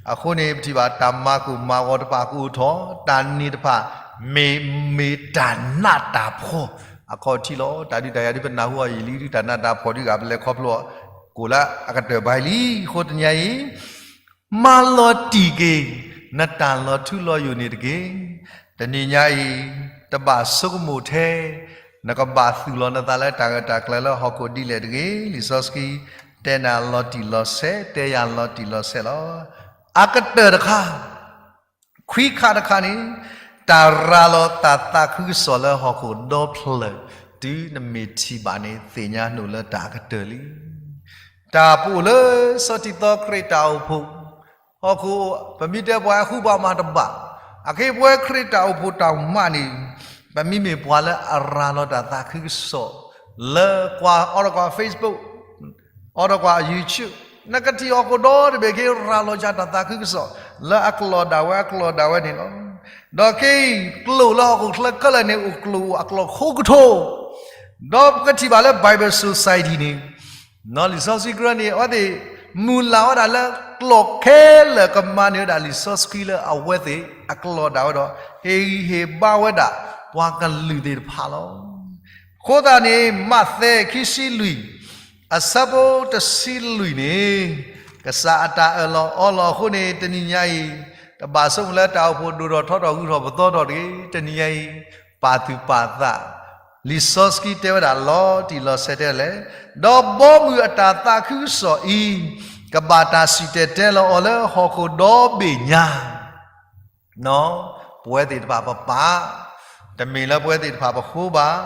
အဃိန့ၣ် ပထံၣ်ဘၣ်တၢ်မၤကိၢ်မၤဂီၤတဖၣ်ကအိၣ်ထီၣ်, တၢ်န့ၣ်တဖၣ် မ့ၢ်မ့ၢ်တၢ်နးတၢ်ဖှီၣ်အခီၣ်ထံးလီၤ. တၢ်ဒုးတၢ်ယၤဒ်ပနၢ်ဟူအီၤယံာ်လံ ဒုးတၢ်နးတၢ်ဖှီၣ်ဒုးဂၤ ပလဲၤခီဖျိအီၤ ကိၣ်လၢအကတၢၢ်ဘၣ်လံ. အဃိတနံၤညါအံၤ မၤလီၤတံၢ်က့ၤ နတၢ်လီၤထူလီၤယိာ်န့ၣ်တက့ၢ်. တနံၤညါအံၤ တဘၣ်ဆိကမိၣ်ထဲ နကဘၣ်သူၣ်လီၤနသးလၢတၢ်ဂၢၢ်တၢ်ကျၢၤလၢဟီၣ်ခိၣ်ဒ်လဲၣ်တဂ့ၤ. လံာ်စီဆှံတဲနၤလီၤတံၢ်လီၤဆဲး, တဲယၤလီၤတံၢ်လီၤဆဲးလီၤ. အကတၢၢ်တခါ ခွံခါတခါန့ၣ် တၢ်ရၤလီၤတၢ်သးခုကစီၣ်လၢဟီၣ်ခိၣ်ဒီဖျၢၣ် တုၤနမ့ၢ်ထံၣ်ဘၣ်န့ၣ် သ့ၣ်ညါနုာ်လၢတၢ်အကတၢၢ်လံ. တၢ်ပအိၣ်လၢစီၤတံၤသီခရံာ်တၢ်အိၣ်ဖှိၣ်, ဟီၣ်ခိၣ် ပမ့ၢ်တဲပှၤဃူပှၤမၤတဘၣ်, အခဲအံၤပဝဲခရံာ်တၢ်အိၣ်ဖှိၣ်တၢ်မးန့ၣ် ပမ့မ့ၢ်ပှၤလၢအရၤလီၤတၢ်သးခုကစီၣ် လၢကွၢ်အီၤဒီးကွၢ် Facebook အီၤဒီးကွၢ် YouTube, နကထံၣ်ဟီၣ်ခိၣ်ဒီတဘ့ၣ်က့ၤရၤလီၤယၤတၢ်သးခုကစီၣ် လၢအကျိာ်ဒၣ်ဝဲအကျိာ်ဒၣ်ဝဲန့ၣ်လီၤ. ဒီးခဲအံၤ ကျိာ်လၢဟီၣ်ခိၣ်ချၢခဲလၢာ်န့ၣ် အိၣ်ကျိာ်အကျိာ်ခိကထိ, ဒီးပကထံၣ်ဘၣ်လၢ Bible Society န့ၣ် လံာ်စီဆှံကရၢန့ၣ် အဝဲသ့ၣ်မုၢ်လၢ်ဝဲဒၣ်လၢ ကျိာ်ခဲလၢာ်ကမၤန့ၢ်ဝဲဒၣ်လံာ်စီဆှံလၢအဝဲသ့ၣ်အကျိာ်ဒၣ်ဝဲဒီး ဟ့ၣ်ဂံၢ်ဟ့ၣ်ဘါဝဲဒၣ်ပှၤကလုာ်သ့ၣ်တဖၣ်လီၤ. အဃိသတးန့ၣ် မးသဲခံဆံလွံၢ် အဆၢဖိတဆံလွံၢ်န့ၣ် ကစၢ်အတၢ်အၢၣ်လီၤအီလီၤအဃိန့ၣ် တနံၤညါအံၤ တဘၣ်ဆိကမိၣ်လၢတၢ်အိၣ်ဖှိၣ်ဒိၣ်ထီၣ်ထီထီၣ်ဂုၤထီၣ်ပသီထီၣ်တဂ့ၤ. တနံၤညါအံၤ ပာ်သူၣ်ပာ်သး, လံာ်စီဆှံတဲဝဲဒၣ်လီၤတံၢ်လီၤဆဲးတဲလဲၣ်, ဒီးဘီမုၢ်အတၢ်သးခုကစီၣ်အံၤ ကဘၣ်တၢ်စံၣ်တဲၤတဲလီၤအီၤလၢဟီၣ်ခိၣ်ဒီဘ့ၣ်ညါ ပဝဲသ့ၣ်တဖၣ်ပပာ်, တမ့ၢ်လၢပဝဲသ့ၣ်တဖၣ်ပဃိဘၣ်,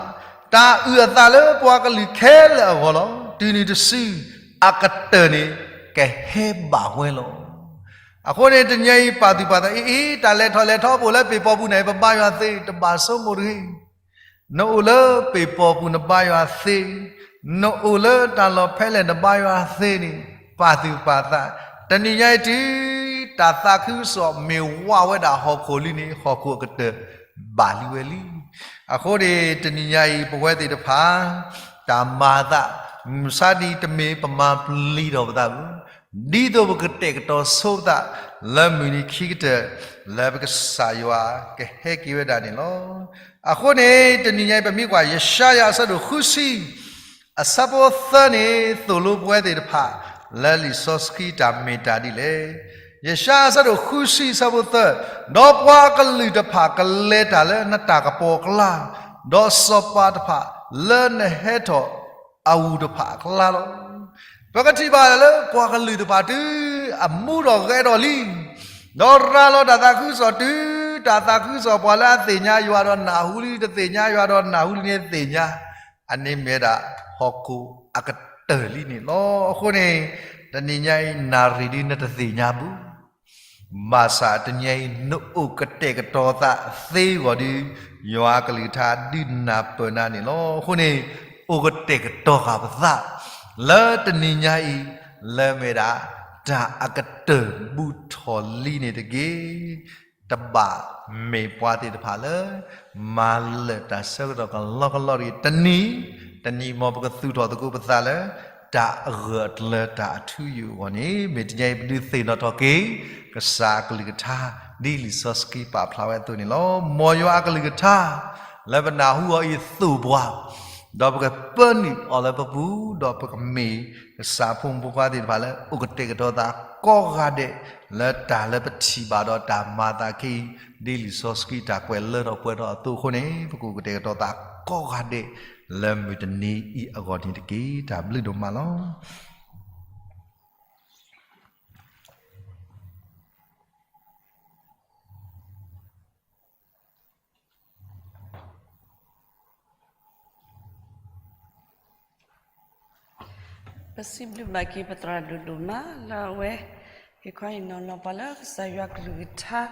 တၢ်အုၣ်အသးလၢပှၤကလုာ်ခဲလၢာ်အဂီၢ်လီၤ. တုၤနုၤတစု အကတၢၢ်န့ၣ် ကဟဲဘၣ်ဝဲလီၤ. အဃိန့ၣ် တနံၤအံၤပာ်သူၣ်ပာ်သးအံၤ အံၤ တၢ်လဲၤထီၣ်လဲၤထီပအိၣ်လၢပ့ၢ်ပီၢ်ပူၤန့ၣ် ပဘါယွၤသ့ တဘၣ်ဆိကမိၣ်တဂ့ၤ. နအိၣ်လၢပ့ၢ်ပီၢ်ပူၤနဘါယွၤသ့, နအိၣ်လၢတၢ်လီၢ်ဖဲလဲၣ်နဘါယွၤသ့န့ၣ် ပာ်သူၣ်ပာ်သး, တနံၤညါအံၤတုၤ တၢ်သးခုကစီၣ်မ့ၢ်ဝးဝဲဒၣ်ဟီၣ်ခိၣ်လံန့ၣ် ဟီၣ်ခိၣ်အကတၢၢ်ဘၣ်လံဝဲလံ. အဃိန့ၣ် တနံၤညါအံၤ ပဝဲသ့ၣ်တဖၣ် တၢ်မၤအသး မုၢ်မဆါတနံၤတမ့ၢ်ပမၤပျံၤထီၣ်ပသးဘၣ် ဒ်သိးပကတဲာ်ကတီၤဆိပသး လၢမုၢ်နံၤခံကတၢၢ် လၢပကစၢ်ယွၤကဟဲက့ၤဝဲဒၣ်န့ၣ်လီၤ. အဃိန့ၣ် တနံၤညါအံၤ ပမ့ၢ်ကွၢ် ယၡါယၤအဆၢဒိၣ်ဃုဆံ အဆၢဖိသၢန့ၣ် သိၣ်လိပဝဲသ့ၣ်တဖၣ် လၢလံာ်စီဆှံတၢ်မ့ၢ်တၢ်ဒ်လဲၣ်. ယၡါယၤအဆၢဒိၣ်ဃုဆံအဆၢဖိသၢ, ဒီးပှၤကလုာ်တဖၣ်ကလဲၤတၢ်လၢနတၢ်ကပီၤအကျါ, ဒီးစီၤပၤတဖၣ်လၢနဟဲထီၣ်အအူၣ်တဖၣ်အကျါလီၤ. ပကထံၣ်ဘၣ်လၢပှၤကလုာ်တဖၣ်တုၤအမူထီၣ်ဂဲၤထီၣ်လံ, ဒီးရၤလီၤတၢ်သးခုကစီၣ်တုၤတၢ်သးခုကစီၣ် ပှၤလၢအသ့ၣ်ညါယွၤဒီးနၢ်ဟူလံတသ့ၣ်ညါ, ယွၤဒီးနၢ်ဟူလံန့ၣ်သ့ၣ်ညါ, အန့ၣ်မ့ၢ်ဝဲဒၣ်ဟီၣ်ခိၣ်အကတၢၢ်လံန့ၣ်လီၤ. အဃိန့ၣ် တနံၤညါအံၤ နၣ်ရံၣ်ဒုနတသ့ၣ်ညါဘၣ်. ဘၣ်ဆၣ်တနံၤညါအံၤ နအိၣ်ကတဲာ်ကတီၤသးသ့အဂီၢ်ဒီး ယွၤအကလုၢ်ကထါဒုးနၢ်ပၢၢ်နၤန့ၣ်လီၤ. အဃိန့ၣ် အိၣ်ကတဲာ်ကတီၤဃာ်ပသး လၢတနံၤညါအံၤ လၢမ့ၢ်ဒၣ် တၢ်အကတၢၢ်ဘူးထီၣ်လံန့ၣ်တက့ၢ်. တဘၣ်မ့ၢ်ပှၤသ့ၣ်တဖၣ်လၢ မၤလၢာ်တၢ်ဆၢကတီၢ်ကလီကလီတဂ့ၤ. တနံၤ, တနံၤမ့ၢ်ပကသူၣ်ထီၣ်သကိးပသးလၢ တၢ်အဂၢၢ်အကျၢၤတၢ်အထူအယိာ်အဂီၢ်န့ၣ် မ့ၢ်တနံၤအံၤ ပဒုးသ့ၣ်နီၣ်ထီၣ်က့ၤ ကစၢ်အကလုၢ်ကထါ ဒ်လံာ်စီဆှံပာ်ဖျါဝဲအသိးန့ၣ်လီၤ. မ်ယွၤအကလုၢ်ကထါ လၢပနၢ်ဟူအီၤအံၤသိၣ်ပှၤ, ဒီးပကပၢနုာ်အီၤလၢပပူၤ, ဒီးပကမ့ၢ်ကစၢ်ဖိမုၣ်ဖိခွါသ့ၣ်တဖၣ်လၢ အိၣ်ကတဲာ်ကတီၤသးကိးဂၤဒဲး လၢတၢ်လၢပထံၣ်ဘၣ်ဒီးတၢ်မၤသးခဲအံၤ ဒ်လံာ်စီဆှံတၢ်ကွဲးလၢထီၣ်ပှဲၤထီၣ်အသိးအဃိန့ၣ် ပကအိၣ်ကတဲာ်ကတီၤသးကိးဂၤဒဲး လၢမုၢ်တနံၤအံၤအဂီၢ်န့ၣ်တက့ၢ်. တၢ်ဘျုးဒိၣ်မးလီၤ. ပစံးဘျုးဘၣ်က့ၤပသရၣ်ဒိၣ်ဒိၣ်မးလၢအဝဲ ဟ့ၣ်ခီဟ့ၣ်နီၤလီၤပှၤလၢကစၢ်ယွၤကလုၢ်ကထါ,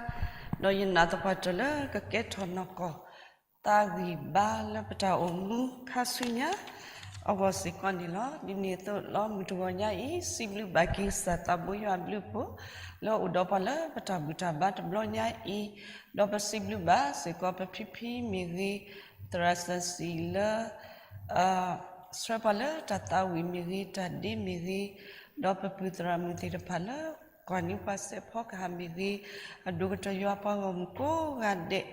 ဒီးယနာ်သပှၢ်တၢၢ်လၢကကဲထီၣ်နီၢ်ကီၢ် သးဂံၢ်ဘါလၢပတၢ်အိၣ်မူခါဆူညါ အဂီၢ်စ့ၢ်ကီးန့ၣ်လီၤ. ဒ်န့ၣ်အသိးလီၤ မုၢ်တဂီၤညါအံၤ စံးဘျုးဘၣ်က့ၤကစၢ်သးဘိယွၤအဘျုးအဖှိၣ် လၢအအိၣ်ဒီးပှၤလၢပတၢ်ဘူၣ်တၢ်ဘါတဘျီညါအံၤ, ဒီးပစံးဘျုးဘၣ်စ့ၢ်ကီးပဖံဖံမ့ၢ်ဂ့ၤ, သရၣ်စီဆှံလၢ ဆှၢပှၤလၢတၢ်သးဝံၣ်မ့ၢ်ဂ့ၤ, တၢ်ဒ့မ့ၢ်ဂ့ၤ, ဒီးပပုၢ်သရၣ်မုၣ်သ့ၣ်တဖၣ်လၢ ကွၢ်န့ၢ်ပှၤစဲးဖီကဟၣ်မ့ၢ်ဂ့ၤ, အဒိၣ်ကတၢၢ်ယွၤပှၤဂီၢ်မုၢ်ကိးဂၤဒဲး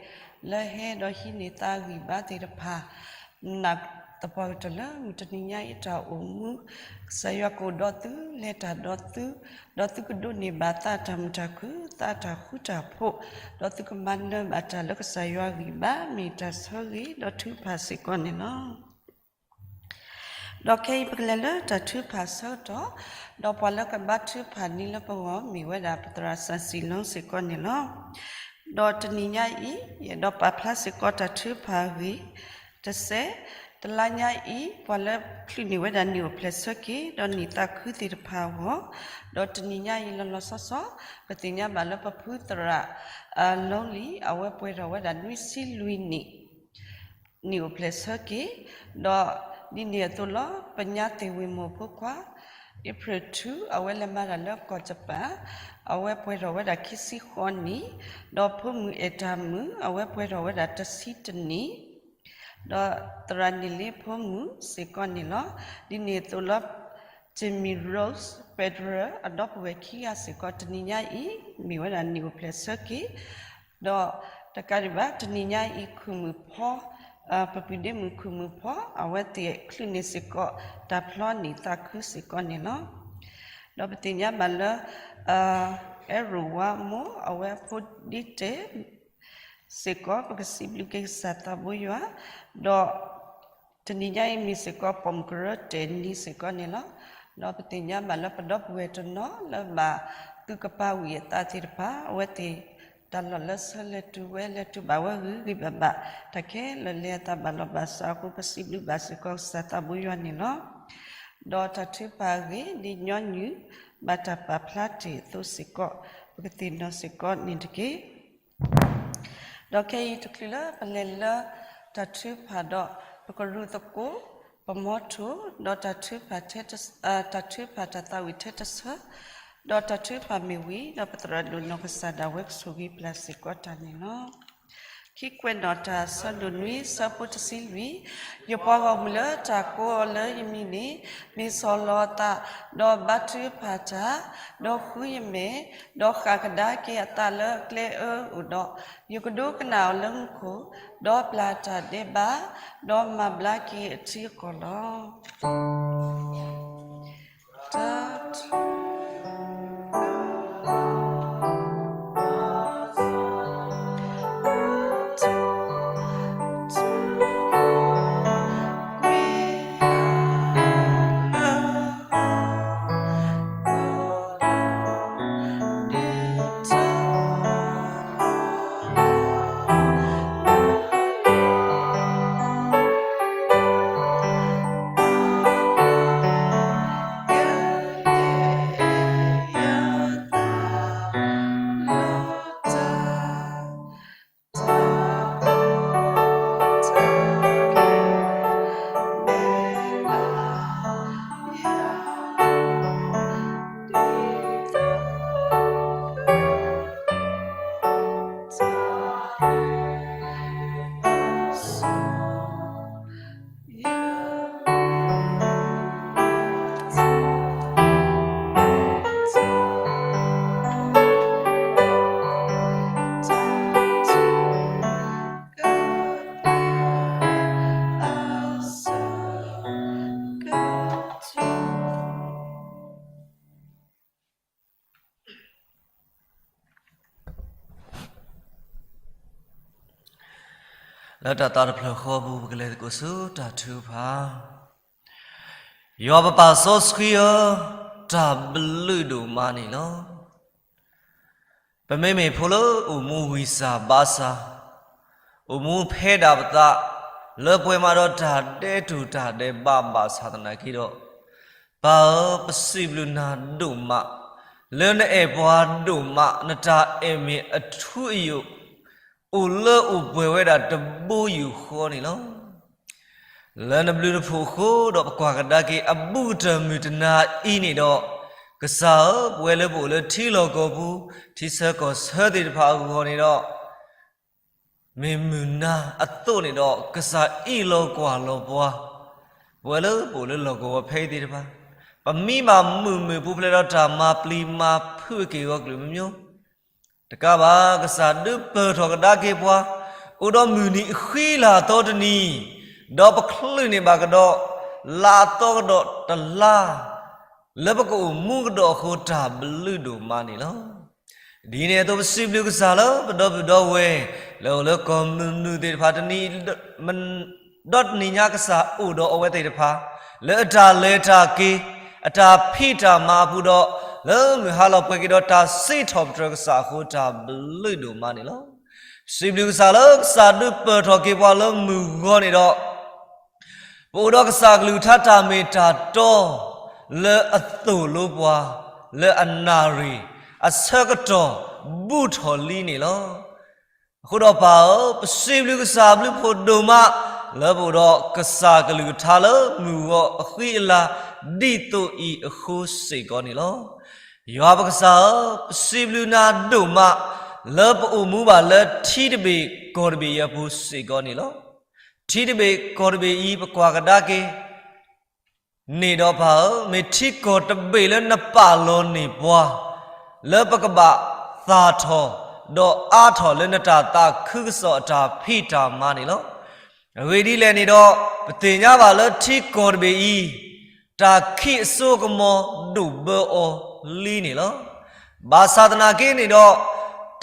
လၢဟဲဒီးဟံးန့ၢ်သးဂံၢ်ဘါသ့ၣ်တဖၣ်, နာ်သပှၢ်ကတၢၢ်လၢမုၢ်တနံၤညါအံၤတၢ်အိၣ်မူ, ကစၢ်ယွၤကအိၣ်ဒီးသု လဲၤတၢ်ဒီးသု, ဒီးသုကဒိးန့ၢ်ဘၣ်သးတၢ်မုာ်တၢ်ခုၣ် သးတၢ်ဃူတၢ်ဖိး, ဒီးသုကမၤနၢၤဘၣ်တၢ်လၢကစၢ်ယွၤဂံၢ်ဘါ မ့ၢ်တၢ်ဆၢဂ့ၤဒီးထုကဖၣ်စ့ၢ်ကီးန့ၣ်လီၤ. ဒီးခဲအံၤပကလဲၤလၢတၢ်ထုကဖၣ်အဆၢကတီၢ်, ဒီးပှၤလၢကဘါထုကဖၣ်န့ၢ်လၢပဂီၢ် မ့ၢ်ဝဲဒၣ်ပသရၣ်စီဆှံလီၤစ့ၢ်ကီးန့ၣ်လီၤ. ဒီးတနံၤညါအံၤ ယအဲၣ်ဒိးပာ်ဖျါစ့ၢ်ကီးတၢ်ထုကဖၣ်အဂ့ၢ်တစဲး, တလါညါအံၤ ပှၤလၢချုးန့ၢ်ဝဲဒၣ်နံၣ်အိၣ်ဖျဲၣ်ဆၢက့ၤ ဒီးနံၣ်သးခုသ့ၣ်တဖၣ်အဂီၢ်, ဒီးတနံၤညါအံၤလီၤလီၤဆီဆီ ပသ့ၣ်ညါဘၣ်လၢပဖုသရၣ် အ Lonely အဝဲပှဲၤထီၣ်ဝဲဒၣ်နွံဆံလွံၢ်နံၣ် နံၣ်အိၣ်ဖျဲၣ်ဆၢက့ၤ, ဒီးဒ်န့ၣ်အသိးလီၤ ပညါသ့ၣ်ဝ့ၢ်မိၢ်ဖိခွါ April two အဝဲလဲၤမၤတၢ်လၢကီၢ်ယပၣ်, အဝဲပှဲၤထီၣ်ဝဲဒၣ်ခံဆံဃိးနံၣ်, ဒီးဖိမုၣ်အဲၣ်တၢ်မုၣ် အဝဲပှဲၤထီၣ်ဝဲဒၣ်တဆံတနံၣ် ဒီးသရၣ်န့ၣ်လ့ဖိမုၣ်စ့ၢ်ကီးန့ၣ်လီၤ. ဒ်န့ၣ်အသိးလီၤ Jimmy Rose Federer အဒီပုၢ်ဝဲၢ်ခံဂၤစ့ၢ်ကီး တနံၤညါအံၤ မ့ၢ်ဝဲဒၣ်နံၣ်အိၣ်ဖျဲၣ်ဆၢက့ၤ, ဒီးတကးဒံးဘၣ် တနံၤညါအံၤ ခုၣ်မုၣ်ဖီ ပပုၢ်ဒ့မုၣ်ခုၣ်မုၣ်ဖီ အဝဲသ့ၣ်ချုးန့ၢ်စ့ၢ်ကီး တၢ်ဖျီနံၣ်သးခုစ့ၢ်ကီးန့ၣ်လီၤ. ဒီးပသ့ၣ်ညါဘၣ်လၢ အဲရိၣ်ဝါမိၢ် အဝဲအဖိဒ့တဲာ် စ့ၢ်ကီး ပကစံးဘျုးက့ၤကစၢ်သးဘိယွၤ, ဒီးတနံၤညါအံၤမ့ၢ်စ့ၢ်ကီး ပိာ်မုၣ်ကရၢတဲာ်နံၤစ့ၢ်ကီးန့ၣ်လီၤ. ဒီးပသ့ၣ်ညါဘၣ်လၢပဒီပုၢ်ဝဲၢ်တနီၤလၢဘၣ်သူၣ်ကပာ်ဝံၣ်အသးသ့ၣ်တဖၣ် အဝဲသ့ၣ်တၢ်လီၢ်လၢဆၢလဲၤတုၤဝဲလဲၤတုၤဘၣ်ဝဲဂ့ၤဂ့ၤဘၣ်ဘၣ် တၢ်ခဲလၢာ်လဲၤအသးဘၣ်လီၤဘၣ်စးအဃိ ပစံးဘျုးဘၣ်စ့ၢ်ကီးကစၢ်သးဘိယွၤန့ၣ်လီၤ. ဒီးတၢ်ထုကဖၣ်အဂ့ၢ် ဒ်ညီနုၢ်ဘၣ်တၢ်ပာ်ဖျါတ့ၢ်အသိးစ့ၢ်ကီး ပကသ့ၣ်နီၣ်စ့ၢ်ကီးန့ၣ်တက့ၢ်. ဒီးခဲအံၤတချုးလၢပလဲၤလၢတၢ်ထုကဖၣ်ဒီး ပကရူၢ်သကိး ပမီထိၣ် ဒီးတၢ်ထုကဖၣ် တၢ်ထုကဖၣ်တၢ်သးဝံၣ်ထဲတဆၢ, ဒီးတၢ်ထုကဖၣ်မ့ၢ်ဝံၤ ဒီးပသရၣ်ဒိၣ်နီၢ်ကစၢ်ဒၣ်ဝဲကဆိၣ်ဂ့ၤပျၢ်စ့ၢ်ကီးတၢ်န့ၣ်လီၤ. ခံကွဲးနီၣ်တၢ်ဆၢဒိၣ်နွံဆၢဖိတဆံလွံၢ်, ယပှၤဂီၢ်မုၢ်လၢတၢ်ကိးအီၤလၢယမံၤန့ၣ် မ့ၢ်ဆီၣ်လီၤအသး, ဒီးဘါထုကဖၣ်တၢ်, ဒီးဃုယမဲာ်, ဒီးဃၣ်ကဒါက့ၤအသးလၢအကျဲအၢအိၣ်ဒီး, ယကဒိကနၣ်အီၤလၢမူခိၣ်, ဒီးပျၢ်တၢ်ဒဲးဘး, ဒီးမၤဘျါက့ၤအထံအကီၢ်လီၤ. တၢ် လၢတၢ်သးတဖျၢၣ်ဃီပူၤ ပကလဲၤသကိးဆူတၢ်ထုကဖၣ်. ယွၤပပၢ်စီဆှံဧၢ, တၢ်ဘျုးဒိၣ်မးန့ၣ်လီၤ. ပမ့မ့ၢ်ဖိလၢအိၣ်မူဝံၣ်စၢ်ဘါစၢ်, အိၣ်မူဖဲဒၣ်ပသး, လၢပှဲၤမးဒီးတၢ်ဒဲးတူာ်တၢ်ဒဲးဘးဘၣ်ဆၣ်သနာ်က့ဒီး, ပၢ်ဧၢ, ပစံးဘျုးနၤဒိၣ်မး, လၢနအဲၣ်ပှၤဒိၣ်မး, နတၢ်အဲၣ်မ့ၢ်အထူအယိာ် အိၣ်လၢအိၣ်ပှဲၤဝဲဒၣ်တဘိယူၢ်ဃီန့ၣ်လီၤ. လၢနဘျုးနဖှိၣ်အဃိဒီး ပကွၢ်ကဒါက့ၤအဘူးကတၢၢ်မုၢ်တနၤအံၤန့ၣ်ဒီး, ကစၢ်ဧၢ, ပဝဲလၢပအိၣ်လၢထံလီၢ်ကီၢ်ပူၤ, ထံဆၢကီၢ်ဆၢသ့ၣ်တဖၣ်အဂီၢ်န့ၣ်ဒီး, မ့ၢ်မုၢ်နၤအသိးန့ၣ်ဒီး ကစၢ်အံးလီၤကွၢ်လီၤပှၤ, ပဝဲလၢပအိၣ်လၢလီၢ်ကဝီၤဖဲအံၤသ့ၣ်တဖၣ်, ပမံဘၣ်မုာ်မုာ်ပူၤဖျဲးဒီးတၢ်မၤပျံၤမၤဖုးအက့ၢ်အဂီၤကလုာ်မံၤမံၤ တကးဘၣ်, ကစၢ်ဒုးပၢၢ်ထီၣ်ကဒါက့ၤပှၤ, အိၣ်ဒီးမုၢ်နံၤဃံလၤအသီတနံၤ, ဒီးပချုးန့ၢ်ဘၣ်ကဒီး, လါအသီကဒီးတလါ, လၢပကအိၣ်မူကဒီးအဃိ တၢ်ဘျုးဒိၣ်မးန့ၣ်လီၤ. ဒ်န့ၣ်အသိးပစံးဘျုးကစၢ်လၢပဒီပုၢ်ဒီဝဲၢ်, လၢအိၣ်လၢကီၢ်မုၢ်နုာ်သ့ၣ်တဖၣ်တနံၤ ဒီးတနံၤညါကစၢ်အိၣ်ဒီးအဝဲသ့ၣ်တဖၣ်, လၢအတၢ်လဲၤတၢ်က့ၤ, အတၢ်ဖံးတၢ်မၤအပူၤဒီး, လၢမုၢ်ဟါလီၤပှဲၤက့ၤဒီးတၢ်စံးထီၣ်ပတြၢၤကစၢ်အဃိ တၢ်ဘျုးဒိၣ်မးန့ၣ်လီၤ. ပစံးဘျုးကစၢ်လၢကစၢ်ဒုးပၢၢ်ထီၣ်က့ၤပှၤလၢမုၢ်ဂီၤန့ၣ်ဒီး ပအိၣ်ဒီးကစၢ်ကလုၢ်ကထါတၢ်မ့ၢ်တၢ်တီ လၢအသိၣ်လိပှၤ, လၢအနၣ်ရံၣ်, အဆၢကတီၢ်, ဘူးထီၣ်လံန့ၣ်လီၤ. အဃိဒီးပၢ်ဧၢ, ပစံးဘျုးကစၢ်အဘျုးဖှိၣ်ဒိၣ်မး, လၢပအိၣ်ဒီးကစၢ်ကလုၢ်ကထါလၢမုၢ်ဂီၤအဃံအလၤ ဒ်သိးအံၤအဃိစ့ၢ်ကီးန့ၣ်လီၤ. ယွၤပကစၢ်ဧၢ, ပစံးဘျုးနၤဒိၣ်မး, လၢပအိၣ်မူဘၣ်လၢထံတဘ့ၣ်ကီၢ်တဘ့ၣ်အံၤအပူၤစ့ၢ်ကီးန့ၣ်လီၤ. ထံတဘ့ၣ်ကီၢ်တဘ့ၣ်အံၤ ပကွၢ်ကဒါက့ၤ န့ၣ်ဒီးပၢ်ဧၢ, မ့ၢ်ထံကီၢ်တဘ့ၣ်လၢနပာ်လီၤန့ၢ်ပှၤ, လၢပကဘၣ်သၣ်ထီၣ်, ဒီးအါထီၣ်လၢနတၢ်သးခုကစီၣ်အတၢ်ဖံးတၢ်မၤန့ၣ်လီၤ. အဂ့ၢ်ဒ်လဲၣ်န့ၣ်ဒီး, ပသ့ၣ်ညါဘၣ်လၢထံကီၢ်တဘ့ၣ်အံၤ, တၢ်ခံးအစိကမီၤဒိၣ်ဘၢအီၤလံန့ၣ်လီၤ. ဘၣ်ဆၣ်သနာ်က့န့ၣ်ဒီး,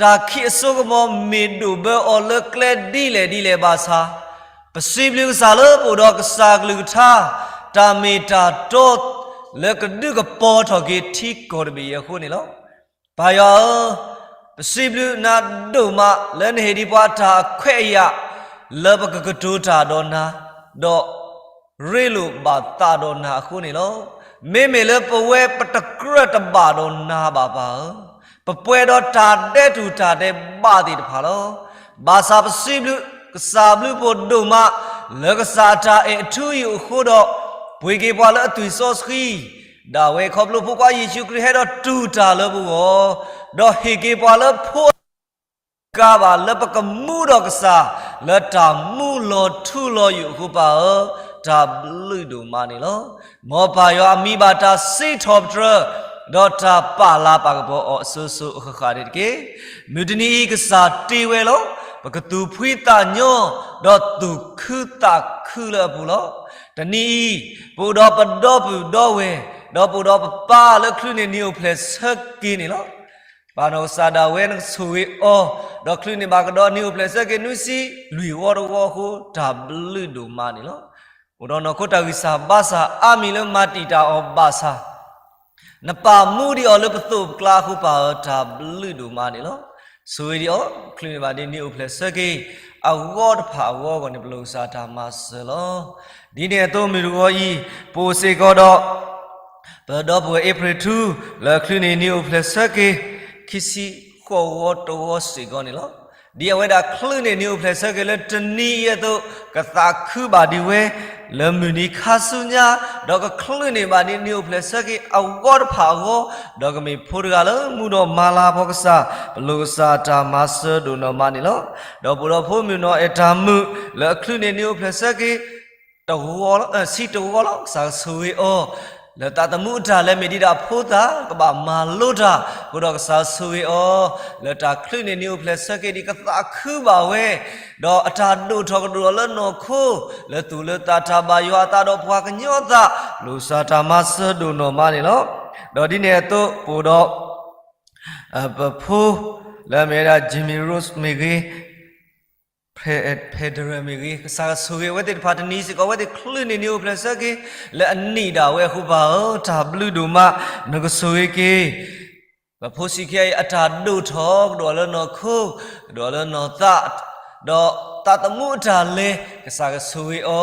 တၢ်ခံးအစိကမီၤမ့ၢ်ဒိၣ်ဘၢအီၤလၢကျဲဒ်လဲၣ်ဒ်လဲၣ်ဘၣ်ဆၣ်, ပစံးဘျုးကစၢ်လၢပအိၣ်ဒီးကစၢ်ကလုၢ်ကထါ, တၢ်မ့ၢ်တၢ်တီ, လၢကဒုးကပီၤထီၣ်က့ၤထံကီၢ်တဘ့ၣ်အံၤအဃိန့ၣ်လီၤ. ပၢ်ယွၤဧၢ, ပစံးဘျုးနၤဒိၣ်မး လၢနဟ့ၣ်ဒံးပှၤတၢ်အခွဲးအယာ်, လၢပကကတိၤတၢ်ဒီးနၤ, ဒီး ရ့လိာ်ဘၣ်သးဒီးနၤအဃိန့ၣ်လီၤ. မ့မ့ၢ်လၢပဝဲပတကြၢးတဘၣ်ဒီးနၤဘၣ်ပၢ်ဧၢ, ပပှဲၤဒီးတၢ်ဒဲးတူာ်တၢ်ဒဲးဘးသ့ၣ်တဖၣ်လီၤ. ဘၣ်ဆၣ်ပစံးဘျုးကစၢ်ဘျုးဖှိၣ်ဒိၣ်မး, လၢကစၢ်အတၢ်အဲၣ်အထူအယိာ်အဃိဒီး, ပှ့ၤက့ၤပှၤလၢအသွံၣ်စီဆှံ, ဒၣ်ဝဲခီဖျိဖိခွါယ့ၣ်ၡူးခရံာ်ဟဲဒီးတူၢ်တၢ်လၢပဂီၢ်, ဒီးဟ့ၣ်က့ၤပှၤလၢဖိအ ကါဘၣ်လၢပကမူဒီးကစၢ်, လၢတၢ်မူလီၤထူလီၤယိာ်အဃိပၢ်ဧၢ, တၢ်ဘျုးဒိၣ်မးန့ၣ်လီၤ. မ်ပၢ်ယွၤအမံၤဘၣ်တၢ်စံးထီၣ်ပတြၢၤ, ဒီးတၢ်ပာ်လၤပာ်ကပီၤအီၤအစိၤစိၤအဃၣ်ဃၣ်န့ၣ်တက့ၢ်. မုၢ်တနံၤအံၤကစၢ်တ့ဝဲလီၤ. ပကသူၣ်ဖှံသးညီ, ဒီးသူၣ်ခုသးခုလၢအပူၤလီၤ. တနံၤအံၤ, ပအိၣ်ဒီးပဒီပုၢ်ဒီဝဲၢ်, ဒီးပအိၣ်ဒီးပပၢ်လၢချုးန့ၢ်နံၤအိၣ်ဖျဲၣ်ဆၢက့ၤန့ၣ်လီၤ. ပၢ်နီၢ်ကစၢ်ဒၣ်ဝဲနကဆိၣ်ဂ့ၤအီၤ, ဒီးချုးန့ၢ်ဘၣ်ကဒီးနံၤအိၣ်ဖျဲၣ်ဆၢက့ၤနွံဆံလွံၢ်ဝီတဝီအဃိ တၢ်ဘျုးဒိၣ်မးန့ၣ်လီၤ. အိၣ်ဒီးနီၢ်ခိတၢ်ဂံၢ်စၢ်ဘါစၢ်အါမံၤလၢမၤတံာ်တာ်အီၤဘၣ်ဆၣ်, နပာ်မူဒံးအီၤလၢပသိးပကျါအဃိပၢ်ဧၢ တၢ်ဘျုးဒိၣ်မးန့ၣ်လီၤ. ဆိၣ်ဂ့ၤဒံးအီၤ, ချုးန့ၢ်ဘၣ်ဒံးနံၤအိၣ်ဖျဲၣ်ဆၢက့ၤအဂီၢ်တဖၣ်အဂီၢ်အဂီၢ်န့ၣ် ပလိၣ်ကစၢ်တၢ်မၤစၢၤလီၤ. ဒ်န့ၣ်အသိးမုၢ်တဂီၤအံၤ, ပအိၣ်စ့ၢ်ကီးဒီး ပဒီပုၢ်ဝဲၢ်အ့ဖြ့ၣ်ထူ, လၢချုးန့ၢ်နံၤအိၣ်ဖျဲၣ်ဆၢက့ၤ, ခံဆံဃိးဝီတဝီစ့ၢ်ကီးန့ၣ်လီၤ. ဒ်အဝဲဒၣ်ချုးန့ၢ်နံၤအိၣ်ဖျဲၣ်ဆၢက့ၤလၢတနံၤအံၤအသိး, ကသးခုဘၣ်ဒံးဝဲ, လၢမုၢ်နံၤခါဆူညါ, ဒီးကချုးန့ၢ်ဘၣ်ဒံးနံၤအိၣ်ဖျဲၣ်ဆၢက့ၤအဂီၢ်တဖၣ်အဂီၢ်, ဒီးကမ့ၢ်ဖိတဂၤလၢမူဒီးမၤလၤကပီၤကစၢ်, ပလိၣ်ကစၢ်တၢ်မၤစၢၤဒိၣ်နီၢ်မးန့ၣ်လီၤ. ဒီးပအိၣ်ဒီးဖိမုၣ်နီၢ်အဲၣ်တၢ်မုၣ်, လၢအချုးန့ၢ်နံၤအိၣ်ဖျဲၣ်ဆၢက့ၤ တဝီ, ဆံတဝီလီၤ. ကစၢ်ဆိၣ်ဂ့ၤအီၤ, လၢသးသမူအတၢ်လဲၤမ့ၢ်ဒံးဒၣ်ဖိသၣ်, ကဘၣ်မၤလိတၢ်, အဃိဒီးကစၢ်ဆိၣ်ဂ့ၤအီၤ, လၢတၢ်ချုးန့ၢ်နံၤအိၣ်ဖျဲၣ်ဆၢက့ၤဒံးကသးခုဘၣ်ဝဲ, ဒီးအတၢ်ဒိၣ်ထီၣ်ကဒိၣ်ထီၣ်လၢနီၢ်ခိ, လၢသူၣ်လၢသးတၢ်ဘၣ်ယွၤအသးဒီးပှၤကညီအသး, ပလိၣ်ကစၢ်တၢ်မၤစၢၤဒိၣ်နီၢ်မးန့ၣ်လီၤ. ဒီးဒ်န့ၣ်အသိးပအိၣ်ဒီး ပဖိ, လၢအမ့ၢ်ဝဲဒၣ် Jimmy Rose မ့ၢ်ဂ့ၤ, federal မ့ၢ်ဂ့ၤ, ကစၢ်ကဆိၣ်ဂ့ၤအဝဲသ့ၣ်တဖၣ်တနံၤစ့ၢ်ကီး အဝဲသ့ၣ်ချုးန့ၢ်နံၤအိၣ်ဖျဲၣ်ဆၢက့ၤ လၢအနံၣ်ဒၣ်ဝဲအဃိ ပၢ်ဧၢ, တၢ်ဘျုးဒိၣ်မး, နကဆိၣ်ဂ့ၤက့ၤ ပဖိဆံးခံဂၤအံၤ အတၢ်ဒိၣ်ထီၣ် ကဒိၣ်လၢနီၢ်ခိ, ကဒိၣ်လၢနီၢ်သး, ဒီးသးသမူအတၢ်လဲၤ ကစၢ်ကဆိၣ်ဂ့ၤအီ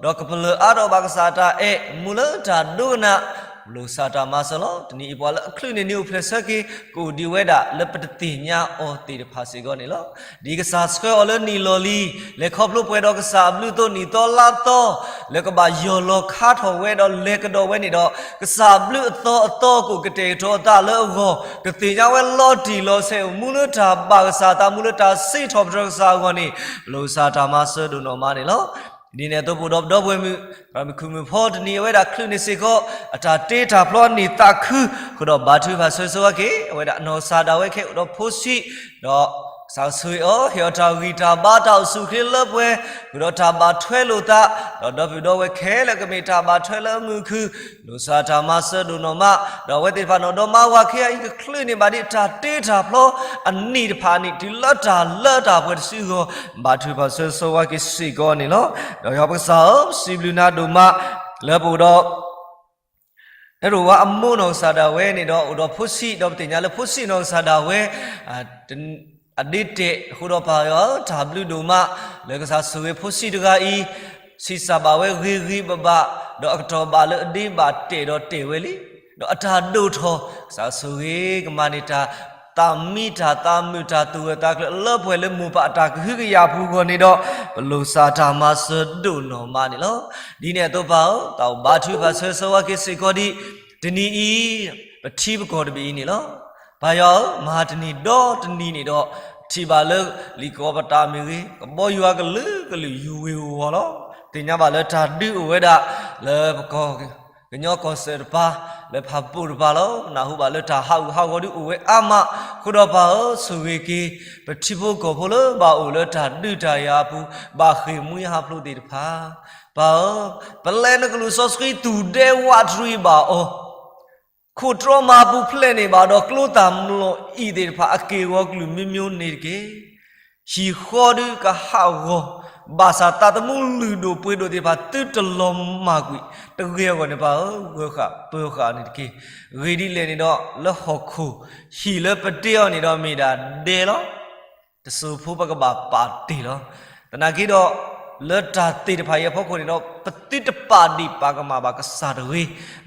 ၤ, ဒီးကပလၢၢ်အါထီၣ်ဘၣ်ကစၢ်အတၢ်အဲၣ် မူလၢတၢ်ဒိကနၣ်, ပလိၣ်ကစၢ်တၢ်မၤစၢၤလီၤ. တနံၤအံၤပှၤလၢအချုးန့ၢ်နံၤအိၣ်ဖျဲၣ်ဆၢက့ၤ ကအိၣ်ဒံးဝဲဒၣ်လၢပတသ့ၣ်ညါအီၤသ့ၣ်တဖၣ်စ့ၢ်ကီးန့ၣ်လီၤ. ဒ်ကစၢ်ဆှၢအီၤလၢနံၣ်လီၢ်လံၤ လဲၤခီဖျိပှဲၤဒီးကစၢ်အဘျုးအသိး နံၣ်သီလါသီ လၢကဘၣ်ယီၢ်လီၤခါထီၣ်ဝဲဒီးလဲၤကဒီးဝဲန့ၣ်ဒီး ကစၢ်အဘျုးအသီအသီ ကအိၣ်ကတဲာ်ကတီၤအသးလၢအဂီၢ်, ကသ့ၣ်ညါဝဲလီၤတံၢ်လီၤဆဲး အိၣ်မူလၢတၢ်ဘၣ်ကစၢ်အသး မူလၢတၢ်စံးထီၣ်ပတြၢၤကစၢ်အဂီၢ်န့ၣ် ပလိၣ်ကစၢ်တၢ်မၤစၢၤဒိၣ်နီၢ်မးန့ၣ်လီၤ. ဒ်န့ၣ်အသိး ပအိၣ်ဒီးပဒီပုၢ်ဝဲၢ်မုၣ် ပၢ်မုၣ်ခုၣ်မုၣ်ဖီ တနံၤအံၤ အဝဲဒၣ်ချုးန့ၢ်စ့ၢ်ကီး အတၢ်တ့တၢ်ဖျီအနံၣ်သးခု ဃုာ်ဒီးဘါထုကဖၣ်ဆၢဂ့ၤဆၢဝါက့ၤ အဝဲဒၣ်အနီၢ်ကစၢ်ဒၣ်ဝဲခဲအံၤ အိၣ်ဒီးဖိဆံး ဒီးကစၢ်ကဆိၣ်ဂ့ၤအီၤ ဟ့ၣ်အီၤတၢ်ဂံၢ်တၢ်ဘါ တၢ်အိၣ်ဆူၣ်အိၣ်ချ့လၢပှဲၤ ဃုာ်ဒီးတၢ်ဘၣ်ထွဲလိာ်သး ဒီးဒီပုၢ်ဒီဝဲၢ်ခဲလၢာ်ကမ့ၢ်တၢ်ဘၣ်ထွဲလၢအမုာ်ခုၣ် လိၣ်ကစၢ်တၢ်မၤစၢၤဒိၣ်နီၢ်မး ဒီးအဝဲသ့ၣ်တဖၣ်နီၢ်ဒီမါဝၤခံဂၤအံၤ ကချုးန့ၢ်ဘၣ်ဒ်တၢ်တ့တၢ်ဖျီအနံၣ်တဖၣ်န့ၣ် တုၤလၢတၢ်လၢတၢ်ပှဲၤတစုအဂီၢ် ဘါထုကဖၣ်ဆၢဂ့ၤဆၢဝါက့ၤစ့ၢ်ကီးန့ၣ်လီၤ. ဒီးယွၤပကစၢ်ဧၢ, ပစံးဘျုးနၤဒိၣ်မး လၢပအိၣ်ဒီး အဲၣ်ဒိးဝါအမိၢ်နီၢ်ကစၢ်ဒၣ်ဝဲန့ၣ်ဒီး အိၣ်ဒီးဖိဆံး ဒီးပသ့ၣ်ညါလၢဖိဆံးနီၢ်ကစၢ်ဒၣ်ဝဲ အဒ့တဲာ်အဃိဒီး ပၢ်ယွၤဧၢ, တၢ်ဘျုးဒိၣ်မး လၢကစၢ်ဆိၣ်ဂ့ၤဖိဆံးတဂၤအံၤ ဆံးစၢ်ဘၣ်ဝဲဂ့ၤဂ့ၤဘၣ်ဘၣ် ဒီးအကတီၢ်ဘၣ်လၢအဒ့ဘၣ်တဲာ်ဒီးတဲာ်ဝဲလံ ဒီးအတၢ်ဒိၣ်ထီၣ် ကစၢ်ဆိၣ်ဂ့ၤကမၤန့ၢ်တၢ် သးမံတၢ်သးမုာ်တၢ်သူၣ်ဂၢၢ်သးကျၢၤလၢပှဲၤလၢမိၢ်ပၢ်အတၢ်ကဟုကယာ်အပူၤအဂီၢ်န့ၣ်ဒီး ပလိၣ်ကစၢ်တၢ်မၤစၢၤဒိၣ်နီၢ်မးန့ၣ်လီၤ. ဒ်န့ၣ်အသိးပၢ်ဧၢ, တၢ်အိၣ်ဘါထုကဖၣ်ဆၢဂ့ၤဆၢဝါက့ၤစ့ၢ်ကီးဒ် တနံၤအံၤ ပထံပကီၢ်တဘ့ၣ်အံၤန့ၣ်လီၤ. ပၢ်ယွၤဧၢ, မဟါတနံၤဒီတနံၤန့ၣ်ဒီး ထံၣ်ဘၣ်လၢလံာ်ကီးပတာ်မ့ၢ်ဂ့ၤ, ကဘီယူၤအကလုာ်ကလုာ်ယူၤဝ့ၤဝီၤလီၤ. သ့ၣ်ညါဘၣ်လၢတၢ်ဒုးအိၣ်ဝဲဒၣ် လၢပကီၢ် ကညီကီၢ်စဲၣ်တပၤ လၢဖၣ်ပူၣ်တပၤလီၤ. နၢ်ဟူဘၣ်လၢတၢ်ဟးဂူာ်ဟးဂီၤဒုးအိၣ်ဝဲအါမး, အဃိဒီးပၢ်ဧၢ, ဆိၣ်ဂ့ၤက့ၤ ပထံဖိကီၢ်ဖိလၢဘၣ်အိၣ်လၢတၢ်ဒုးတၢ်ယၤအပူၤ ဘၣ်ဃ့ၢ်မှံဟးဖျိးသ့ၣ်တဖၣ်, ပၢ်ဧၢ, ပလဲၤနကလူးစီဆှံသူၣ်ဒဲဝးတရံးဘၣ်အီၤ ခိၣ်တြီမၤပူၤဖျဲးန့ၢ်ဘၣ်ဒီးကျိသၣ်မျိာ်အံၤသ့ၣ်တဖၣ် အက့ၢ်အဂီၤကလုာ်မံၤမံၤန့ၣ်တက့ၢ်. ဟံၣ်ဃီဒုးကဟးဂီၤ, ဘၣ်ဆၣ်သးသမူလုၢ်ဒိၣ်ပှ့ၤဒိၣ်သ့ၣ်တဖၣ် သုတလီၤမၢ်ကွံာ်တဂ့ၤအဂီၢ်န့ၣ် ပၢ်ဧၢ, ဂၢၤဃာ်ပၢၤဃာ်န့ၣ်တက့ၢ်. ဂ့ၤဒ်လဲၣ်န့ၣ်ဒီး လၢဟီၣ်ခိၣ်ဟံၣ်လၢပတ့အီၤန့ၣ်ဒီးမ့ၢ်ဒၣ်ဒဲလီၤ. တစိၢ်ဖိပကဘၣ်ပာ်တ့ၢ်လီၤ. သနာ်က့ဒီး လၢတၢ်သ့ၣ်တဖၣ်အံၤအဖီခိၣ်န့ၣ်ဒီး ပသုတပာ်ဒံးပာ်ကမၣ်ဘၣ်ကစၢ်တဂ့ၤ.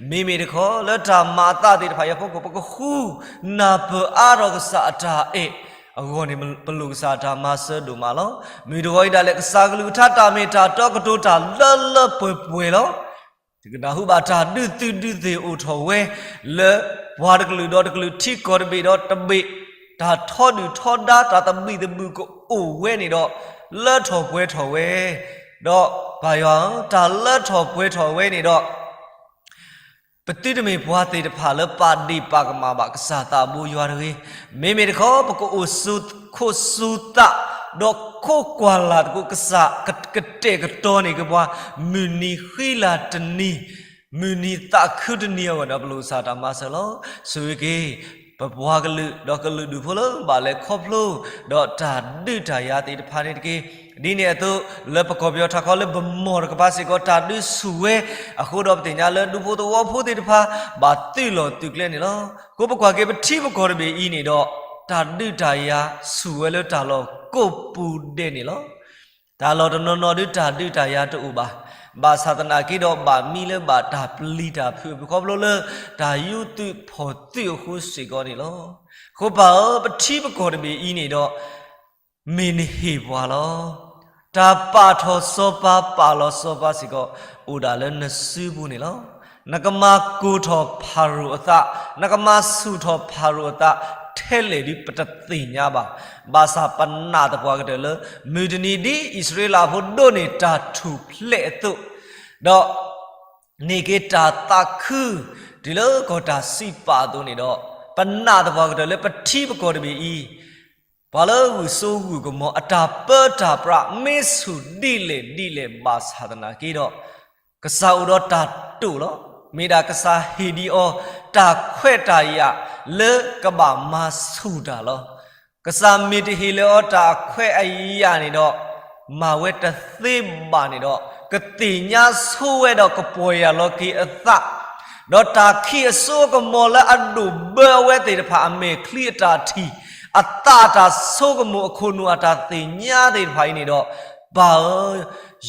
မ့မ့ၢ်တခီ လၢတၢ်မၤအသးသ့ၣ်တဖၣ်အံၤအဖီခိၣ် ပကဃုနၢ်ပၢၢ်အါထီၣ်ကစၢ်အတၢ်အဲၣ်အဂီၢ်န့ၣ် ပလိၣ်ကစၢ်တၢ်မၤစၢၤဒိၣ်မးလီၤ. မုၢ်တဂီၤအံၤဒၣ်လဲာ် ကစၢ်ကလုၢ်ကထါတၢ်မ့ၢ်တၢ်တီကတိၤတၢ်လၢလၢပှဲၤပှဲၤလီၤ. တကနၣ်ဟူဘၣ်တၢ်ဒုးသုးဒုးသ့ၣ်အိၣ်ထီၣ်ဝဲ လၢပှၤတကလုာ်ဒီးတကလုာ်ထံကီၢ်တဘ့ၣ်ဒီးတဘ့ၣ် တၢ်ထီဒုၣ်ထီဒါ တၢ်သဘံၣ်သဘုၣ်ကအိၣ်ဝဲန့ၣ်ဒီး လၢထီၣ်ပှဲၤထီၣ်ဝဲ, ဒီးပၢ်ယွၤဧၢ, တၢ်လၢထီၣ်ပှဲၤထီၣ်ဝဲန့ၣ်ဒီး ပသုတမ့ၢ်ပှၤသ့ၣ်တဖၣ်လၢပာ်ဒ့ၣ်ပာ်ကမၣ်ဘၣ်ကစၢ်သးဘိယွၤတဂ့ၤ. မ့မ့ၢ်တခီ ပကအိၣ်ဆူၣ်ခိၣ်ဆူၣ်သး ဒီးခိးကွၢ်လၢ်သကိးကစၢ် ကကတဲာ်ကတီၤန့ၢ်က့ၤပှၤ မုၢ်နံၤဃံလၤတနံၤ, မုၢ်နံၤသးခုတနံၤအဂီၢ်န့ၣ် ပလိၣ်ကစၢ်တၢ်မၤစၢၤလီၤ. ဆိၣ်ဂ့ၤက့ၤ ပပှၤကလုာ် ဒီးကလုာ်ဒူၣ်ဖိလၢဘၣ်လဲၤခီဖျိ ဒီးတၢ်ဒုးတၢ်ယၤသ့ၣ်တဖၣ်န့ၣ်တက့ၢ်. ဒ်န့ၣ်အသိး လၢပကီၢ်ပယီၤထးခီလၢပမီၢ်တကပၤစ့ၢ်ကီး တၢ်ဒုးဆူၣ်ဝဲ အဃိဒီးပသ့ၣ်ညါလၢဒူဖိသဝီဖိသ့ၣ်တဖၣ် ဘၣ်သုးလီၢ်သုးကျဲန့ၣ်လီၤ. အဃိပကွၢ်က့ၤပထံပကီၢ်တဘ့ၣ်အံၤန့ၣ်ဒီး တၢ်ဒုးတၢ်ယၤဆူၣ်ဝဲလၢတၢ်လီၢ်ကိးပူၤဒဲးန့ၣ်လီၤ. တၢ်လီၢ်တနီၤနီၤဒုးတၢ်ဒုးတၢ်ယၤတအိၣ်ဘၣ်. ဘၣ်ဆၣ်သနာ်က့ဒီးဘၣ်မံလၢဘၣ်တၢ်ပျံၤတၢ်ဖုးအဖုခီဖျိလၢ တၢ်ယူးသုးဖီၣ်သုးအဃိစ့ၢ်ကီးန့ၣ်လီၤ. အဃိပၢ်ဧၢ, ပထံပကီၢ်တဘ့ၣ်အံၤန့ၣ်ဒီး မ့ၢ်နဟ့ၣ်ပှၤလီၤ. တၢ်ပာ်ထီၣ်စီၤပၤပာ်လီၤစီၤပၤစ့ၢ်ကီး အိၣ်ဒၣ်လၢနစုပူၤန့ၣ်လီၤ. နကမၤကိၢ်ထီၣ်ဖၤရိၤအသး, နကမၤဆူၣ်ထီၣ်ဖၤရိၤအသး ထဲလဲၣ်ဒုးပတသ့ၣ်ညါဘၣ်. ဘၣ်ဆၣ်ပနာ်သပှၢ်ကတၢၢ်လၢ မုၢ်တနံၤဒ်အံၣ်စရ့လးဖိဒိးန့ၢ်တၢ်ထူၣ်ဖျဲးအသိး, ဒီး န့ၢ်က့ၤတၢ်သးခု တုၤလၢကီၢ်တၢ်စံးပာ်အသိးန့ၣ်ဒီး, ပနာ်သပှၢ်ကတၢၢ်လၢပထံပကီၢ်တဘ့ၣ်အံၤ, ပှၤလၢဂုာ်စိဂုာ်ကမီၤအတၢ်ပၢတၢ်ပြး မ့ၢ်ဆူၣ်ဒ်လဲၣ်ဒ်လဲၣ်ဘၣ်ဆၣ်သနာ်က့ဒီး, ကစၢ်အိၣ်ဒီးတၢ်တိာ်လီၤ. မ့ၢ်ဒၣ်ကစၢ်ဟ့ၣ်ဒံးအီၤ တၢ်ခွဲးတၢ်ယာ်လၢကဘၣ်မၤဆူၣ်တၢ်လီၤ. ကစၢ်မ့ၢ်တဟ့ၣ်လၢၤအီၤတၢ်အခွဲးအယာ်န့ၣ်ဒီး, မၤဝဲတသ့ဘၣ်န့ၣ်ဒီး ကသ့ၣ်ညါဆိဝဲဒီးကပီၢ်ယၢ်လီၤက့ၤအသး, ဒီးတၢ်ခံးအစိကမီၤလၢအဒိၣ်ဘၢဝဲသ့ၣ်တဖၣ်အမဲာ်ချံအတၢ်ထံၣ်, အသးအတၢ်ဆိကမိၣ်အခိၣ်နူာ်အတၢ်သ့ၣ်ညါသ့ၣ်တဖၣ်အံၤန့ၣ်ဒီး, ပၢ်ဧ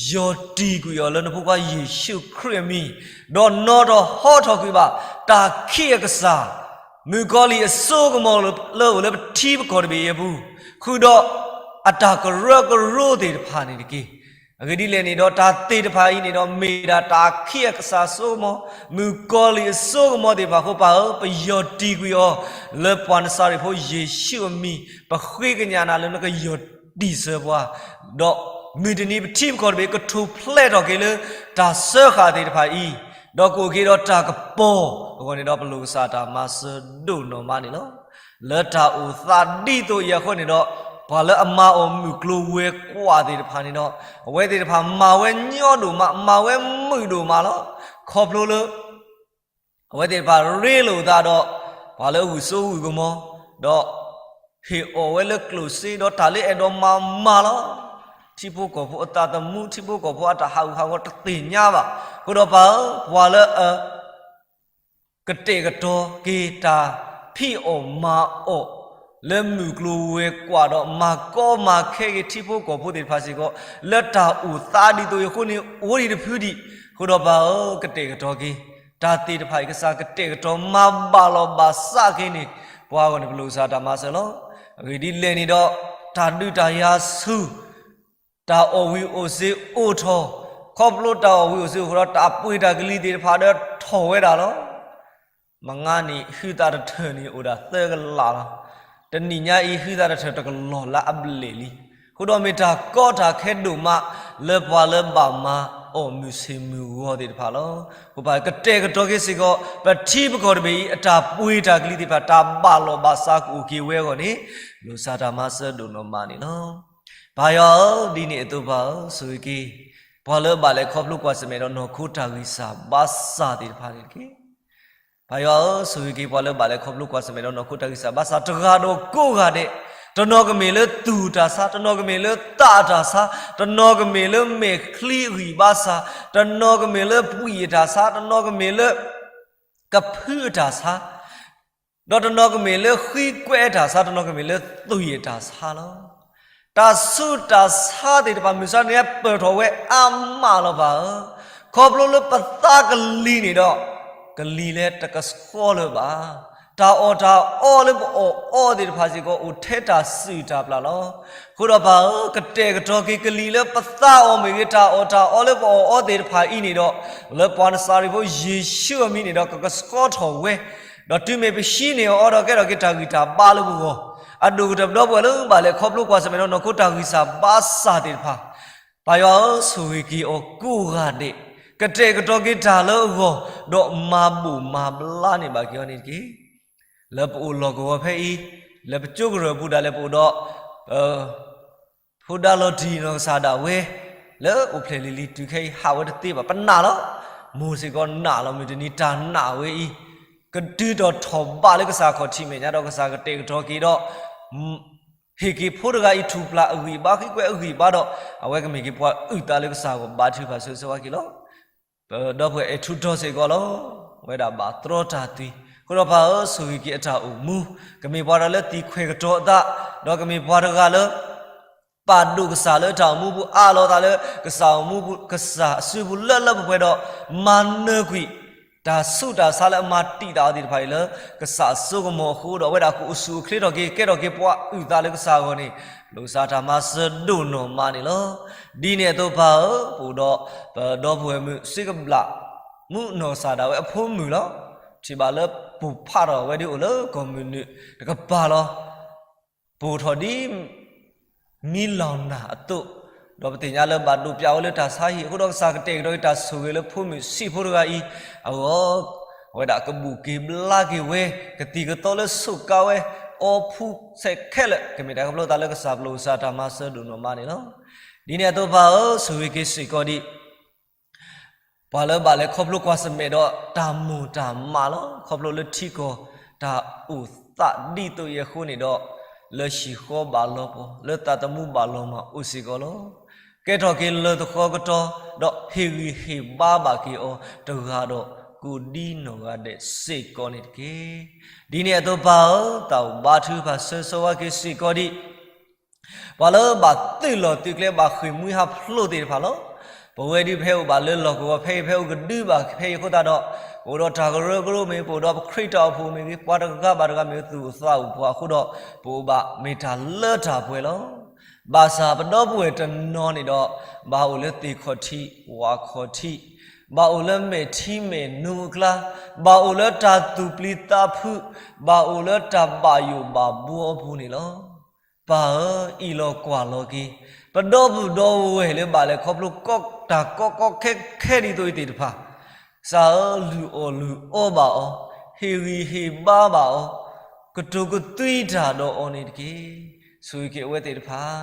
ၢ, ယီၢ်တံၢ်ကွံာ်အီၤလၢနဖိခွါယ့ၣ်ၡူးခရံာ်အမံၤ, ဒီးနီၣ်ထီၣ်ဟီထီၣ်ကွံာ်ဘၣ် တၢ်ခံးအကစၢ် မုၣ်ကီၤလံၢ်အစိကမီၤလၢအိၣ်လၢပထံပကီၢ်တဘ့ၣ်အံၤအပူၤ, ဃုာ်ဒီးအတၢ်ကရၢကရိသ့ၣ်တဖၣ်န့ၣ်တက့ၢ်. အဂ့ၢ်ဒ်လဲၣ်န့ၣ်ဒီး တၢ်သ့ၣ်တဖၣ်အံၤန့ၣ်ဒီး မ့ၢ်ဒၣ်တၢ်ခံးအကစၢ်အစိကမီၤ, မုၣ်ကီၤလံၢ်အစိကမီၤသ့ၣ်တဖၣ်အဃိ ပၢ်ဧၢ, ပယီၢ်တံၢ်ကွံာ်အီၤ လၢပှၤနစၤရ့းဖိယ့ၣ်ၡူးအမံၤ, ပဃ့ကညးနၤလၢနကယီၢ်တံၢ်စၢၤပှၤ, ဒီးမုၢ်တနံၤပထံပကီၢ်တဘ့ၣ် ကထူၣ်ဖျဲးထီၣ်က့ၤလၢတၢ်စၢဃာ်သ့ၣ်တဖၣ်အံၤ, ဒီးကအိၣ်က့ၤဒီးတၢ်ကပီၤအဂီၢ်န့ၣ်ဒီး ပလိာ်ကစၢ်တၢ်မၤစၢၤဒိၣ်နီၢ်မးန့ၣ်လီၤ. လၢတၢ်အိၣ်သးဒ်သိးအံၤအဃိန့ၣ်ဒီး, ပှၤလၢအမၤအီၣ်မုၢ်ကျိၤဝဲၤကွာ်သ့ၣ်တဖၣ်န့ၣ်ဒီး, အဝဲသ့ၣ်တဖၣ်မၤဝဲညီဒိၣ်မး, မၤဝဲမုာ်ဒိၣ်မးလီၤ. ခီဖျိလၢ အဝဲသ့ၣ်တဖၣ်ရ့လိာ်သးဒီး ပှၤလၢအဂုာ်စိဂုာ်ကမီၤ, ဒီးဟ့ၣ်အီၣ်ဝဲလၢကျိၣ်စ့, ဒီးတၢ်လၢအဲၣ်ဒိးမၤမၤလီၤ. ထံဖိကီၢ်ဖိအသးသမူ, ထံဖိကီၢ်ဖိအတၢ်ဟးဂူာ်ဟးဂီၤတသ့ၣ်ညါဘၣ်. အဃိဒီးပၢ်ဧၢ, ပှၤလၢအ ကတဲာ်ကတီၤက့ၤတၢ်ဖံးအီၣ်မၤအီၣ် လၢမုၢ်ကျိၤဝဲၤကွာ်ဒီး မၤကီမၤခဲက့ၤထံဖိကီၢ်ဖိသ့ၣ်တဖၣ်စ့ၢ်ကီး, လၢတၢ်အိၣ်သးဒ်သိးအံၤအဃိန့ၣ် အိၣ်ဒံးတဖုဒံး. အဃိဒီးပၢ်ဧၢ, ကတဲာ်ကတီၤက့ၤ, တၢ်သ့ၣ်တဖၣ်အံၤ ကစၢ်ကတဲာ်ကတီၤမၤဘၣ်လီၤဘၣ်စးက့ၤန့ၣ်, ပှၤအဂီၢ်န့ၣ် ပလိာ်ကစၢ်တၢ်မၤစၢၤလီၤ. အဂ့ၢ်ဒ်လဲၣ်န့ၣ်ဒီး, တၢ်ဒုးတၢ်ယၤဆူၣ် တၢ်အီၣ်ဝံၤအီၣ်စ့ၤအိၣ်ထီၣ်, ခီဖျိတၢ်အီၣ်ဝံၤအီၣ်စ့ၤအိၣ်ထီၣ်ဒီး တၢ်ပှ့ၤတၢ်ကလံၤသ့ၣ်တဖၣ်ဒီးထီၣ်ဝဲဒၣ်လီၤ. မငါန့ၣ် ဟုသးတထၢၣ်န့ၣ်အိၣ်ဒၣ်သၢကလးလီၤ. တနံၣ်ညါအံၤ ဟုသးတထၢၣ်တကလီၢ်လၢအဘျဲၣ်လံ. အဃိဒီးမ့ၢ်တၢ်ကီတၢ်ခဲဒိၣ်မး လၢပှၤလၢဘၣ်မၤအီၣ်မုၢ်ဆ့ၣ်မုၢ်ဂီၤသ့ၣ်တဖၣ်လီၤ. အဃိပၢ်ကတဲာ်ကတီၤက့ၤစ့ၢ်ကီး ပထံပကီၢ်တဘ့ၣ်အံၤ အတၢ်ပှ့ၤတၢ်ကလံၤသ့ၣ်တဖၣ် တၢ်ဘၣ်လီၤဘၣ်စးကအိၣ်က့ၤဝဲအဂီၢ်န့ၣ်, လိာ်ကစၢ်တၢ်မၤစၢၤဒိၣ်နီၢ်မးန့ၣ်လီၤ. ပၢ်ယွၤဧၢ, ဒ်န့ၣ်အသိးပၢ်ဧၢ, ဆိၣ်ဂ့ၤက့ၤ ပှၤလၢဘၣ်လဲၤခီဖျိကွၢ်ဆၢၣ်မဲာ်ဒီးနီၢ်ခိတၢ်ဂံၢ်စၢ်ဘါစၢ်သ့ၣ်တဖၣ်န့ၣ်တက့ၢ်. ပၢ်ယွၤဧၢ, ဆိၣ်ဂ့ၤက့ၤပှၤလၢဘၣ်လဲၤခီဖျိကွၢ်ဆၢၣ်မဲာ်ဒီးနီၢ်ခိတၢ်ဂံၢ်စၢ်ဘါစၢ်တဂၤဒီးကိးဂၤဒဲး, တနီၤကမ့ၢ်လၢသူၣ်တၢ်ဆါ, တနီၤကမ့ၢ်လၢသးအတၢ်ဆါ, တနီၤကမ့ၢ်လၢမဲာ်ချံအဂံၢ်ဘါစၢ်, တနီၤကမ့ၢ်လၢပှံၢ်အတၢ်ဆါ, တနီၤကမ့ၢ်လၢ ကဖုအတၢ်ဆါ, ဒီးတနီၤကမ့ၢ်လၢဃံကွဲးအတၢ်ဆါ, တနီၤကမ့ၢ်လၢသွံၣ်အတၢ်ဆါလီၤ. တၢ်ဆူးတၢ်ဆါသ့ၣ်တဖၣ် မုၢ်ဆါန့ၣ်ပၢၢ်ထီၣ်ဝဲအါမးလီၤပၢ်ဧၢ, ခီဖျိလၢပသးကလံၤန့ၣ်ဒီး, ကလံၤလၢတကဆှီလၢၤဘၣ်. တၢ်အီၣ်တၢ်အီလၢပအီၣ်အီသ့ၣ်တဖၣ်စ့ၢ်ကီး အိၣ်ထဲတၢ်စုၣ်တၢ်ပျၢ်လီၤ. အဃိဒီးပၢ်ဧၢ, ကတဲာ်ကတီၤက့ၤကလံၤလၢပသးအီၣ်မ့ၢ်ဂ့ၤ, တၢ်အီၣ်တၢ်အီလၢပအီၣ်အီသ့ၣ်တဖၣ်အံၤန့ၣ်ဒီး, လၢပှၤနစၤရ့းဖိယ့ၣ်ၡူးအမံၤန့ၣ်ဒီး ကကဆှီထီၣ်ဝဲ, ဒီးတုၤမ့ၢ်ပဟံးန့ၢ်အီၤဒီး ကဲထီၣ်က့ၤတၢ်ဂံၢ်တၢ်ဘါလၢပဂီၢ်, အဒိၣ်ကတၢၢ်ပဒီပုၢ်ဝဲၢ်လၢဘၣ်လဲၤခီဖျိကွၢ်ဆၢၣ်မဲာ်ဒီးနီၢ်ခိတၢ်ဂံၢ်စၢ်ဘါစၢ်သ့ၣ်တဖၣ်, ပၢ်ယွၤဧၢ, ဆိၣ်ဂ့ၤက့ၤအီၤကိးဂၤဒဲး, ကတဲာ်ကတီၤက့ၤတၢ်လၢအဂီၢ်, ဒီးမၤဘူၣ်မၤဘျါန့ၢ်ဘၣ်က့ၤအီၤန့ၣ်တက့ၢ်. လၢပအိၣ်လီၢ်ကဝီၤဖဲအံၤ, လၢပကၠိကရၢၢ်ပူၤဒၣ်လဲာ်ပအိၣ်ဒီး ဖိဒါလီၤတံၢ်နီၢ်ကစၢ်ဒၣ်ဝဲ, လၢအိၣ်ဖျဲၣ်လံၤလံၤတုၤခဲအံၤဟးဝဲတသ့ဘၣ်, ပနာ်လီၤ. မိၢ်စ့ၢ်ကီးနာ်လီၤ, မုၢ်တနံၤတၢ်နာ်ဝဲအံၤ, ကတုၤထီၣ်ထီၣ်ဘးလၢကစၢ်ခီၣ်ထံးမဲာ်ညါဒီး ကစၢ်ကတဲာ်ကတီၤက့ၤဒီး ဟ့ၣ်က့ၤဖိတဂၤအံၤထူၣ်ဖျဲးအဂံၢ်ဘါ, ဃံကွဲးအဂံၢ်ဘါဒီး, အဝဲကမ့ၢ်က့ၤပှၤအုၣ်သးလၢကစၢ်အဂီၢ် ဘါထုကဖၣ်ဆိၣ်ဂ့ၤဆိၣ်ဝါက့ၤလီၤ. ပဒီပုၢ်ဝဲၢ်အဲၣ်ထူးထီစ့ၢ်ကီးလီၤ. အဝဲဒၣ်ဘၣ်တြီတၢ်သွံၣ်, အဃိဒီးပၢ်ဧၢ, ဆိၣ်ဂ့ၤက့ၤအတၢ်အိၣ်မူ, ကမ့ၢ်ပှၤတဂၤလၢသံခွဲးကတီၤအသး, ဒီးကမ့ၢ်ပှၤတဂၤလၢ ပာ်ဒိၣ်ကစၢ်လၢတၢ်အိၣ်မူပူၤ, အးလီၤသးလၢကစၢ်အိၣ်မူပူၤ, ကစၢ်အစုပူၤလၢလၢပှဲၤပှဲၤဒီး, မၤနၢၤကွံာ် တၢ်ဆူးတၢ်ဆါလၢအမၤတံာ်တာ်အီၤသ့ၣ်တဖၣ်အံၤလၢ ကစၢ်အစိကမီၤအဃိဒီး အဝဲဒၣ်ကအိၣ်ဆူၣ်အိၣ်ချ့ထီၣ်က့ၤ ကဲထီၣ်က့ၤပှၤအုၣ်သးလၢကစၢ်အဂီၢ်န့ၣ်, ပလိာ်ကစၢ်တၢ်မၤစၢၤဒိၣ်နီၢ်မးန့ၣ်လီၤ. ဒ်န့ၣ်အသိးပၢ်ဧၢ, ပအိၣ်ဒီးပဒီပုၢ်ဝဲၢ်မုၣ်စ့ကဘျး မူနီၢ်ကစၢ်ဒၣ်ဝဲအဖိမုၣ်လီၤ. ထံၣ်ဘၣ်လၢပိၢ်ဖးထီၣ်ဝဲဒ်အိၣ်လၢကီၢ်မုၢ်နုာ်တကပၤလီၤ. ပိၢ်ထီၣ်ဒ် မံလီၤနၢ်အသိး, ဒီးပသ့ၣ်ညါလၢဘၣ်ဒိးပျးဝဲလၢတၢ်ဆါဟံၣ်အဃိဒီး ကစၢ်ကတဲာ်ကတီၤက့ၤတၢ်ဆိၣ်ဂ့ၤလၢဖိမုၣ်ဆံးဖိတဂၤအံၤအဂီၢ်, အဝဲဒၣ်ကဘူၣ်က့ၤဘျါက့ၤဝဲ, ကသံၣ်ကသီလၢဆိးကါဝဲ, အီဖူဆဲးခဲလၢာ် ကမ့ၢ်တၢ်ခီဖျိသးလၢကစၢ်ပလိာ်ကစၢ်တၢ်မၤစၢၤဒိၣ်နီၢ်မးန့ၣ်လီၤ. ဒ်န့ၣ်အသိးပၢ်ဧၢ, ဆိၣ်ဂ့ၤက့ၤစ့ၢ်ကီးဒံး ပှၤလၢဘၣ်လဲၤခီဖျိကွၢ်ဆၢၣ်မဲာ်ဒီးတၢ်မိၢ်တၢ်မးလီၤ. ခီဖျိလၢထံကီၢ်တၢ်အိၣ်သးဒ်သိးအံၤအဃိန့ၣ်ဒီး, လၢဟံၣ်ဃီဘၣ်လီၤပှီၢ်, လၢသးသမူဘၣ်လီၤမၢ်အိၣ်စ့ၢ်ကီးလီၤ. ကဲထီၣ်က့ၤလၢသဃီကတီၢ်, ဒီးဟ့ၣ်ဂံၢ်ဟ့ၣ်ဘါဘၣ်က့ၤအီၤတဂၤဒီးကိးဒံနီၢ်ဂၤဒဲးစ့ၢ်ကီးန့ၣ်တက့ၢ်. ဒ်န့ၣ်အသိးပၢ်ဧၢ, သးအိၣ်ဘါထုကဖၣ်ဆၢဂ့ၤဆၢဝါက့ၤစ့ၢ်ကီးဒံး ပှၤလၢဘၣ်သုးလီၢ်သုးကျဲဘၣ်ဃ့ၢ်မှံဟးဖျိးသ့ၣ်တဖၣ်လီၤ. ပဝဲဒုးဖဲအိၣ်ဘၣ်လၢလီၢ်ကဝီၤဖဲအံၤ ဖဲအိၣ်ကဒုဘၣ်ဖဲအံၤအဃိသတးဒီး, ပအိၣ်ဒီးတၢ်ကရၢကရိမ့ၢ်ဂ့ၤ, ပအိၣ်ဒီးပခရံာ်တၢ်အိၣ်ဖှိၣ်မ့ၢ်ဂ့ၤ, ပှၤတဂၤဘၣ်တဂၤမ့ၢ်ဂ့ၤ သူၣ်အိၣ်သးအိၣ်ပှၤအဃိဒီး, ပအိၣ်ဘၣ်မ့ၢ်တၢ်လၢတၢ်ပှဲၤလီၤ. ဘၣ်ဆၣ်ပဒီပုၢ်ဝဲၢ်တနီၤန့ၣ်ဒီး, ဘၣ်အိၣ်လၢသ့ၣ်ခီၣ်ထံး, ဝၣ်ခီၣ်ထံး, ဘၣ်အိၣ်လၢမဲာ်ထံမဲာ်နိအကျါ, ဘၣ်အိၣ်လၢတၢ်သူၣ်ပျံၤသးဖုး, ဘၣ်အိၣ်လၢတၢ်ဘၣ်ယိၣ်ဘၣ်ဘှီအပူၤန့ၣ်လီၤ. ပၢ်ဧၢ, အံၣ်လီၤကွၢ်လီၤက့ၤ, ပဒီပုၢ်ဒီဝဲၢ်လၢဘၣ်လဲၤခီဖျိတၢ်ကီကီခဲခဲဒ်သိးအံၤသ့ၣ်တဖၣ်, ကစၢ်ဧၢ, လုၢ်အီၣ်လုၢ်အီဘၣ်အီၤ, ဟ့ၣ်ဂံၢ်ဟ့ၣ်ဘါဘၣ်အီၤ, ကတိၤကသွံတၢ်ဒီးအီၤန့ၣ်တက့ၢ်. ဆိၣ်ဂ့ၤက့ၤအဝဲသ့ၣ်တဖၣ်,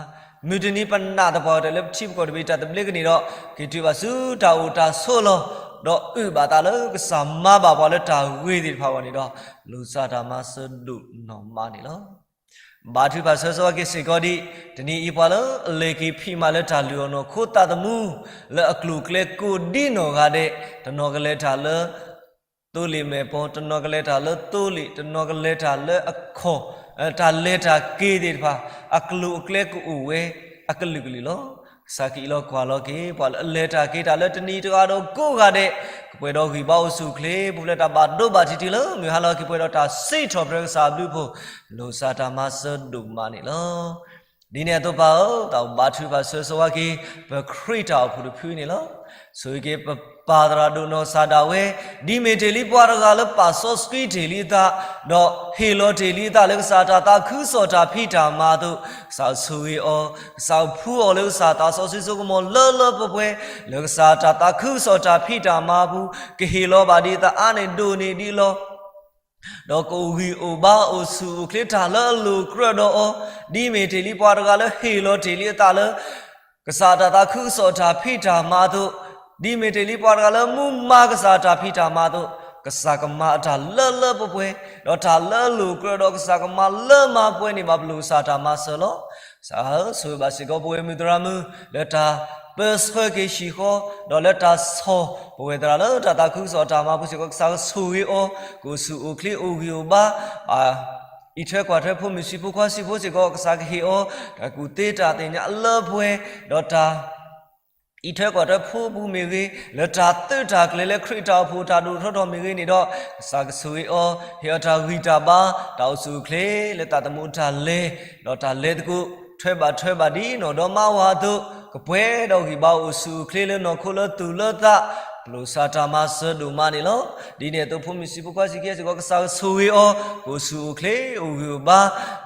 မုၢ်တနံၤပနာ်သပှၢ်ကတၢၢ်လၢပထံပကီၢ်တဘ့ၣ် တၢ်သဘျ့ကန့ၢ်ဒီး, က့ၤတုၤဘၣ်ဆူတၢ်အိၣ်တၢ်ဆိးလီၤ, ဒီးအုၣ်ဘၣ်သးလၢကစၢ်မၤဘၣ်ပှၤလၢတၢ်ဂ့ၤသ့ၣ်တဖၣ်အဂီၢ်န့ၣ်ဒီး, လိၣ်စၢ်တၢ်မၤစၢၤဒိၣ်နီၢ်မးန့ၣ်လီၤ. ဘါထုကဖၣ်ဆၢဂ့ၤဆၢဝါက့ၤစ့ၢ်ကီးဒံး, တနံၤအံၤပှၤလၢအလဲၤက့ၤဖံးမၤလၢတၢ်လုၢ်အီၣ်နီၢ်ခိသးသမူ, လၢအကျိၤအကျဲကိးဒံနီၢ်ဂၤဒဲး, တနီၤကလဲၤတၢ်လၢ သိလ့ၣ်မဲာ်ပီၤ, တနီၤကလဲၤတၢ်လၢသိလ့ၣ်, တနီၤကလဲၤတၢ်လၢအခီၣ်, တၢ်လဲၤတၢ်က့ၤသ့ၣ်တဖၣ်, အကျိၤအကျဲကအိၣ်ဝဲအကလုာ်ကလုာ်လီၤ. ကစၢ်ကအံးလီၤကွၢ်လီၤက့ၤ ပှၤလၢအလဲၤတၢ်က့ၤတၢ်လၢတနံၤတဂၤဒီးကိးဂၤဒဲး, ကပှဲၤဒီးဂံၢ်ဘါအိၣ်ဆူၣ်အိၣ်ချ့, ပူၤဖျဲးတၢ်ဘၣ်ဒိဘၣ်ထံးတုၤလၢမုၢ်ဟါလီၤက့ၤ ပှဲၤဒီးတၢ်စံးထီၣ်ပတြၢၤကစၢ်အဘျုးအဖှိၣ်, လိၣ်စၢ်တၢ်မၤစၢၤဒိၣ်မးန့ၣ်လီၤ. ဒ်န့ၣ်အသိးပၢ်ဧၢ, သးအိၣ်ဘါထုကဖၣ်ဆၢဂ့ၤဆၢဝါက့ၤ ပခရံာ်တၢ်အိၣ်ဖှိၣ်တဖုန့ၣ်လီၤ. ဆိၣ်ဂ့ၤက့ၤပပၢ်သရၣ်ဒိၣ်နီၢ်ကစၢ်ဒၣ်ဝဲ, ဒ်မ့ၢ်တ့ၢ်လံပှၤတဂၤလၢပာ်စီဆှံတ့ၢ်လံအသး, ဒီးဟ့ၣ်လီၤတ့ၢ်လံအသးလၢကစၢ်တၢ်သးခုကစီၣ်တၢ်ဖံးတၢ်မၤအသိး, ကစၢ်ဆိၣ်ဂ့ၤအီၤ, ကစၢ်အိၣ်ဖှူအီၤလၢကစၢ်သးစီဆှံစိကမီၤလၢလၢပှဲၤပှဲၤ, လၢကစၢ်တၢ်သးခုကစီၣ်တၢ်ဖံးတၢ်မၤအပူၤ, ကဟ့ၣ်လီၤဘၣ်ဒံးအသးအါန့ၢ်ဒိၣ်န့ၢ်ဒံးလီၤ. ဒီးကအိၣ်ဂံၢ်အိၣ်ဘါအိၣ်ဆူၣ်အိၣ်ချ့တၢ်လၢအလိၤကြၢးဒီးအီၤ, ဒ်မ့ၢ်တ့ၢ်လံပှၤတဂၤလၢဟ့ၣ်လီၤတ့ၢ်လံအသးလၢ ကစၢ်တၢ်သးခုကစီၣ်တၢ်ဖံးတၢ်မၤအသိး, ဒ်မ့ၢ်တ့ၢ်လံပှၤတဂၤလၢမူမၤကစၢ်တၢ်ဖံးတၢ်မၤအသိး, ကစၢ်ကမၤအတၢ်လၢလၢပှဲၤပှဲၤ, ဒီးတၢ်လၢအလိၤကြၢးဒီးကစၢ်ကမၤလၢမၤပှဲၤန့ၢ်ဘၣ်ပလိၣ်ကစၢ်တၢ်မၤစၢၤလီၤ. ကစၢ်ဧၢ, ဆိၣ်ဂ့ၤဘၣ်စ့ၢ်ကီးပဝဲမုၢ်သရၣ်မုၣ် လၢတၢ်ပၢဆှၢက့ၤဟံၣ်ဃီ, ဒီးလၢတၢ်ဆီၣ်ပဝဲသရၣ်လၢတၢ်သးခုကစီၣ်တၢ်မၤပူၤစ့ၢ်ကီး ကစၢ်ကဆိၣ်ဂ့ၤအီၤ, ကအိၣ်ဆူၣ်အိၣ်ချ့အိၣ်ဂံၢ်အိၣ်ဘါ, အံးထွဲကွၢ်ထွဲဖိမုၣ်ဆံးဖိခွါဆံးဖိစ့ၢ်ကီး ကစၢ်ကဟ့ၣ်အီၤ, တၢ်ကူၣ်သ့တၢ်သ့ၣ်ညါအလၢပှဲၤ, ဒီးတၢ် အံးထွဲကွၢ်ထွဲဖိပူၤမ့ၢ်ဂ့ၤ, လၢတၢ်သုးတၢ်ကျဲၤလၢခရံာ်တၢ်အိၣ်ဖှိၣ်တၢ်ဒိၣ်ထီၣ်ထီထီၣ်မ့ၢ်ဂ့ၤန့ၣ်ဒီး, ကစၢ်ကဆိၣ်ဂ့ၤအီၤ, ဟ့ၣ်အီၤတၢ်ဂံၢ်တၢ်ဘါ, တၢ်အိၣ်ဆူၣ်အိၣ်ချ့လၢသးသမူတၢ်လဲၤ, ဒီးတၢ်လဲၤသကိး, ထွဲဘၣ်ထွဲဘၣ်ဒ်နီၢ်ဒီမါဝၤအသိး, ကပှဲၤဒီးဂံၢ်ဘါအိၣ်ဆူၣ်အိၣ်ချ့လၢနီၢ်ခိလၢသူၣ်လၢသး, ပလိၣ်ကစၢ်တၢ်မၤစၢၤဒိၣ်မးန့ၣ်လီၤ. ဒ်န့ၣ်အသိးဖိမုၣ်ဆံးဖိခွါဆံးခံဂၤစ့ၢ်ကီး ကစၢ်ကဆိၣ်ဂ့ၤအီၤ, ကအိၣ်ဆူၣ်အိၣ်ချ့အိၣ်ဂံၢ်အိၣ်ဘါ,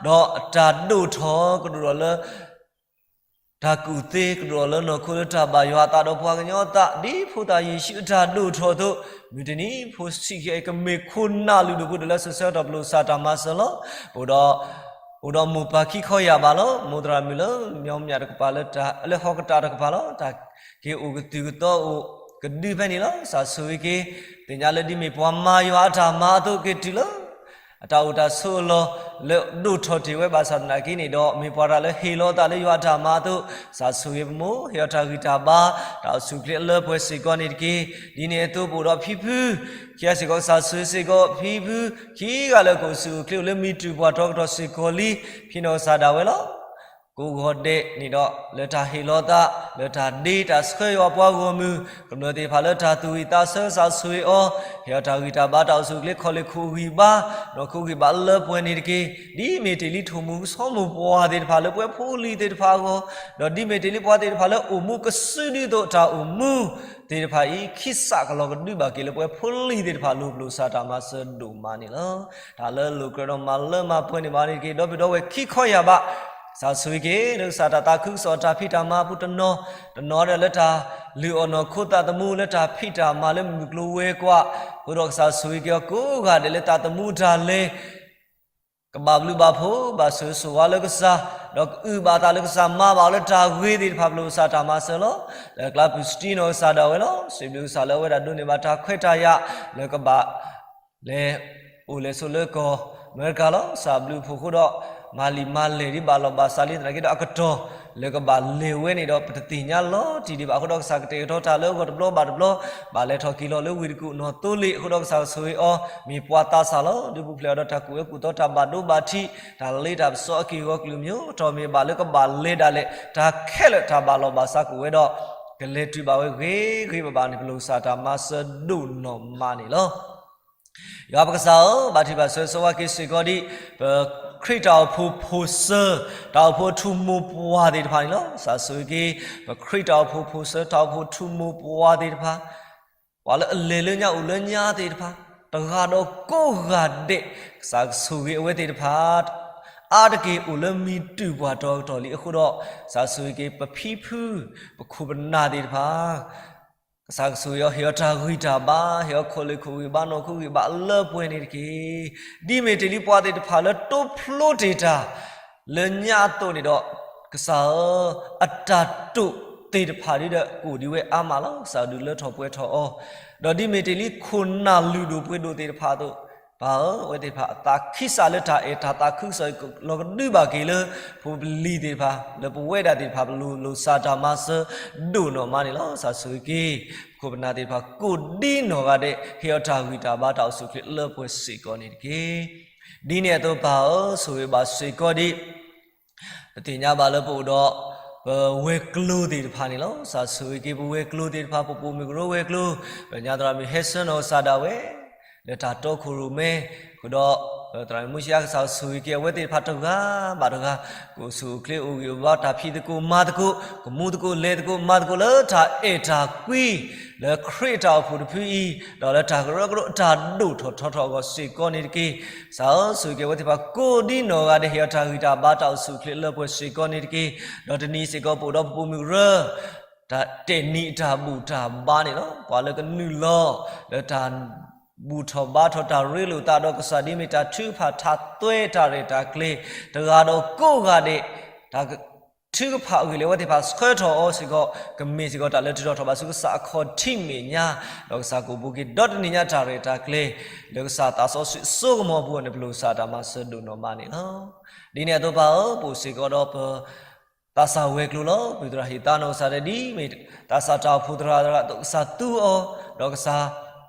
ဒီးအတၢ်ဒိၣ်ထီၣ်ကဒိၣ်ထီၣ်လၢ တၢ်ကူၣ်သ့ကဒိၣ်ထီၣ်လၢနီၢ်ခိလၢတၢ်ဘၣ်ယွၤအသးဒီးပှၤကညီအသး ဒ်ဖိသၣ်ယ့ၣ်ၡူးအတၢ်ဒိၣ်ထီၣ်အသိး, မုၢ်တနံၤဖိဆံးခံဂၤအံၤ ကမ့ၢ်ခိၣ်နၢ်လုၢ်ဒိၣ်ပှ့ၤဒိၣ်လၢအဆၢကတီၢ် ပလိၣ်ကစၢ်တၢ်မၤစၢၤလီၤ. ပအိၣ်ဒီး, အိၣ်ဒီးမိၢ်ပၢ်ခံခီယၢ်ဘးလီၤ. မိၢ်သရၣ်မုၣ်လၢ မျီမၠးတကပၤလၢတၢ်, လၢဟီၣ်ကတၢၢ်တကပၤလီၤ. တၢ်က့ၤအိၣ်ကသုၣ်ကသီအိၣ်ကဒုဖဲန့ၣ်လီၤ. ကစၢ်ဆိၣ်ဂ့ၤက့ၤ, သ့ၣ်ညါလၢဒ်မ့ၢ်ပှၤမၤယွၤအတၢ်မၤအသိး က့ၤတုၤလၢ အတၢ်အိၣ်တၢ်ဆိးအလီၢ် လၢဒိၣ်ထီၣ်တ့ၢ်ဝဲဘၣ်ဆၣ်သနာ်က့န့ၣ်ဒီး မ့ၢ်ပှၤတဂၤလၢဟ့ၣ်လီၤအသးလၢယွၤအတၢ်မၤအသိး, ကစၢ်ဆိၣ်ဂ့ၤပမိၢ်, ဟ့ၣ်အီၤတၢ်ဂံၢ်တၢ်ဘါ, တၢ်အိၣ်ဆူၣ်အိၣ်ချ့အလၢပှဲၤစ့ၢ်ကီးန့ၣ်တက့ၢ်. ဒ်န့ၣ်အသိးပအိၣ်ဒီးဖံဖု, ခံဂၤစ့ၢ်ကီး ကစၢ်ဆိၣ်ဂ့ၤစ့ၢ်ကီးဖံဖု, ခံဂၤလၢကအိၣ်ဆူၣ်အိၣ်ချ့အိၣ်လၢမံတူၢ်ပှၢ်ထီကတီၢ်စ့ၢ်ကီးလံ, ဖံနီၢ်ကစၢ်ဒၣ်ဝဲလီၤ. ကိးဂီၤဒဲးန့ၣ်ဒီး လၢတၢ်ဟ့ၣ်လီၤသး, လၢတၢ်ဒ့တၢ်ဆှၢယွၤပှၤဂီၢ်မုၢ်, ကမျၢၢ်သ့ၣ်တဖၣ်လၢတၢ်သူၣ်ဝံၣ်သးဆၢ ကစၢ်ဆိၣ်ဂ့ၤအီၤ, ဟ့ၣ်အီၤတၢ်ဂံၢ်တၢ်ဘါ တၢ်အိၣ်ဆူၣ်အိၣ်ချ့ ခီၣ်လ့ၢ်ခိၣ်ဂံၢ်ဘါ, နီၢ်ခိဂံၢ်ဘါလၢပှဲၤန့ၣ်တက့ၢ်. ဒ်မ့ၢ်တ့ၢ်လံထိၣ်မူကဆှီမိၢ်ပှၢ်သ့ၣ်တဖၣ်လၢပှဲၤဖိလံၤသ့ၣ်တဖၣ်အဂီၢ်, ဒီးဒ်မ့ၢ်တ့ၢ်လံပှၤသ့ၣ်တဖၣ်လၢအိၣ်မူကစုဒုသိးတၢ်အိၣ်မူသ့ၣ်တဖၣ်အံၤ ခံစးကလီၤကဒုဘၣ်က့ၤလၢပှဲၤဖိလံၤသ့ၣ်တဖၣ်လိၤ ပလိၣ်ကစၢ်တၢ်မၤစၢၤဒိၣ်မးန့ၣ်လီၤ. တၢ်လၢအလိၤကြၢးဒီးမၤလၢမၤပှဲၤန့ၢ်ဘၣ်န့ၣ်တက့ၢ်. ဒီပုၢ်ဒီဝဲၢ်ခံခီယၢ်ဘး, ကစၢ်ဆိၣ်ဂ့ၤက့ၤ လၢကစၢ်တၢ်သးခုကစီၣ်တၢ်ဖံးတၢ်မၤအပူၤ တနီၤ, တနီၤဒီးလၢတၢ်လုၢ်အီၣ်နီၢ်ခိသးသမူလၢတၢ်ဖံးတၢ်မၤလၢမုၢ်ကျိၤဝဲၤကွာ်, အဃိဒီးကစၢ်ဆိၣ်ဂ့ၤက့ၤအီၤကိးဂၤဒဲးလၢသးသမူတၢ်လဲၤ ကဘၣ်ဘျုးဘၣ်ဖှိၣ် ဘၣ်ဆိၣ်ဂ့ၤဆိၣ်ဝါလၢကစၢ်, ဒီးကအုၣ်ဘၣ်သးလၢကစၢ် မၤဘၣ်အီၤလၢတၢ်ဂ့ၤသ့ၣ်တဖၣ် ပလိၣ်ကစၢ်တၢ်မၤစၢၤလီၤ. လၢအကျါ ပူၤစတံနီၢ်ကစၢ်ဒၣ်ဝဲလီၤ. စံးဘျုးကစၢ်လၢအဝဲဒၣ်ဒိးန့ၢ်ဘၣ်တၢ်ခွဲးတၢ်ယာ် လၢကဘၣ်လဲၤအိၣ်လဲၤဆိးလၢကီၢ်အမဲရကၤလီၤ. ကစၢ်ဘျုးဖှိၣ်အဃိဒီး မၤလံာ်မၤလဲၢ်ဒ်ဘၣ်လီၢ်ဘၣ်စးလံသနာ်က့ဒီး အကတီၢ်လၢကဘၣ်လဲၤဝဲန့ၣ်ဒီး ပတသ့ၣ်ညါလီၤတံၢ်ဒံးဘၣ်အဃိဒီး ကစၢ်ကတဲာ်ကတီၤတၢ်လၢအဂီၢ်တဘျီဘၣ်တဘျီ, ဘၣ်လဲၤထီၣ်က့ၤလီၤလၢဝ့ၢ်တကူၣ်နီၢ်သိလ့ၣ်အဃိဒီး ကစၢ်ကဆိၣ်ဂ့ၤအီၤ မ့ၢ်ပှၤသးစၢ်လီၤ. ဒုးပူၤဖျဲးအီၤဒီးတၢ်ကူၣ်ဝဲကူၣ်သီ တၢ်ဘၣ်ဒိဘၣ်ထံး တၢ်လ့တၢ်ပစီအက့ၢ်အဂီၤကလုာ်မ့ၢ်အိၣ်ထီၣ်မ့ၢ်ဘၣ်လၢကဘၣ်လဲၤဒၣ်လဲာ် တၢ်ခဲလၢာ်တၢ်ဘၣ်လီၢ်ဘၣ်စးကအိၣ်ဝဲဒီး ကလဲၤတုၤဘၣ်ဝဲဂ့ၤဂ့ၤဘၣ်ဘၣ်န့ၣ် ပလိၣ်ကစၢ်တၢ်မၤစၢၤဒိၣ်နီၢ်မးန့ၣ်လီၤ. ယွၤပကစၢ်ဧၢ, ဘါထုကဖၣ်ဆၢဂ့ၤဆၢဝါက့ၤစ့ၢ်ကီးဒ် ပခရံာ်တၢ်အိၣ်ဖှိၣ်ဖိၣ်စၢၤ တၢ်အိၣ်ဖှိၣ်ထူၣ်မိၢ်ပှၢ်သ့ၣ်တဖၣ်န့ၣ်လီၤ. ကစၢ်ဆိၣ်ဂ့ၤက့ၤ ပခရံာ်တၢ်အိၣ်ဖှိၣ်ဖိၣ်စၢၤ တၢ်အိၣ်ဖှိၣ်ထူၣ်မိၢ်ပှၢ်သ့ၣ်တဖၣ်, ပှၤလၢအလဲၤလၢညါအိၣ်လၢညါသ့ၣ်တဖၣ်, တဂၤဒီးကိးဂၤဒဲး, ကစၢ်ကဆိၣ်ဂ့ၤအဝဲသ့ၣ်တဖၣ် အါတက့ၢ်အိၣ်လၢမံၤတုၢ်ပှၢ်တီၤကတီၢ်လံအဃိဒီး, ကစၢ်ဆိၣ်ဂ့ၤက့ၤပဖံဖု, ပခိၣ်ပနၢ်သ့ၣ်တဖၣ် ကစၢ်ကဆိၣ်ဂ့ၤအီၤ ဟ့ၣ်အီၤတၢ်ဂံၢ်တၢ်ဘါ, ဟ့ၣ်အီၤခိၣ်လ့ၢ်ခိၣ်ဂံၢ်ဘါ နီၢ်ခိဂံၢ်ဘါလၢပှဲၤန့ၣ်တက့ၢ်. ဒ်မ့ၢ်တ့ၢ်လံပှၤသ့ၣ်တဖၣ်လၢတိဖျိတ့ၢ်တၢ် လၢညါအသိးန့ၣ်ဒီး, ကစၢ်ဧၢ, အတၢ်တိာ်သ့ၣ်တဖၣ်ဒ်ဒီး ကအိၣ်ဒံးဝဲအါမးလီၤ. ကစၢ်ဒုးလၢထီၣ်ပှဲၤထီၣ်အီၤ, ဒီးဒ်မ့ၢ်တ့ၢ်လံခိၣ်နၢ်လုၢ်ဒိၣ်ပှ့ၤဒိၣ်သ့ၣ်တဖၣ်အသိး, ပၢ်ဧၢ, အဝဲသ့ၣ်တဖၣ်အသးခံစးလၢတၢ်အဲၣ်တၢ်သးခုကစီၣ်အံၤ လီၤကဒုဘၣ်က့ၤလၢ ဖိပလံၤသ့ၣ်တဖၣ် လၢပဝဲဒၣ်သ့ၣ်တဖၣ် ပလိၣ်လိၣ်ကစၢ်တၢ်မၤစၢၤဒိၣ်နီၢ်မးန့ၣ်လီၤ. ကစၢ်ဆိၣ်ဂ့ၤက့ၤ ပခိၣ်ပနၢ်သ့ၣ်တဖၣ် ကိးဒ်နီၢ်ဂၤဒဲး ဟ့ၣ်အီၤတၢ်ဂံၢ်တၢ်ဘါ တၢ်အိၣ်ဆူၣ်အိၣ်ချ့လၢပှဲၤစ့ၢ်ကီးန့ၣ်တက့ၢ်. ဒ်န့ၣ်အသိးပၢ်ဧၢ, ဆိၣ်ဂ့ၤဘၣ်စ့ၢ်ကီးဒ် ပသ့ၣ်ညါဘၣ်လၢပအိၣ်ဒီး ပဝဲၤကျိၤသ့ၣ်တဖၣ်န့ၣ်လီၤ. ကစၢ်ဆိၣ်ဂ့ၤက့ၤပဝဲၤကျိၤသ့ၣ်တဖၣ် ပပိာ်မုၣ်ကရၢဝဲၤကျိၤ, ပညါသရၣ်မုၣ်ဟဲဆၢနီၢ်ကစၢ်ဒၣ်ဝဲ လၢတၢ်တီခိၣ်ရိၣ်မဲ, ဃုာ်ဒီး သရၣ်မုၣ်မူၡယါ ကစၢ်ဆိၣ်ဂ့ၤက့ၤအဝဲသ့ၣ်တဖၣ်တဂၤဘၣ်တဂၤ, ကအိၣ်ဆူၣ်အိၣ်ချ့အိၣ်ဂံၢ်အိၣ်ဘါ တၢ်ဖံးသကိးမၤသကိး, ကမူသကိးလဲၤသကိးမၤသကိးလၢတၢ်အဲၣ်တၢ်ကွံ လၢခရံာ်တၢ်အိၣ်ဖှိၣ်တဖုအံၤ, ဒီးလၢတၢ်ကရၢကရိအတၢ်ဒိၣ်ထီၣ်ထီထီၣ်အဂီၢ်စ့ၢ်ကီးန့ၣ်တက့ၢ်. ကစၢ်ဧၢ, ဆိၣ်ဂ့ၤက့ၤအဝဲသ့ၣ်တဖၣ်ကိးဒ်နီၢ်ဂၤဒဲး ဟ့ၣ်အီၤတၢ်ဂံၢ်တၢ်ဘါ တၢ်အိၣ်ဆူၣ်အိၣ်ချ့လၢပှဲၤစ့ၢ်ကီးန့ၣ်တက့ၢ်. ဒီးတနံၤစ့ၢ်ကီးပအိၣ်ဒီးပပိာ်မုၣ်ကရၢ တၢ်တဲာ်နံၤအတၢ်ဘူၣ်တၢ်ဘါန့ၣ်လီၤ. ပှၤလၢကနုာ်လီၤ လၢတၢ်ဘူၣ်ထီၣ်ဘါထီၣ် တၢ်ရ့လိာ်သးဒီးကစၢ် ဒ်မ့ၢ်တၢ်ထုကဖၣ်ထးသွဲတၢ်ရဲၣ်တၢ်ကျဲၤ တဂၤဒီးကိးဂၤဒဲး, တၢ်ထုကဖၣ်အဂ့ၢ်လၢအဝဲသ့ၣ်တဖၣ်ဆှၢထီၣ်အီၤစ့ၢ်ကီး ကမ့ၢ်စ့ၢ်ကီးတၢ်လၢထုးထီၣ်ထီၣ်ဘၣ်ဆူကစၢ်အခီၣ်ထံးမဲာ်ညါ, ဒီးကစၢ်ကအိၣ်ဘူးက့ၤဒီတနံၣ်ညါတၢ်ရဲၣ်တၢ်ကျဲၤ လၢကစၢ်သးစီဆှံစိကမီၤအပူၤန့ၣ် ပလိၣ်ကစၢ်တၢ်မၤစၢၤဒိၣ်နီၢ်မးန့ၣ်လီၤ. ဒ်န့ၣ်အသိးပၢ်ဧၢ, ပအိၣ်စ့ၢ်ကီးဒီးပ သးစၢ်ဝဲၤကျိၤလီၤ. ပသရၣ်ဟ့ၣ်သါနီၢ်ကစၢ်ဒဲး ဒ်မ့ၢ်သးစၢ်တၢ်အိၣ်ဖှိၣ်သရၣ်သရၣ်အသိး ကစၢ်သူအီၤ, ဒီးကစၢ်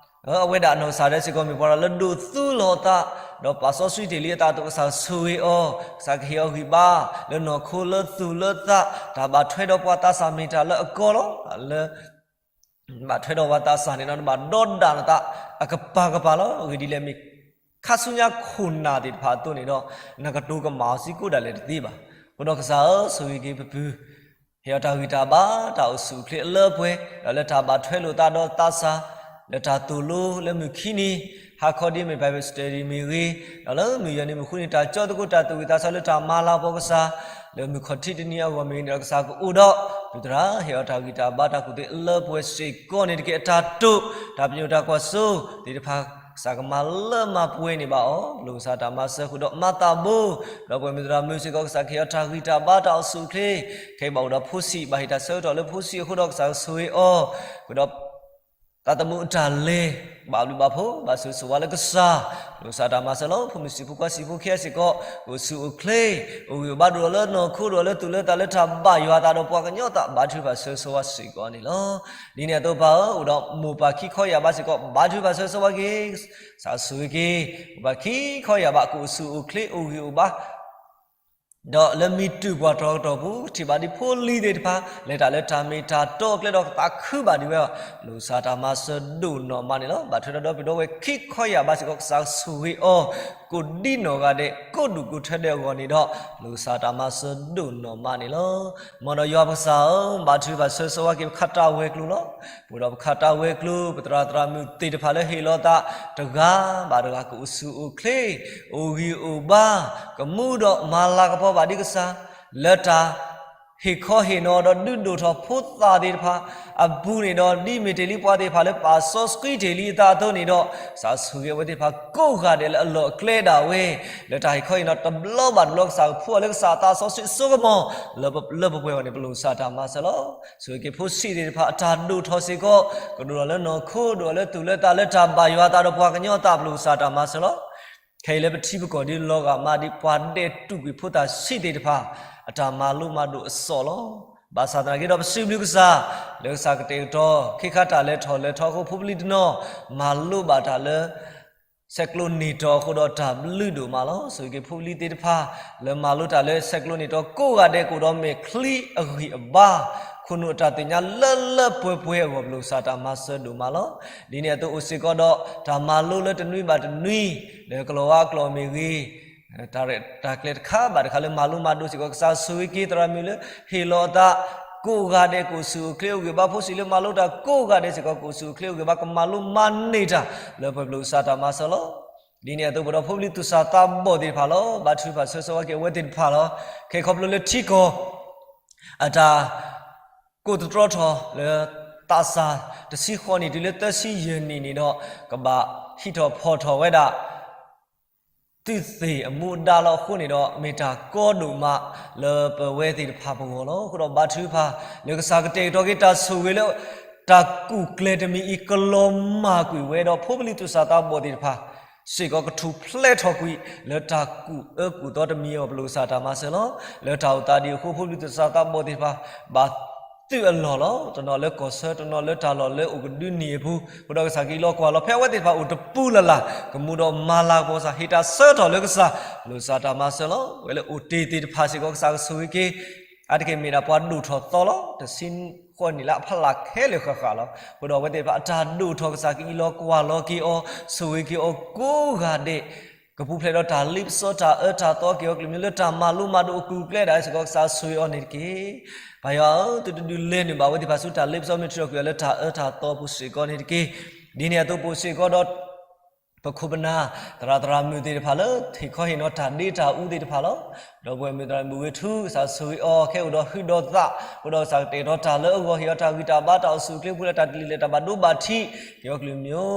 အဝဲဒၣ်နီၢ်ကစၢ်ဒဲးစ့ၢ်ကီး မ့ၢ်ပှၤတဂၤလၢဒိးသူလီၤအသး, ဒီးပာ်စီဆှံတ့ၢ်လံအသးအသိး ကစၢ်ဆိၣ်ဂ့ၤအီၤ, ကစၢ်ကဟ့ၣ်အီၤဂံၢ်ဘါ လၢနီၢ်ခိလၢသူၣ်လၢသး, တၢ်ဘၣ်ထွဲဒီးပှၤသးစၢ်မ့ၢ်တၢ်လၢအကီလီၤ. လၢ ဘၣ်ထွဲဒီးပှၤသးစၢ်န့ၣ်ဒီး နဘၣ်ဒီဒၣ်နသးအကပၤကပၤလီၤ. အဂ့ၢ်ဒ်လဲၣ် မ့ၢ်ခါဆူညါခိၣ်နၢ်သ့ၣ်တဖၣ်အသိးန့ၣ်ဒီး နကတိၤကမၣ်အီၤစ့ၢ်ကီးဒၣ်လဲာ်တသ့ဘၣ်. အဃိဒီးကစၢ်ဧၢ, ဆိၣ်ဂ့ၤက့ၤပပုၢ်, ဟ့ၣ်အီၤတၢ်ဂံၢ်တၢ်ဘါ တၢ်အိၣ်ဆူၣ်အိၣ်ချ့အလၢပှဲၤ, ဒီးလၢတၢ်ဘၣ်ထွဲလိာ်သးဒီးသးစၢ်, လၢတၢ်သိၣ်လိလၢမုၢ်ခံနံၤ, ဟါခီဒ်မ့ၢ် Bible study မ့ၢ်ဂ့ၤ, ဒီးလၢမုၢ်ယဲၢ်နံၤမုၢ်ဃုနံၤ တၢ်ကၠီသကိးတၢ်သူၣ်ဝံၣ်သးဆၢလၢတၢ်မၤလၤကပီၤကစၢ်, လၢမုၢ်ခီၣ်ထံးတနံၤအဂီၢ်မ့ၢ်ဂ့ၤန့ၣ်ဒီး ကစၢ်ကအိၣ်ဒီး ပသရၣ် ဟ့ၣ်အီၤတၢ်ဂံၢ်တၢ်ဘါ တၢ်ကူၣ်သ့အလၢပှဲၤစ့ၢ်ကီးန့ၣ်တက့ၢ်. အတၢ်တိာ် တၢ်ပညိၣ်တၢ်ကွၢ်စိသ့ၣ်တဖၣ် ကစၢ်ကမၤလၢမၤပှဲၤန့ၢ်ဘၣ်အီၤ, ပလိၣ်ကစၢ်တၢ်မၤစၢၤဃုာ်ဒီးမၤသးဘိ, ဒီးပှၤမုၢ်သရၣ်မုၣ်စ့ၢ်ကီး ကစၢ်ကဟ့ၣ်အီၤတၢ်ဂံၢ်တၢ်ဘါ တၢ်အိၣ်ဆူၣ်အိၣ်ချ့, ခဲအံၤဘၣ်အိၣ်ဒီးဖိဆံး ဘၣ်ဟ့ၣ်တၢ်ဆၢကတီၢ်လၢဖိဆံးအဃိဒီး ကစၢ်ကဆိၣ်ဂ့ၤအီၤ, ဃုာ်ဒီး သးသမူအတၢ်လဲၤ ဘၣ်ဘျုးဘၣ်ဖှိၣ် ဘၣ်ဆိၣ်ဂ့ၤဆိၣ်ဝါလၢကစၢ်, ပလိၣ်ကစၢ်တၢ်မၤစၢၤလီၤ. ဖိမုၣ်ဆံးဖိခွါဆံးဖိခံဂၤစ့ၢ်ကီး ကအိၣ်ဆူၣ်အိၣ်ချ့, အိၣ်ဂံၢ်အိၣ်ဘါဒိၣ်ဒီးလၢနီၢ်ခိ ဒိၣ်ဒီးလၢသူၣ်လၢသး လၢတၢ်ဘၣ်ယွၤအသးဒီးပှၤကညီအသး ဘါထုကဖၣ်ဆၢဂ့ၤဆၢဝါစ့ၢ်ကီးန့ၣ်လီၤ. ဒ်န့ၣ်အသိးပၢ်ဧၢ, အိၣ်ဒီးမိၢ်ပၢ်ခံခီယၢ်ဘးစ့ၢ်ကီး ဘါထုကဖၣ်ဆၢဂ့ၤဆၢဝါက့ၤ, ကစၢ်ဆိၣ်ဂ့ၤက့ၤ မိၢ်ပၢ်ခံခီယၢ်ဘး ကအိၣ်ဆူၣ်အိၣ်ချ့ အိၣ်ဂံၢ်အိၣ်ဘါ ဒီးလၢမံၤတုၤပှၤတီၤကတီၢ်ပူၤ ကထံၣ်ဘၣ်ဒံးဖိလံၤသ့ၣ်တဖၣ် လဲၤတၢ်လၢတၢ်မ့ၢ်တၢ်တီအကျဲဒီး ကသးခုဘၣ်ဒံးဝဲအီၤ, ပလိၣ်ကစၢ်တၢ်မၤစၢၤဒိၣ်နီၢ်မးန့ၣ်လီၤ. ဘၣ်ထွဲဒီးဒီပုၢ်ဒီဝဲၢ်ခံခီယၢ်ဘးစ့ၢ်ကီး ကစၢ်ဆိၣ်ဂ့ၤအီၤ ကိးဒ်နီၢ်ဂၤဒဲး ကိးဒူၣ်ကိးထၢဒဲးအဂီၢ်န့ၣ်ဒီး ပလိၣ်ကစၢ်တၢ်မၤစၢၤဒိၣ်နီၢ်မးန့ၣ်လီၤ. မ်ဒီးယွၤပကစၢ်ဧၢ, ဘါထုကဖၣ်ဆၢဂ့ၤဆၢဝါက့ၤ ပခးတၢ်ဝဲၤကျိၤလီၤ. ပအိၣ်ဒီးပခးတၢ်ဝဲၤကျိၤ ပသရၣ်သရၣ်မုၣ်သ့ၣ်တဖၣ်လၢဟ့ၣ်လီၤသး တဂၤဘၣ်တဂၤ ကအိၣ်ဆူၣ်အိၣ်ချ့ အိၣ်ဂံၢ်အိၣ်ဘါ ကမူဒီးမၤလၤကပီၤဘၣ်ဒံးကစၢ် လၢတၢ်ဟ့ၣ်ခီဟ့ၣ်နီၤဒီးဒုးဒိၣ်ထီၣ်ဖိသၣ်သ့ၣ်တဖၣ်အပူၤန့ၣ်ဒီး ဒ်မ့ၢ်တ့ၢ်လံပှၤသ့ၣ်တဖၣ်လၢပာ်စီဆှံတ့ၢ်လံအသးအသိးန့ၣ်ဒီး ကစၢ်ဆိၣ်ဂ့ၤအဝဲသ့ၣ်တဖၣ်ကိးဂၤဒဲးလၢအလီၢ်အကျဲဒၣ်ဝဲ လၢတၢ်ဟ့ၣ်ခီဟ့ၣ်နီၤတဘျီဘၣ်တဘျီ ကစၢ်ကဖှူအီၤလၢကစၢ်အသးစီဆှံစိကမီၤ လၢပပှဲၤအဂီၢ်န့ၣ် ပလိၣ်ကစၢ်တၢ်မၤစၢၤလီၤ. ဆိၣ်ဂ့ၤက့ၤဖိဆံးသ့ၣ်တဖၣ်အတၢ်ဒိၣ်ထီၣ်စ့ၢ်ကီး ကဒိၣ်ထီၣ်လၢနီၢ်ခိ ဒိၣ်ထီၣ်လၢသူၣ်လၢသး လၢတၢ်ဘၣ်ယွၤအသးဒီးပှၤကညီအသး ပလိၣ်ကစၢ်တၢ်မၤစၢၤလီၤ. ခဲအံၤလၢပထံပကီၢ်ဒ်လီၤဂာ်မးဒ်ပှၤဒဲးတူာ်ကွံာ်ဖိသၣ်ဆံးသ့ၣ်တဖၣ် အတၢ်မၤလိမၤဒိးအစီၣ်လီၤ. ဘၣ်ဆၣ်သနာ်က့ဒီး ပစံးဘျုးကစၢ် လၢကစၢ်ကတဲာ်ကတီၤ ခ့ခါတၢ်လဲၤထီၣ်လဲၤထီအဃိ ဖိပလံၤတနီၤ မၤလိဘၣ်တၢ်လၢ ဆဲးကျိးန့ၢ်တီၤအဃိဒီးတၢ်ဘျုးဒိၣ်မးလီၤ. ဆိၣ်ဂ့ၤက့ၤဖိပလံၤသ့ၣ်တဖၣ် လၢမၤလိတၢ်လၢဆဲးကျိးန့ၢ်တီၤ ကိးဂၤဒဲးကအိၣ်ဒီးမဲာ်ချံအဂံၢ်အဘါ ခိၣ်နူာ်အတၢ်သ့ၣ်ညါလၢလၢပှဲၤပှဲၤအဂီၢ် ပလိၣ်ကစၢ်တၢ်မၤစၢၤဒိၣ်မးလီၤ. ဒ်န့ၣ်အသိးအိၣ်စ့ၢ်ကီးဒီး တၢ်မၤလိလၢတနွံဘၣ်တနွံ လၢကလီၤဝါအကျိာ်မ့ၢ်ဂ့ၤ တၢ်ရဲၣ်တၢ်ကျဲၤတခါဘၣ်တခါလၢမၤလိမၤဒိးစ့ၢ်ကီး ကစၢ်ဆိၣ်ဂ့ၤက့ၤသရၣ်မုၣ်လၢဟ့ၣ်လီၤအသး ကိးဂၤဒဲးကအိၣ်ဆူၣ်အိၣ်ချ့ အိၣ်ဂံၢ်ဘါ ဖိဆံးလၢမၤလိတၢ်ကိးဂၤဒဲးစ့ၢ်ကီး ကအိၣ်ဆူၣ်အိၣ်ချ့ အိၣ်ဂံၢ်ဘါ ကမၤလိမၤန့ၢ်တၢ် လၢပှဲၤပလိၣ်ကစၢ်တၢ်မၤစၢၤလီၤ. ဒ်န့ၣ်အသိးပဒီးဖိပလံၤသူၣ်စၢ်သးဘီၣ်သ့ၣ်တဖၣ်လီၤ. ဘါထုကဖၣ်ဆၢဂ့ၤဆၢဝါက့ၤအဝဲသ့ၣ်တဖၣ်လီၤ. ခဲခီဖျိလၢထံကီၢ် အတၢ် ကိးသတြီထီၣ်လၢ သးစၢ်တဆံဃိးနံၣ်တုၤလၢသၢဆံယဲၢ်နံၣ်န့ၣ်ဒီး ကဘၣ်ဟံးထီၣ်ဖီၣ်ထီၣ်ဝဲဒၣ် သုးသ့ၣ်အမူအဒါလီၤအဃိန့ၣ်ဒီး မ့ၢ်တၢ်ကီဒိၣ်မးလၢပဝဲသ့ၣ်တဖၣ်ပဂီၢ်လီၤ. အဃိဒီးဘါထုကဖၣ် လၢကစၢ်ကတဲာ်ကတီၤက့ၤတၢ်ဆိၣ်ဂ့ၤလၢ တၢ်ကူၣ်ကျဲၤတမံၤအံၤ ကလီၤမၢ်ကွံာ်ဝဲဒီး ဖိပလံၤသူၣ်စၢ်သးဘီၣ်သ့ၣ်တဖၣ် စ့ၢ်ကီးကထူၣ်ဖျဲးထီၣ်ကွံာ် လၢတၢ်ကူၣ်အၢကူၣ်သီတမံၤအဂီၢ် ပလိၣ်ကစၢ်တၢ်မၤစၢၤလီၤ. လၢတၢ်အိၣ်သးဒ်အဃိ ဖိပလံၤသူၣ်စၢ်သးဘီၣ်သ့ၣ်တဖၣ် ဘၣ်သုးအလီၢ်လီၤ. တနီၤလၢကီၢ်ဆၢ တနီၤလၢတၢ်လီၢ်လၢအိၣ်ကဒုနံၤအပူၤ အဃိဒီးကစၢ်ကအံးလီၤကွၢ်လီၤ ဖဲအဝဲသ့ၣ်တဖၣ်အိၣ်တပူၤလၢ်လၢ် ကမူဒီးမၤလၤကပီၤကစၢ် ဟ့ၣ်တၢ်ဆၢထီၣ်လၢကစၢ် ပလိၣ်ကစၢ်တၢ်မၤစၢၤလီၤ. အဝဲလၢအိၣ်တ့ၢ်သ့ၣ်တဖၣ်စ့ၢ်ကီး ကစၢ်ကဆိၣ်ဂ့ၤက့ၤ အါတက့ၢ်မ့ၢ်ဒၣ်ပှၤဒိၣ်ထီၣ်သီလီၤ. တဆံဃိးနံၣ်လၢအဖီလာ်ခဲလၢာ်ဃၣ်ဃၣ်လီၤ. အဃိဒီးအဝဲသ့ၣ်တဖၣ်အတၢ်ဒိၣ်ထီၣ် ကစၢ်ကအံးလီၤကွၢ်လီၤက့ၤအီၤ ဆိၣ်ဂ့ၤက့ၤအီၤကိးဂၤဒဲး ကပူၤဖျဲးဒီးတၢ်လ့ပစီတၢ်အၢတၢ်သီက့ၤအီၤ ကလုာ်မံၤလၢတၢ်မၤလိမၤဒိးအကူၣ်အကျဲဒၣ်စ့ၢ်ကီး ကစၢ်ဆိၣ်ဂ့ၤအီၤန့ၣ်တက့ၢ်. ပၢ်ယွၤဧၢ, သုတဒုးလဲၤနုာ်ဘၣ်အဝဲသ့ၣ်တဖၣ်ဆူတၢ်လ့ပစီ မ့ၢ်ထုးထီၣ်ကွံာ်အီၤလၢတၢ်အၢတၢ်သီအပူၤစ့ၢ်ကီးန့ၣ်တက့ၢ်. ဒ်န့ၣ်အသိးပအိၣ်စ့ၢ်ကီးဒီး ပခိၣ်ပနၢ် သရၣ်သရၣ်မုၣ်သ့ၣ်တဖၣ်လၢ ဟ့ၣ်ခီဟ့ၣ်နီၤတၢ်ဒ့တၢ်အူသ့ၣ်တဖၣ်လီၤ. ဒီပုၢ်ဝဲၢ်မုၣ်သရၣ်မုၣ်ဝ့ၢ်ထူ ကစၢ်ဆိၣ်ဂ့ၤအီၤ ခဲအိၣ်ဒီးဟုဒီးသး အဃိဒီးကစၢ်ကတဲာ်ကတီၤတၢ်လၢအဂီၢ် ဟ့ၣ်အီၤတၢ်ဂံၢ်တၢ်ဘါ တၢ်အိၣ်ဆူၣ်အိၣ်ချ့ ပူၤလၢတၢ်ကလံၤလဲၢ်တၢ်ဘၣ်ဒိဘၣ်ထံး က့ၤအီၤကလုာ်မံၤ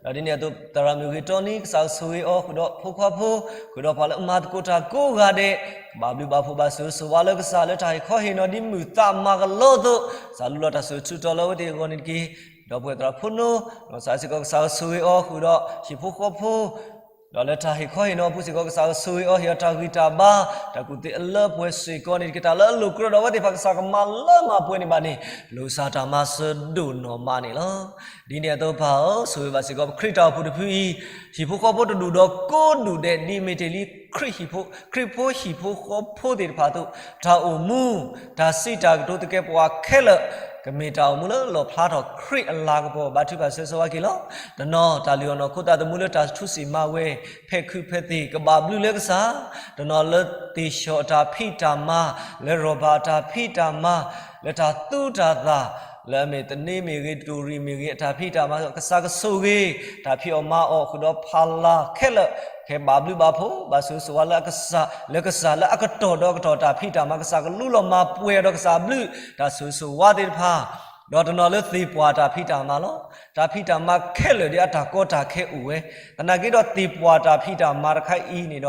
ဧိၤ ဒီးဒ်န့ၣ်အသိး သရၣ်မုၣ်ဂ့ၤတီနံ ကစၢ်ဆိၣ်ဂ့ၤအီၤ ဃုာ်ဒီးဖိခွါဖိ ဃုာ်ဒီးပှၤလၢအမၤသကိးတၢ်ကိးဂၤဒဲး ကဘၣ်ဘျုးဘၣ်ဖှိၣ် ဘၣ်ဆိၣ်ဂ့ၤဆိၣ်ဝါလၢကစၢ်လၢတၢ်ဟ့ၣ်ခီဟ့ၣ်နီၤဒ်မုၢ်သးမၤကလီအသိး ကစၢ်လူလီၤတၢ်စိၤဆၢကတီၢ်လၢအဝဲသ့ၣ်အဂီၢ်န့ၣ်တက့ၢ်. ဒီပုၢ်ဝဲၢ်သရၣ်ဖိနီ ဒီးကစၢ်စ့ၢ်ကီးကစၢ်ဆိၣ်ဂ့ၤအီၤ ဃုာ်ဒီးဟံၣ်ဖိဃီဖိ ဒီးလၢတၢ်ဟ့ၣ်ခီဟ့ၣ်နီၤအပူၤစ့ၢ်ကီး ကစၢ်ဆိၣ်ဂ့ၤအီၤ ဟ့ၣ်အီၤတၢ်ဂံၢ်တၢ်ဘါ တၢ်ကူၣ်သ့အလၢပှဲၤစ့ၢ်ကီးန့ၣ်တက့ၢ်. တၢ်လၢအလိၣ်ကြၢးဒီးအဝဲသ့ၣ်တဖၣ် ကစၢ်ကမၤလၢမၤပှဲၤန့ၣ်ဘၣ်န့ၣ် ပလိၣ်ကစၢ်တၢ်မၤစၢၤဒိၣ်နီၢ်မးန့ၣ်လီၤ. ဒ်န့ၣ်အသိးပၢ်ဧၢ, ဆိၣ်ဂ့ၤဘၣ်စ့ၢ်ကီး ပခရံာ်တၢ်အိၣ်ဖှိၣ်တဖုအံၤ ဟံၣ်ဖိဃီဖိတဒူၣ်ဒီးကိးဒူၣ်ဒဲး ဒ်မ့ၢ်တ့ၢ်လံ ခရံာ်ဟံၣ်ဖိ ခရံာ်ဖိဟံၣ်ဖိဃီဖိသ့ၣ်တဖၣ်အသိး တၢ်အိၣ်မူ တၢ်စံးတၢ်ကတိၤသကဲးပဝးခဲလၢာ် ကမ့ၢ်တၢ်အိၣ်မူလၢလီၣ်ဖျါထီၣ်ခရံာ်အလၤကပီၤ ဘါထုကဖၣ်ဆၢဂ့ၤဆၢဝါက့ၤလီၤ. တနီၤ တၢ်လုၢ်အီၣ်နီၢ်ခိသးသမူလၢတၢ်ထူစံၣ်မၤဝဲ ဖဲခုးဖဲသ့ၣ် ကဘၣ်ဘျုးလၢကစၢ်, တနီၤလၢသ့ၣ်ဆှီၣ်အတၢ်ဖံးတၢ်မၤ လၢရီၣ်ဘၣ်အတၢ်ဖံးတၢ်မၤ လၢတၢ်သူတၢ်သၣ် လၢအမ့ၢ်သန့မ့ၢ်ဂ့ၤ တူၢ်ရံၣ်မ့ၢ်ဂ့ၤ အတၢ်ဖံးတၢ်မၤ ကစၢ်ကဆိၣ်ဂ့ၤ တၢ်ဖံးအီၣ်မၤအီၣ် ဃုာ်ဒီးဖီလာ်ခဲလၢာ် ကဘၣ်ဘျုးဘၣ်ဖှိၣ် ဘၣ်ဆိၣ်ဂ့ၤဆိၣ်ဝါလၢကစၢ် လၢကစၢ်လၢအကတီၢ်ဒီးကတီၢ်တၢ်ဖံးတၢ်မၤ ကစၢ်ကလူလီၤမၤပှဲၤအီၤဒီးကစၢ်ဘျုး တၢ်ဆိၣ်ဂ့ၤဆိၣ်ဝါသ့ၣ်တဖၣ် ဒီးတနီၤလၢသ့ၣ်ပှၢ်တၢ်ဖံးတၢ်မၤလီၤ. တၢ်ဖံးတၢ်မၤခဲလၢာ်ဒ်အတၢ်ကီတၢ်ခဲအိၣ်ဝဲ, သနာ်က့ဒီးသ့ၣ်ပှၢ်တၢ်ဖံးတၢ်မၤတခါအံၤန့ၣ်ဒီး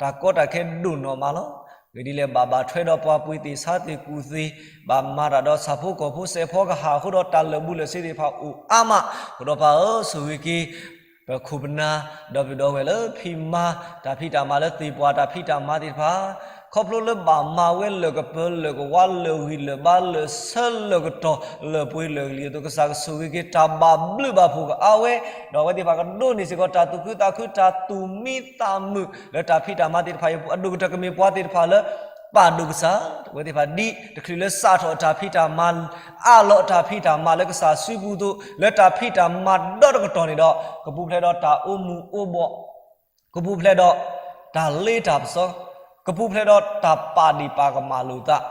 တၢ်ကီတၢ်ခဲဒိၣ်နီၢ်မးလီၤ. ဂ့ၢ်ဒ်လဲၣ် ဘၣ်ဘၣ်ထွဲဒီးပှၤပှ့ၤသ့ၣ်ဆါသ့ၣ်ကူၣ်သ့ၣ်, ဘၣ်မၤတၢ်ဒီးဆၣ်ဖိကီၢ်ဖိစဲးဖီကဟၣ်အဃိဒီး တၢ်လၢာ်ဘူၣ်လၢာ်စ့သ့ၣ်တဖၣ်အိၣ်အါမး, အဃိဒီးပၢ်ဧၢ ဆိၣ်ဂ့ၤက့ၤ ပခိၣ်ပနၢ် ဒီပုၢ်ဒီဝဲၢ်လၢဖံးမၤ တၢ်ဖံးတၢ်မၤလၢသ့ၣ်ပှၢ်တၢ်ဖံးတၢ်မၤသ့ၣ်တဖၣ်, ခီဖျိလၢဘၣ်မၤဝဲလၢာ်ကပၢၤလၢာ်ကဝါလၢာ်ဂံၢ်လၢာ်ဘါလၢာ်ဆၢလၢာ်ကတီၢ်လၢာ်ပှ့ၤလၢာ်ကလံၤအသိး ကစၢ်ကဆိၣ်ဂ့ၤက့ၤတၢ်ဘၣ်ဘျုးဘၣ်ဖှိၣ်ကအါဝဲ, ဒီးအဝဲသ့ၣ်တဖၣ်ကဒိးန့ၢ်စ့ၢ်ကီးတၢ်သူၣ်ခုသးခု တၢ်သူၣ်မံသးမုာ်လၢတၢ်ဖံးတၢ်မၤသ့ၣ်တဖၣ်အံၤအပူၤ အဒိၣ်ကတၢၢ်ကမ့ၢ်ပှၤသ့ၣ်တဖၣ်လၢ ပာ်ဒိၣ်ကစၢ်, အဝဲသ့ၣ်တဖၣ်ဒ်တချုးလၢစးထီၣ်အတၢ်ဖံးတၢ်မၤ အးလီၤအတၢ်ဖံးတၢ်မၤလၢကစၢ်စုပူၤအသိး လၢတၢ်ဖံးတၢ်မၤဒီတကတီၢ်န့ၣ်ဒီး ကပူၤဖျဲးဒီးတၢ်အိၣ်မူအိၣ်ဘှီၣ်, ကပူၤဖျဲးဒီးတၢ်လ့တၢ်ပစီ, ကပူၤဖျဲးဒီးတၢ်ပာ်ဒ့ၣ်ပာ်ကမၣ်လိာ်သး,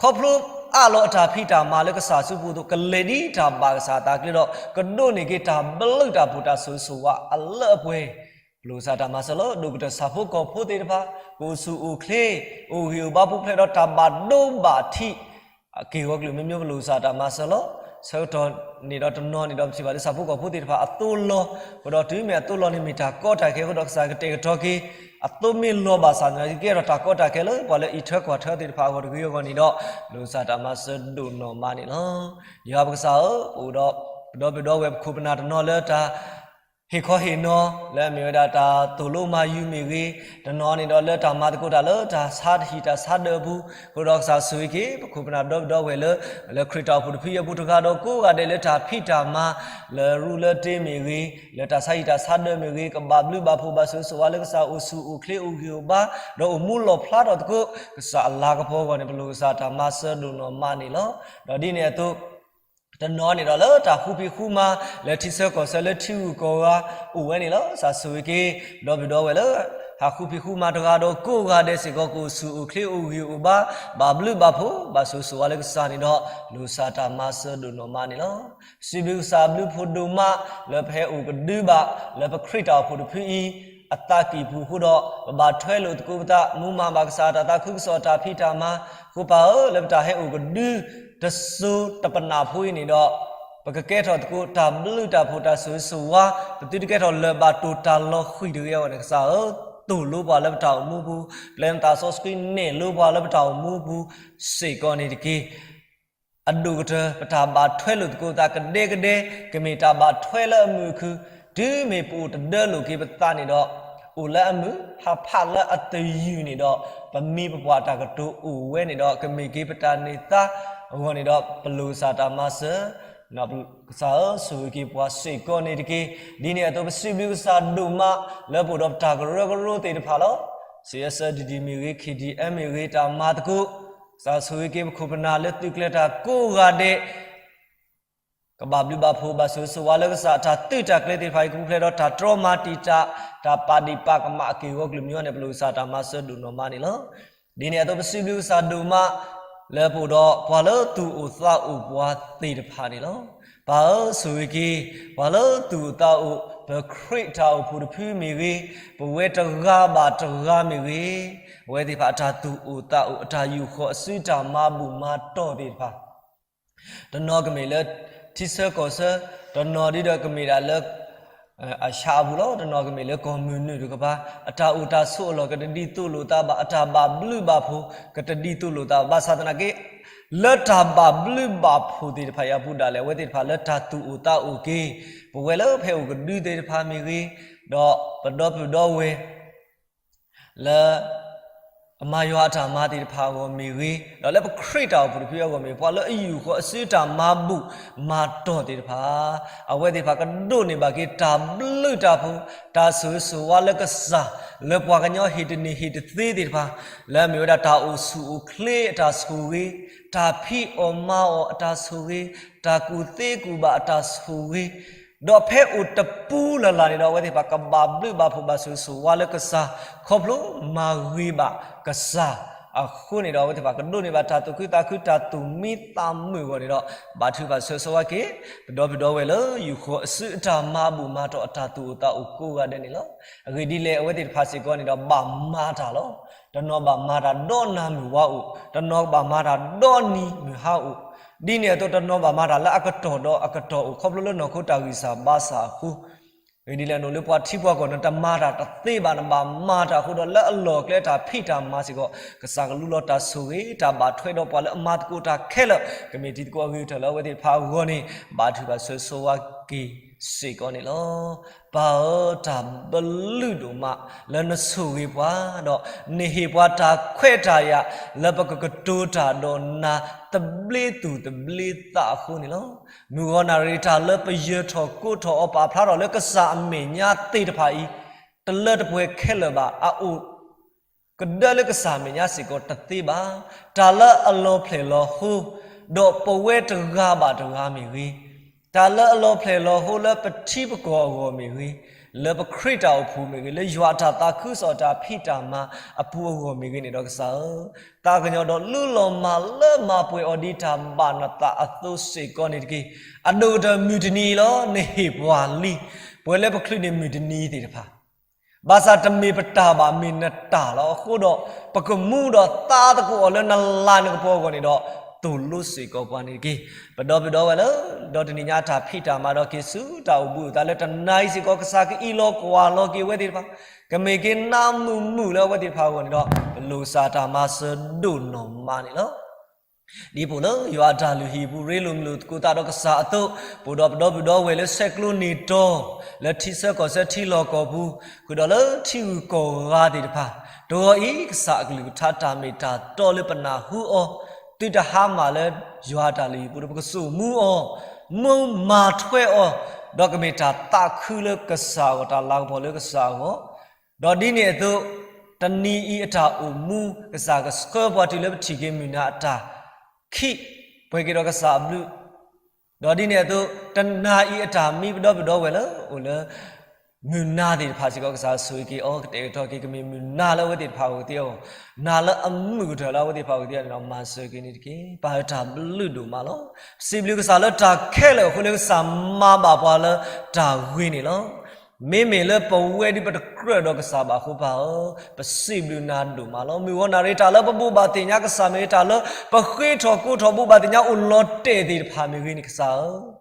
ခီဖျိအးလီၤအတၢ်ဖံးတၢ်မၤလၢကစၢ်စုပူၤအသိး ကလဲၤဒ်တၢ်ဘၣ်ကစၢ်အသးကျဲဒီး ကဒိးန့ၢ်က့ၤတၢ်ဘျုးတၢ်ဖှိၣ်တၢ်ဆိၣ်ဂ့ၤဆိၣ်ဝါအလၢအပှဲၤ ပလိၣ်ကစၢ်တၢ်မၤစၢၤလီၤ. ဒိၣ်ကတၢၢ်ဆၣ်ဖိကီၢ်ဖိသ့ၣ်တဖၣ် ကအိၣ်ဆူၣ်အိၣ်ချ့, အိၣ်ဂံၢ်အိၣ်ဘါပူၤဖျဲးဒီးတၢ်ဘၣ်ဒိဘၣ်ထံး, က့ၢ်ဂီၤကလုာ်မ့ၢ်မ့ၢ် ပလိၣ်ကစၢ်တၢ်မၤစၢၤလီၤ. ဆၢကတီၢ်န့ၣ်ဒီးတနီၤန့ၣ်ဒီး ပထံၣ်ဘၣ်လၢဆၣ်ဖိကီၢ်ဖိသ့ၣ်တဖၣ်အသိလီၤ, အဃိဒီးတုၤမ့ၢ်အသိလီၤန့ၣ် မ့ၢ်တၢ်ကီတၢ်ခဲအဃိဒီး ကစၢ်ကတဲာ်ကတီၤက့ၤ အသိမ့ၢ်လီၤဘၣ်ဆၣ်သနာ်က့ ကဲထီၣ်တၢ်ကီတၢ်ခဲလၢ ပှၤလၢအံးထွဲကွၢ်ထွဲသ့ၣ်တဖၣ်အဂီၢ်တဂ့ၤအဂီၢ်န့ၣ်ဒီး ပလိၣ်ကစၢ်တၢ်မၤစၢၤဒိၣ်နီၢ်မးန့ၣ်လီၤ. ယွၤပကစၢ်ဧၢ, ပအိၣ်ဒီး ပဒီပုၢ်ဒီဝဲၢ်ပခိၣ်ပနၢ်တနီၤလၢတၢ် ဟ့ၣ်ခီဟ့ၣ်နီၤ လၢအမ့ၢ်ဝဲဒၣ်တၢ်သိၣ်လိမၤယုၤမ့ၢ်ဂ့ၤ, တနီၤန့ၣ်ဒီးလၢတၢ်မၤသကိးတၢ်လၢတၢ်ဆါဟံၣ်တၢ်ဆါဒၢးအပူၤ, အဃိဒီးကစၢ်ဆိၣ်ဂ့ၤက့ၤ ပခိၣ်ပနၢ်ဒီပုၢ်ဒီဝဲၢ်လၢ လၢခရံာ်တၢ်အိၣ်ဖှိၣ်တဖုအံၤအပူၤတဂၤဒီးကိးဂၤဒဲးလၢတၢ်ဖံးတၢ်မၤ လၢရူလၢတ့မ့ၢ်ဂ့ၤ, လၢတၢ်ဆါဟံၣ်တၢ်ဆါဒၢးမ့ၢ်ဂ့ၤ, ကဘၣ်ဘျုးဘၣ်ဖှိၣ်ဘၣ်ဆိၣ်ဂ့ၤဆိၣ်ဝါလၢကစၢ်အိၣ်ဆူၣ်အိၣ်ချ့အိၣ်ဂံၢ်အိၣ်ဘါ, ဒီးအိၣ်မူလီၣ်ဖျါထီၣ်သကိး ကစၢ်အလၤကပီၤအဂီၢ်န့ၣ် ပလိၣ်ကစၢ်တၢ်မၤစၢၤဒိၣ်နီၢ်မးန့ၣ်လီၤ. ဒီးဒ်န့ၣ်အသိး တနီၤန့ၣ်ဒီးလၢတၢ်ဃူဖံးဃူမၤ လၢထံဆၢကီၢ်ဆၢလၢထံဂုၤကီၢ်ဂၤအိၣ်ဝဲန့ၣ်လီၤ. ကစၢ်ဆိၣ်ဂ့ၤက့ၤ ဒီပုၢ်ဒီဝဲၢ်လၢ ဟးဃူဖံးဃူမၤတဂၤဒီးကိးဂၤဒဲးစ့ၢ်ကီး ကအိၣ်ဆူၣ်အိၣ်ချ့အိၣ်ဂံၢ်အိၣ်ဘါ, ဘၣ်ဘျုးဘၣ်ဖှိၣ် ဘၣ်ဆိၣ်ဂ့ၤဆိၣ်ဝါလၢကစၢ်န့ၣ်ဒီး လိၣ်ကစၢ်တၢ်မၤစၢၤဒိၣ်နီၢ်မးန့ၣ်လီၤ. စံးဘျုးကစၢ်ဘျုးဖှိၣ်ဒိၣ်မး လၢပဟဲအိၣ်ကဒုဘၣ် လၢပခရံာ်တၢ်အိၣ်ဖှိၣ်တဖုအံၤ အသးကံၢ်ပူၤအဃိဒီး ပဘၣ်ထွဲလိာ်သကိးပသး မူမၤဘၣ်ကစၢ်တၢ်သးခုကစီၣ်တၢ်ဖံးတၢ်မၤ, ဃိပၢ်ဧၢ လၢပတၢ်ဟဲအိၣ်ကဒု တစိၤတပနၢ်ဖိအံၤန့ၣ်ဒီး ပကကဲထီၣ်သကိးတၢ်ဘျုးတၢ်ဖှိၣ်တၢ်ဆိၣ်ဂ့ၤဆိၣ်ဝါ, ပသုတကဲထီၣ်လၢၢ်ဘၣ်တိၢ်တၢ်လီၤဃံၤတဂ့ၤအဂီၢ်န့ၣ် ကစၢ်ဧၢ, သိၣ်လိပှၤလၢပတၢ်အိၣ်မူပူၤ, ပျဲနသးစီဆှံနဲၣ်လိပှၤလၢပတၢ်အိၣ်မူပူၤ စ့ၢ်ကီးန့ၣ်တက့ၢ်. အဒိၣ်ကတၢၢ် ပတၢ်ဘၣ်ထွဲလိာ်သကိးသးကဒဲကဒဲ ကမ့ၢ်တၢ်ဘၣ်ထွဲလၢအမုာ်အခု, တုၤမ့ၢ်ပအိၣ်တဒၢလိာ်က့ၤပသးန့ၣ်ဒီး အိၣ်လၢအမုာ် ဟးဖးလၢအတယုၢ်န့ၣ်ဒီး ပမံၤပပှၢ်တၢ်ကတိၤအိၣ်ဝဲန့ၣ်ဒီး ကမ့ၢ်က့ၤပတၢ်န့ၢ်သါအဂီၢ်န့ၣ်ဒီး ပလိၣ်ကစၢ်တၢ်မၤစၢၤ ကစၢ်ဧၢ ဆိၣ်ဂ့ၤက့ၤပှၤစ့ၢ်ကီးန့ၣ်တက့ၢ်. ဒ်န့ၣ်အသိး ပစံးဘျုးကစၢ်ဒိၣ်မး လၢပအိၣ်ဒီးပတၢ်ကရၢကရိသ့ၣ်တဖၣ်လီၤ. စံးဆၢဒံးဒံးမ့ၢ်ဂ့ၤ, ခ့ၣ်ဒံၣ်အဲၣ်မ့ၢ်ဂ့ၤ, တၢ်မၤသကိး, ကစၢ်ဆိၣ်ဂ့ၤက့ၤပခိၣ်ပနၢ်လၢသုးကျဲၤတၢ်ကိးဂၤဒဲး ကဘၣ်ဘျုးဘၣ်ဖှိၣ်ဘၣ်ဆိၣ်ဂ့ၤဆိၣ်ဝါလၢကစၢ်အတၢ်သုးတၢ်ကျဲၤသ့ၣ်တဖၣ်အံၤ ကပူၤဖျဲးဒီးတၢ်တြီမၤတံာ်တာ် တၢ်ပာ်ဒံးပာ်ကမၣ်အက့ၢ်အဂီၤကလုာ်မံၤအံၤန့ၣ် ပလိၣ်ကစၢ်တၢ်မၤစၢၤဒိၣ်နီၢ်မးန့ၣ်လီၤ. ဒ်န့ၣ်အသိး ပစံးဘျုးကစၢ်ဒိၣ်မး လၢပအိၣ်ဒီးပှၤလၢသူၣ်အိၣ်သးအိၣ်ပှၤသ့ၣ်တဖၣ်န့ၣ်လီၤ. ပၢ်ဧၢ ဆိၣ်ဂ့ၤက့ၤ ပှၤလၢသူၣ်အိၣ်သးအိၣ် ပခရံာ်တၢ်အိၣ်ဖှိၣ်တဖုမ့ၢ်ဂ့ၤ, ပဝဲတဂၤဘၣ်တဂၤမ့ၢ်ဂ့ၤ, အဝဲသ့ၣ်တဖၣ်အတၢ်သူၣ်အိၣ်သးအိၣ် အတၢ်ယူာ်ဃီၤအစုတၢ်မၤဘူၣ်မၤတီၢ်သ့ၣ်တဖၣ် တနီၤကမ့ၢ်လၢထံဆၢကီၢ်ဆၢ, တနီၤဒ်ဒီးကမ့ၢ်ဒၣ်လၢ အဆၣ်အပူၤလီၤ, တနီၤကမ့ၢ်လၢကီၢ်မုၢ်နုာ်တကပၤ, အတၢ်အိၣ်တၢ်ဆိးအလီၢ်ကတဒ်သိးလိာ်သးဘၣ်, အတၢ်ဘၣ်ဘျုးဘၣ်ဖှိၣ်ကတဒ်သိးလိာ်သးဘၣ်. ဘၣ်ဆၣ်သနာ်က့ လၢတၢ်ဘၣ်ဘျုးဘၣ်ဖှိၣ်သ့ၣ်တဖၣ်အံၤအပူၤဒၣ်လဲာ် အဝဲသ့ၣ်တဖၣ်လၢတၢ်သူၣ်အိၣ်သးအိၣ်က့ၤ ပဝဲလၢပဟဲအိၣ်ကဒုသ့ၣ်တဖၣ်မ့ၢ်ဂ့ၤ, ဒီးပဒီပုၢ်ဒီဝဲၢ် လၢ အမၤယွၤအတၢ်မၤသ့ၣ်တဖၣ်အဂီၢ်မ့ၢ်ဂ့ၤ, ဒီးလၢပခရံာ်တၢ်အိၣ်ဖှိၣ်တဖုအဂီၢ်မ့ၢ်ဂ့ၤ, ပှၤလၢအယူာ်ဃီၤအစုတၢ်မၤဘူၣ်မၤတီၢ်သ့ၣ်တဖၣ်, အဝဲသ့ၣ်တဖၣ်ကဒိးန့ၢ်ဘၣ်က့ၤတၢ်ဘျုးတၢ်ဖှိၣ်, တၢ်ဆိၣ်ဂ့ၤဆိၣ်ဝါလၢကစၢ်, လၢပှၤကညီဟ့ၣ်တန့ၢ်ဟ့ၣ်တသ့သ့ၣ်တဖၣ်, လၢအမ့ၢ်ဝဲဒၣ်တၢ်အိၣ်ဆူၣ်အိၣ်ချ့အတၢ်ဆိၣ်ဂ့ၤ, တၢ်ဖံးအီၣ်မၤအီၣ်အတၢ်ဆိၣ်ဂ့ၤ, တၢ်ကူၣ်သ့ကူၣ်ဘၣ်အတၢ်ဆိၣ်ဂ့ၤ ဒီးဖဲအိၣ်တပူၤလၢ်လၢ်န့ၣ်ဒီး အဝဲသ့ၣ်တဖၣ်ကဘၣ်ဘျုးဘၣ်ဖှိၣ်ဘၣ်ဆိၣ်ဂ့ၤဆိၣ်ဝါလၢကစၢ်, ခီဖျိမၤဂ့ၤဘၣ်ကစၢ်အဃိန့ၣ်ဒီး အဝဲသ့ၣ်တဖၣ်ကဒိးန့ၢ်ဘၣ်တၢ်သူၣ်မံသးမုာ်အဂီၢ်န့ၣ်ဒီး ဘၣ်ထုကဖၣ်ဆိၣ်ဂ့ၤဆိၣ်ဝါက့ၤ ပဒီပုၢ်ဒီဝဲၢ်လၢယူာ်ဃီၤအစုအတၢ်မၤဘူၣ်မၤတီၢ်အတၢ်သူၣ်အိၣ်သးအိၣ်ကိးဂၤဒဲးန့ၣ်လီၤ. အဂ့ၢ်ဒ်လဲၣ် အဝဲသ့ၣ်တဖၣ်စ့ၢ်ကီးန့ၣ်ဒီး ဘၣ်မၤတၢ်လီၤ. တနီၤဘၣ်မၤတၢ်ဒီးနၤမုၢ်ဝါအိၣ်, တနီၤဘၣ်မၤတၢ်ဒီးနံၤမုၢ်ဟါအိၣ်, ဒ်န့ၣ်အသိး တနီၤဘၣ်မၤတၢ်လၢအကတီၢ်ဒီးအကတီၢ်အိၣ် ခီဖျိလၢနီၢ်ခိတၢ်ဂံၢ်စၢ်ဘါစၢ်အဃိ, အဂ့ၢ်ဒ်လဲၣ် နအိၣ်လၢပှၤထံပှၤကီၢ် နတမၤတၢ်တသ့ဘၣ်, နဘၣ်မၤတၢ်အဃိဒီး လၢအလီၢ်အကျဲတၢ်ဖံးတၢ်မၤစ့ၢ်ကီး ကစၢ်ကလူလီၤတၢ်ဆိၣ်ဂ့ၤ တၢ်ဘၣ်ထွဲဒီးပှၤလၢအမၤသကိးတၢ်ခဲလၢာ် ကမ့ၢ်တံၤသကိးအဂ့ၤကတၢၢ်လၢအဝဲသ့ၣ်တဖၣ်အဂီၢ်န့ၣ် ဘၣ်ထုကဖၣ်ဆိၣ်ဂ့ၤဆိၣ်ဝါက့ၤစ့ၢ်ကီးန့ၣ်လီၤ. ပၢ်ဧၢ တၢ်ဘျုးဒိၣ်မး လၢနဆိၣ်ဂ့ၤပှၤ, ဒီးနဟ့ၣ်ပှၤတၢ်ခွဲးတၢ်ယာ် လၢပကကတိၤတၢ်ဒီးနၤ သဘျ့သူၣ်သဘျ့သးအဃိန့ၣ်လီၤ. မုၢ်ဂီၤနၣ်ရံၣ်တၢ်လၢပယၢၤထီၣ်ကိးထီၣ်အီၤ ပာ်ဖျါထီၣ်လၢကစၢ်အမဲာ်ညါသ့ၣ်တဖၣ်အံၤ တလၢတပှဲၤခဲလၢာ်ဘၣ်, အအိၣ် ကဒၢလၢကစၢ်အမဲာ်ညါစ့ၢ်ကီးတသ့ဘၣ်. တၢ်လၢအလီၤဖျဲၣ်လီၤဟိ ဒီးပဝဲတဂၤဘၣ်တဂၤမ့ၢ်ဂ့ၤ, တၢ်လၢအလီၤဖျဲၣ်လီၤဟိလၢပထံပကီၢ်အဂီၢ်မ့ၢ်ဂ့ၤ, လၢပခရံာ်တၢ်အိၣ်ဖှိၣ်မ့ၢ်ဂ့ၤ, လၢယွၤအတၢ်သးခုကစီၣ်တၢ်ဖံးတၢ်မၤအပူၤအဂီၢ်မ့ၢ်ဂ့ၤန့ၣ်ဒီးကစၢ်ဧၢ, သးကညီၤဒီးလုၢ်လီၤမၤလၢမၤပှဲၤအီၤဒ်တၢ်ဘၣ်နသးအသိးစ့ၢ်ကီးန့ၣ်တက့ၢ်. အဒိၣ်ကတၢၢ်မုၢ်တနံၤအံၤလီၤ နဟ့ၣ်ပှၤလံ, ပှဲၤလၢပချုးန့ၣ်မုၢ်တနံၤသ့ၣ်တဖၣ် ဘၣ်ဆၣ်တမ့ၢ်ပတၢ်ဘၣ် မ့ၢ်နတၢ်လီၤ. အဃိဒီး ပကမူဒီးသါသကိးအီၤလၢနလၤနကပီၤအဂီၢ်န့ၣ်ဒီး သိၣ်လိစ့ၢ်ကီးပှၤန့ၣ်တက့ၢ်. ပဒီပုၢ်ဒီဝဲၢ်လၢ ဒီတနံၤညါတၢ်ဖံးတၢ်မၤဒီးက့ၤဆူတၢ်အိၣ်ဘှံးအိၣ်သါလၢတနၤအံၤစ့ၢ်ကီး ကစၢ်ကအံးလီၤကွၢ်လီၤက့ၤအဝဲသ့ၣ်တဖၣ်, ကမ့ၢ်က့ၤနးမုာ်မုာ်လၢအဝဲသ့ၣ်တဖၣ်အဂီၢ်န့ၣ်ဒီး ပလိၣ်ကစၢ်တၢ်မၤစၢၤဒိၣ်နီၢ်မးန့ၣ်လီၤ. ဒ်ပအိၣ်လၢယွၤအတၢ်လုၢ်ဟံၣ်ပူၤ ရ့လိာ်မုာ်လိာ်သကိးသးဒီးကစၢ်အသိး, ပအိၣ်ဒီးပဒီပုၢ်ဒီဝဲၢ်လၢဆဲးကျိးန့ၢ်တီၤ လၢထံဆၢကီၢ်ဆၢထံလီၢ်ကီၢ်ပူၤ, ဃုာ်ဒီးလၢထံဂုၤကီၢ်ဂၤသ့ၣ်တဖၣ်, တဂီၤအံၤ ကစၢ်အကလုၢ်ကထါတၢ်မ့ၢ်တၢ်တီလၢပနၢ်ဟူအီၤ, သုတဟါမၢ်လၢယွၤအတၢ်လုၢ်ဟံၣ်ပူၤဒီး ပကစိာ်မူအီၤ, မၢမၤထွဲအီၤ, ဒီးကမ့ၢ်တၢ်သးခုလၢကစၢ်အဂီၢ်, တၢ်လၤကပီၤလၢကစၢ်အဂီၢ်, ဒီးဒ်န့ၣ်အသိး, တနံၤအံၤအတၢ်အိၣ်မူ ကစၢ်ကဆှၢပှၤတုၤလၢပထံၣ်က့ၤမုၢ်နၤအတၢ်ခံး, ပှဲၤက့ၤဒီးကစၢ်အဘျုး, ဒီးဒ်န့ၣ်အသိး တနၤအံၤအတၢ်မံပဒီပုၢ်ဒီဝဲၢ်လၢအိၣ်လၢ မုၢ်နၤသ့ၣ်တဖၣ်စ့ၢ်ကီး ကစၢ်ဆိၣ်ဂ့ၤက့ၤအီၤ ကတဲာ်ကတီၤက့ၤ ကမ့ၢ်မုၢ်နၤလၢအဝဲသ့ၣ်တဖၣ်အိၣ်ကသ့အဂီၢ်, နၤလၢအမုာ်ကတၢၢ်လၢအဝဲသ့ၣ်တဖၣ်အိၣ်ကသ့အဂီၢ်န့ၣ်ဒီး မၤစၢၤက့ၤန့ၣ်တက့ၢ်. ပၢ်ဧၢ တၢ်ဘျုးဒိၣ်မးလီၤ. ပစံးဘျုးကစၢ်လၢတၢ်ခဲလၢာ်အဃိ လၢကစၢ်မၤဘၣ်ပှၤလၢတၢ်ဂ့ၤန့ၣ်လီၤ. မ့မ့ၢ်လၢပဝဲဒၣ်ပတကြၢးဒီးကစၢ်ဘၣ်အဃိ ပၢ်ဧၢ, ပစံးဘျုးနၤဒိၣ်မးလီၤ. မုၢ်ဂီၤနၣ်ရံၣ် တၢ်လၢပဘိးဘၣ်သ့ၣ်ညါကစၢ်မ့ၢ်ဂ့ၤ, တၢ်လၢပဃ့ထီၣ်ကိးထီၣ်ဘိးဘၣ်သ့ၣ်ညါအိၣ်လီၤတဲာ်သ့ၣ်တဖၣ်မ့ၢ်ဂ့ၤန့ၣ် ကစၢ်ဧၢ,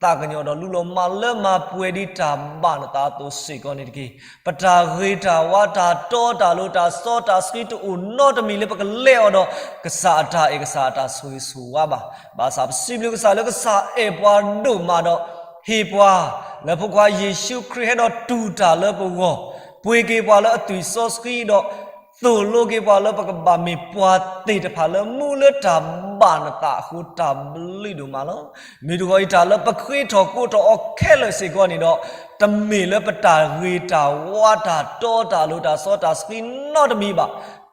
သးကညီၤဒီးလူလီၤမၢ်လၢမၤပှဲၤဒ်တၢ်ဘၣ်နသးအသိးစ့ၢ်ကီးန့ၣ်တက့ၢ်. ပတၢ်ဂ့ၤတၢ်ဝါ တၢ်တီတၢ်လိၤ တၢ်စီတၢ်ဆှံ တအိၣ်နီတမံၤလၢပကလဲအီၤဒီး ကစၢ်အတၢ်အဲၣ် ကစၢ်အတၢ်ဆိၣ်ဂ့ၤဆိၣ်ဝါဘၣ်. ဘၣ်ဆၣ်ပစံးဘျုးကစၢ်လၢကစၢ်အဲၣ်ပှၤဒိၣ်မးဒီး ဟ့ၣ်ပှၤလၢဖိခွါယ့ၣ်ၡူးခရံာ်ဟဲဒီးတူၢ်တၢ်လၢပဂီၢ်, ပှ့ၤက့ၤပှၤလၢအသွံၣ်စီဆှံဒီး သိၣ်လိက့ၤပှၤလၢပကဘၣ်မ့ၢ်ပှၤသ့ၣ်တဖၣ်လၢ မူလၢတၢ်ဘၣ်နသးအဃိ တၢ်ဘျုးဒိၣ်မးလီၤ. မုၢ်တဂီၤအံၤ တၢ်လၢပဃ့ထီၣ်ကိးထီၣ်အီၤခဲလၢာ်စ့ၢ်ကီးန့ၣ်ဒီး တမ့ၢ်လၢပတၢ်ဂ့ၤတၢ်ဝါ တၢ်တီတၢ်လိၤ တၢ်စီတၢ်ဆှံနီတမံၤဘၣ်.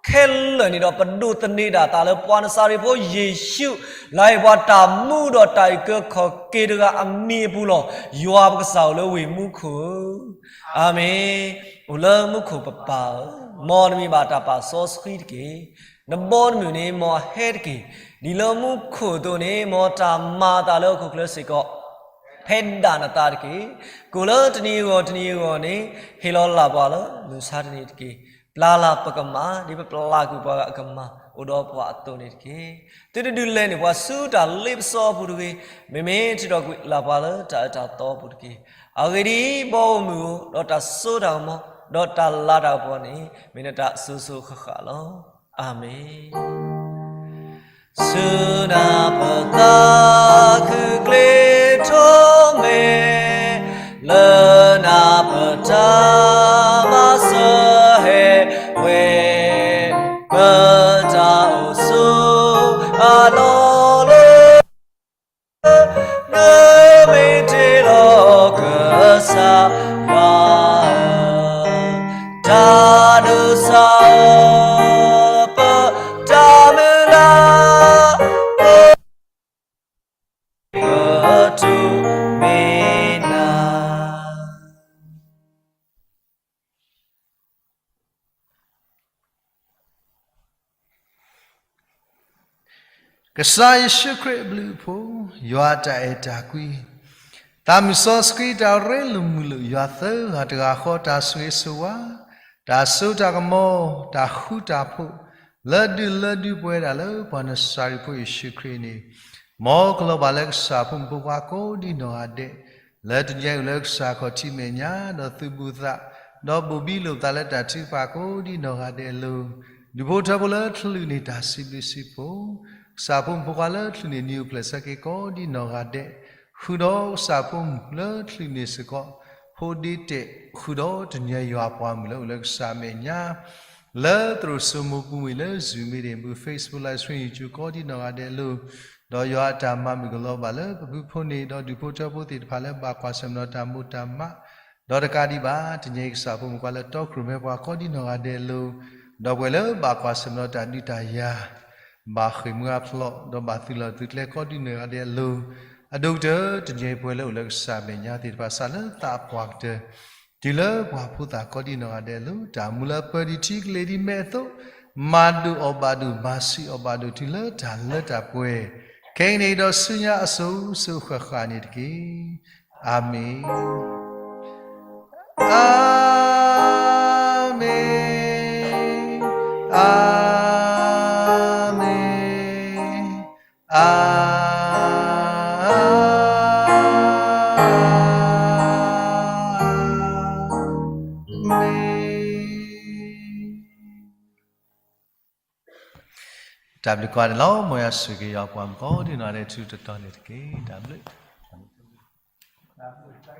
ခဲလၢာ်န့ၣ်ဒီး ပဒိးသန့ၤဒၣ်သးလၢပှၤနစၤရ့းဖိယ့ၣ်ၡူး လၢအဟ့ၣ်ပှၤတၢ်မူဒီးတၢ်အုၣ်ကၢခီၣ်က့ၤတဂၤအမံၤအပူၤလီၤ. ယွၤပကစၢ်အိၣ်လၢဝ့ၢ်မူခိၣ်ဧၢ, အၤမ့ၣ်. အိၣ်လၢမူခိၣ်ပပၢ်ဧၢ, မ်နမံၤဘၣ်တၢ်ပာ်စီဆှံတက့ၢ်. နဘီနမုၢ်န့ၣ် မ်အဟဲတက့ၢ်. ဒ်လၢမူခိၣ်အသိးန့ၣ် မ်တၢ်မၤအသးလၢဟီၣ်ခိၣ်ချၢစ့ၢ်ကီး ဖဲဒၣ်နသးတက့ၢ်. ကိၣ်လၢတနံၤအဂီၢ်တနံၤအဂီၢ်န့ၣ် ဟ့ၣ်လီၤလၢ်ပှၤလၢမုၢ်ဆါတနံၤတက့ၢ်. ပျၢ်လၢ်ပကမၣ် ဒ်ပပျၢ်ကွံာ်ပှၤဂၤအကမၣ် အိၣ်ဒီးပှၤအသိးန့ၣ်တက့ၢ်. သုတဒုးလဲၤန့ၢ်ပှၤဆူတၢ်လ့ပစီအပူၤတဂ့ၤ, မ့မ့ၢ်ထုးထီၣ်ကွံာ်လၢ်ပှၤလၢတၢ်အၢတၢ်သီအပူၤတက့ၢ်. အဂ့ၢ်ဒ်အံၤ, ဘီဧိၤမုၢ်ဧိၤ, ဒီးတၢ်စိတၢ်ကမီၤ, ဒီးတၢ်လၤတၢ်ကပီၤန့ၣ် မ့ၢ်နတၢ်အစိၤစိၤဃၣ်ဃၣ်လီၤ. အၤမ့ၣ်. ဆူနၤပသးခုကျ့ထီၣ်မဲာ်, လၢနၤပတၢ်မၤစၢၤဟဲဝဲ, ပတၢ်အိၣ်ဆိးအလီၢ်လၢ နမ့ၢ်တ့လီၤကစၢ်ယွၤဧၢ, တၢ်ဒိးစၢ်ဧၢ, ပတၢ်မုၢ်လၢ် ပထူၣ်မ့ၢ်နၤ. ကစၢ်ယ့ၣ်ၡူးခရံာ်အဘျုးအဖှိၣ်, ယွၤအတၢ်အဲၣ်တၢ်ကွံ, သးမုၢ်စီဆှံတၢ်ရ့လိာ်မုာ်လိာ် ယွၤသၢဂၤတဂၤဃီ တၢ်ဆိၣ်ဂ့ၤဆိၣ်ဝါ, တၢ်စိတၢ်ကမီၤ, တၢ်ဃူတၢ်ဖိး, လၢဒုးလၢဒုးပှဲၤဒၣ်လၢပှၤနစၤရ့းဖိယ့ၣ်ၡူးခရံာ်န့ၣ်, မ်ကလီၤဘၣ်လၢကစၢ်ဖိမုၣ်ဖိခွါကိးဒ်နီၢ်ဂၤဒဲး, လၢတနံၤအံၤအိၣ်လၢကစၢ်ခီၣ်ထံးမဲာ်ညါ, ဒီးသုးဘူးသး, ဒီးဘိၣ်ဘံလိာ်သးလၢတၢ်ထုကဖၣ်ကိးဒ်နီၢ်ဂၤဒဲးအလိၤ, ဒူၣ်ဖိထၢဖိလၢချုးန့ၢ်တၢ်စံးဘျုးစံးဖှိၣ်, ကစၢ်ဖိမုၣ်ဖိခွါလၢချုးန့ၢ်နံၤအိၣ်ဖျဲၣ်ဆၢက့ၤကိးဒ်နီၢ်ဂၤဒဲး, ဃုာ်ဒီးကစၢ်ဖိမုၣ်လၢချုးန့ၢ်စ့ၢ်ကီး, ဖိဒ့တဲာ်ဃုာ်ဒီးတနံၤယွၤအပှၤမုၣ်လၢအိၣ်လၢကစၢ်မဲာ်ညါ လၢသရိာ်စိမိၤပူၤဝံၤလၢ Zoom meeting ပူၤ Facebook Live Stream YouTube ကိးဒ်နီၢ်ဂၤဒဲးအလိၤ, ဒီးယွၤအတၢ်မၤမုာ်ကလီၤဘၣ်လၢပဖုဖိန့ၣ်, ဒီးဒူၣ်ဖိထၢဖိသ့ၣ်တဖၣ်လၢဘၣ်ကွၢ်ဆၢၣ်မဲာ်ဒီးတၢ်မိၣ်တၢ်မး, ဒီးတကးဒံးဘၣ် တနံၤအံၤကစၢ်ဖိမုၣ်ဖိခွါလၢတီခိၣ်ရိၣ်မဲပှၤကိးဒ်နီၢ်ဂၤဒဲးအလိၤ, ဒီးပှၤလၢဘၣ်ကွၢ်ဆၢၣ်မဲာ်ဒီးတၢ်ဒုးတၢ်ယၤ ဘၣ်ဃ့ၢ်မှံဟးဖျိး, ဒီးဘၣ်သုးလီၢ်သုးကျဲကိးဒ်နီၢ်ဂၤဒဲးအလိၤ, အဒိၣ်ကတၢၢ် တနံၤအံၤပဝဲလၢအိၣ်လၢကစၢ်မဲာ်ညါသ့ၣ်တဖၣ် စးလၢသးအပှၢ်ကတၢၢ်, တုၤလၢပှၤဖိသၣ်ကိးဒ်နီၢ်ဂၤဒဲးအလိၤ, တၢ်မူလၢပၢၤဒံးထံကလ့ၤဒံးမဲာ်အသိး, မၤဒိၣ်အီၣ်ဘၣ်ဒိၣ်, မၤဆံးအီၣ်ဘၣ်ဒိၣ်, တုၤလၢတၢ်လၢတၢ်ပှဲၤ, ခဲအံၤန့ၣ်ဒီးဆူညါအစိၤစိၤဃၣ်ဃၣ်န့ၣ်တက့ၢ်. အၤမ့ၣ်. အၤမ့ၣ်, အၤမ့ၣ်, အၤမ့ၣ်. တၢ်ဘျုးကိးဂၤဒဲးလီၤ. မ်ယွၤဆိၣ်ဂ့ၤက့ၤယွၤပှၤမုၣ်ကိးဒံနီၢ်ဒဲး ထူထူတီတီန့ၣ်တက့ၢ်. တၢ်ဘျုး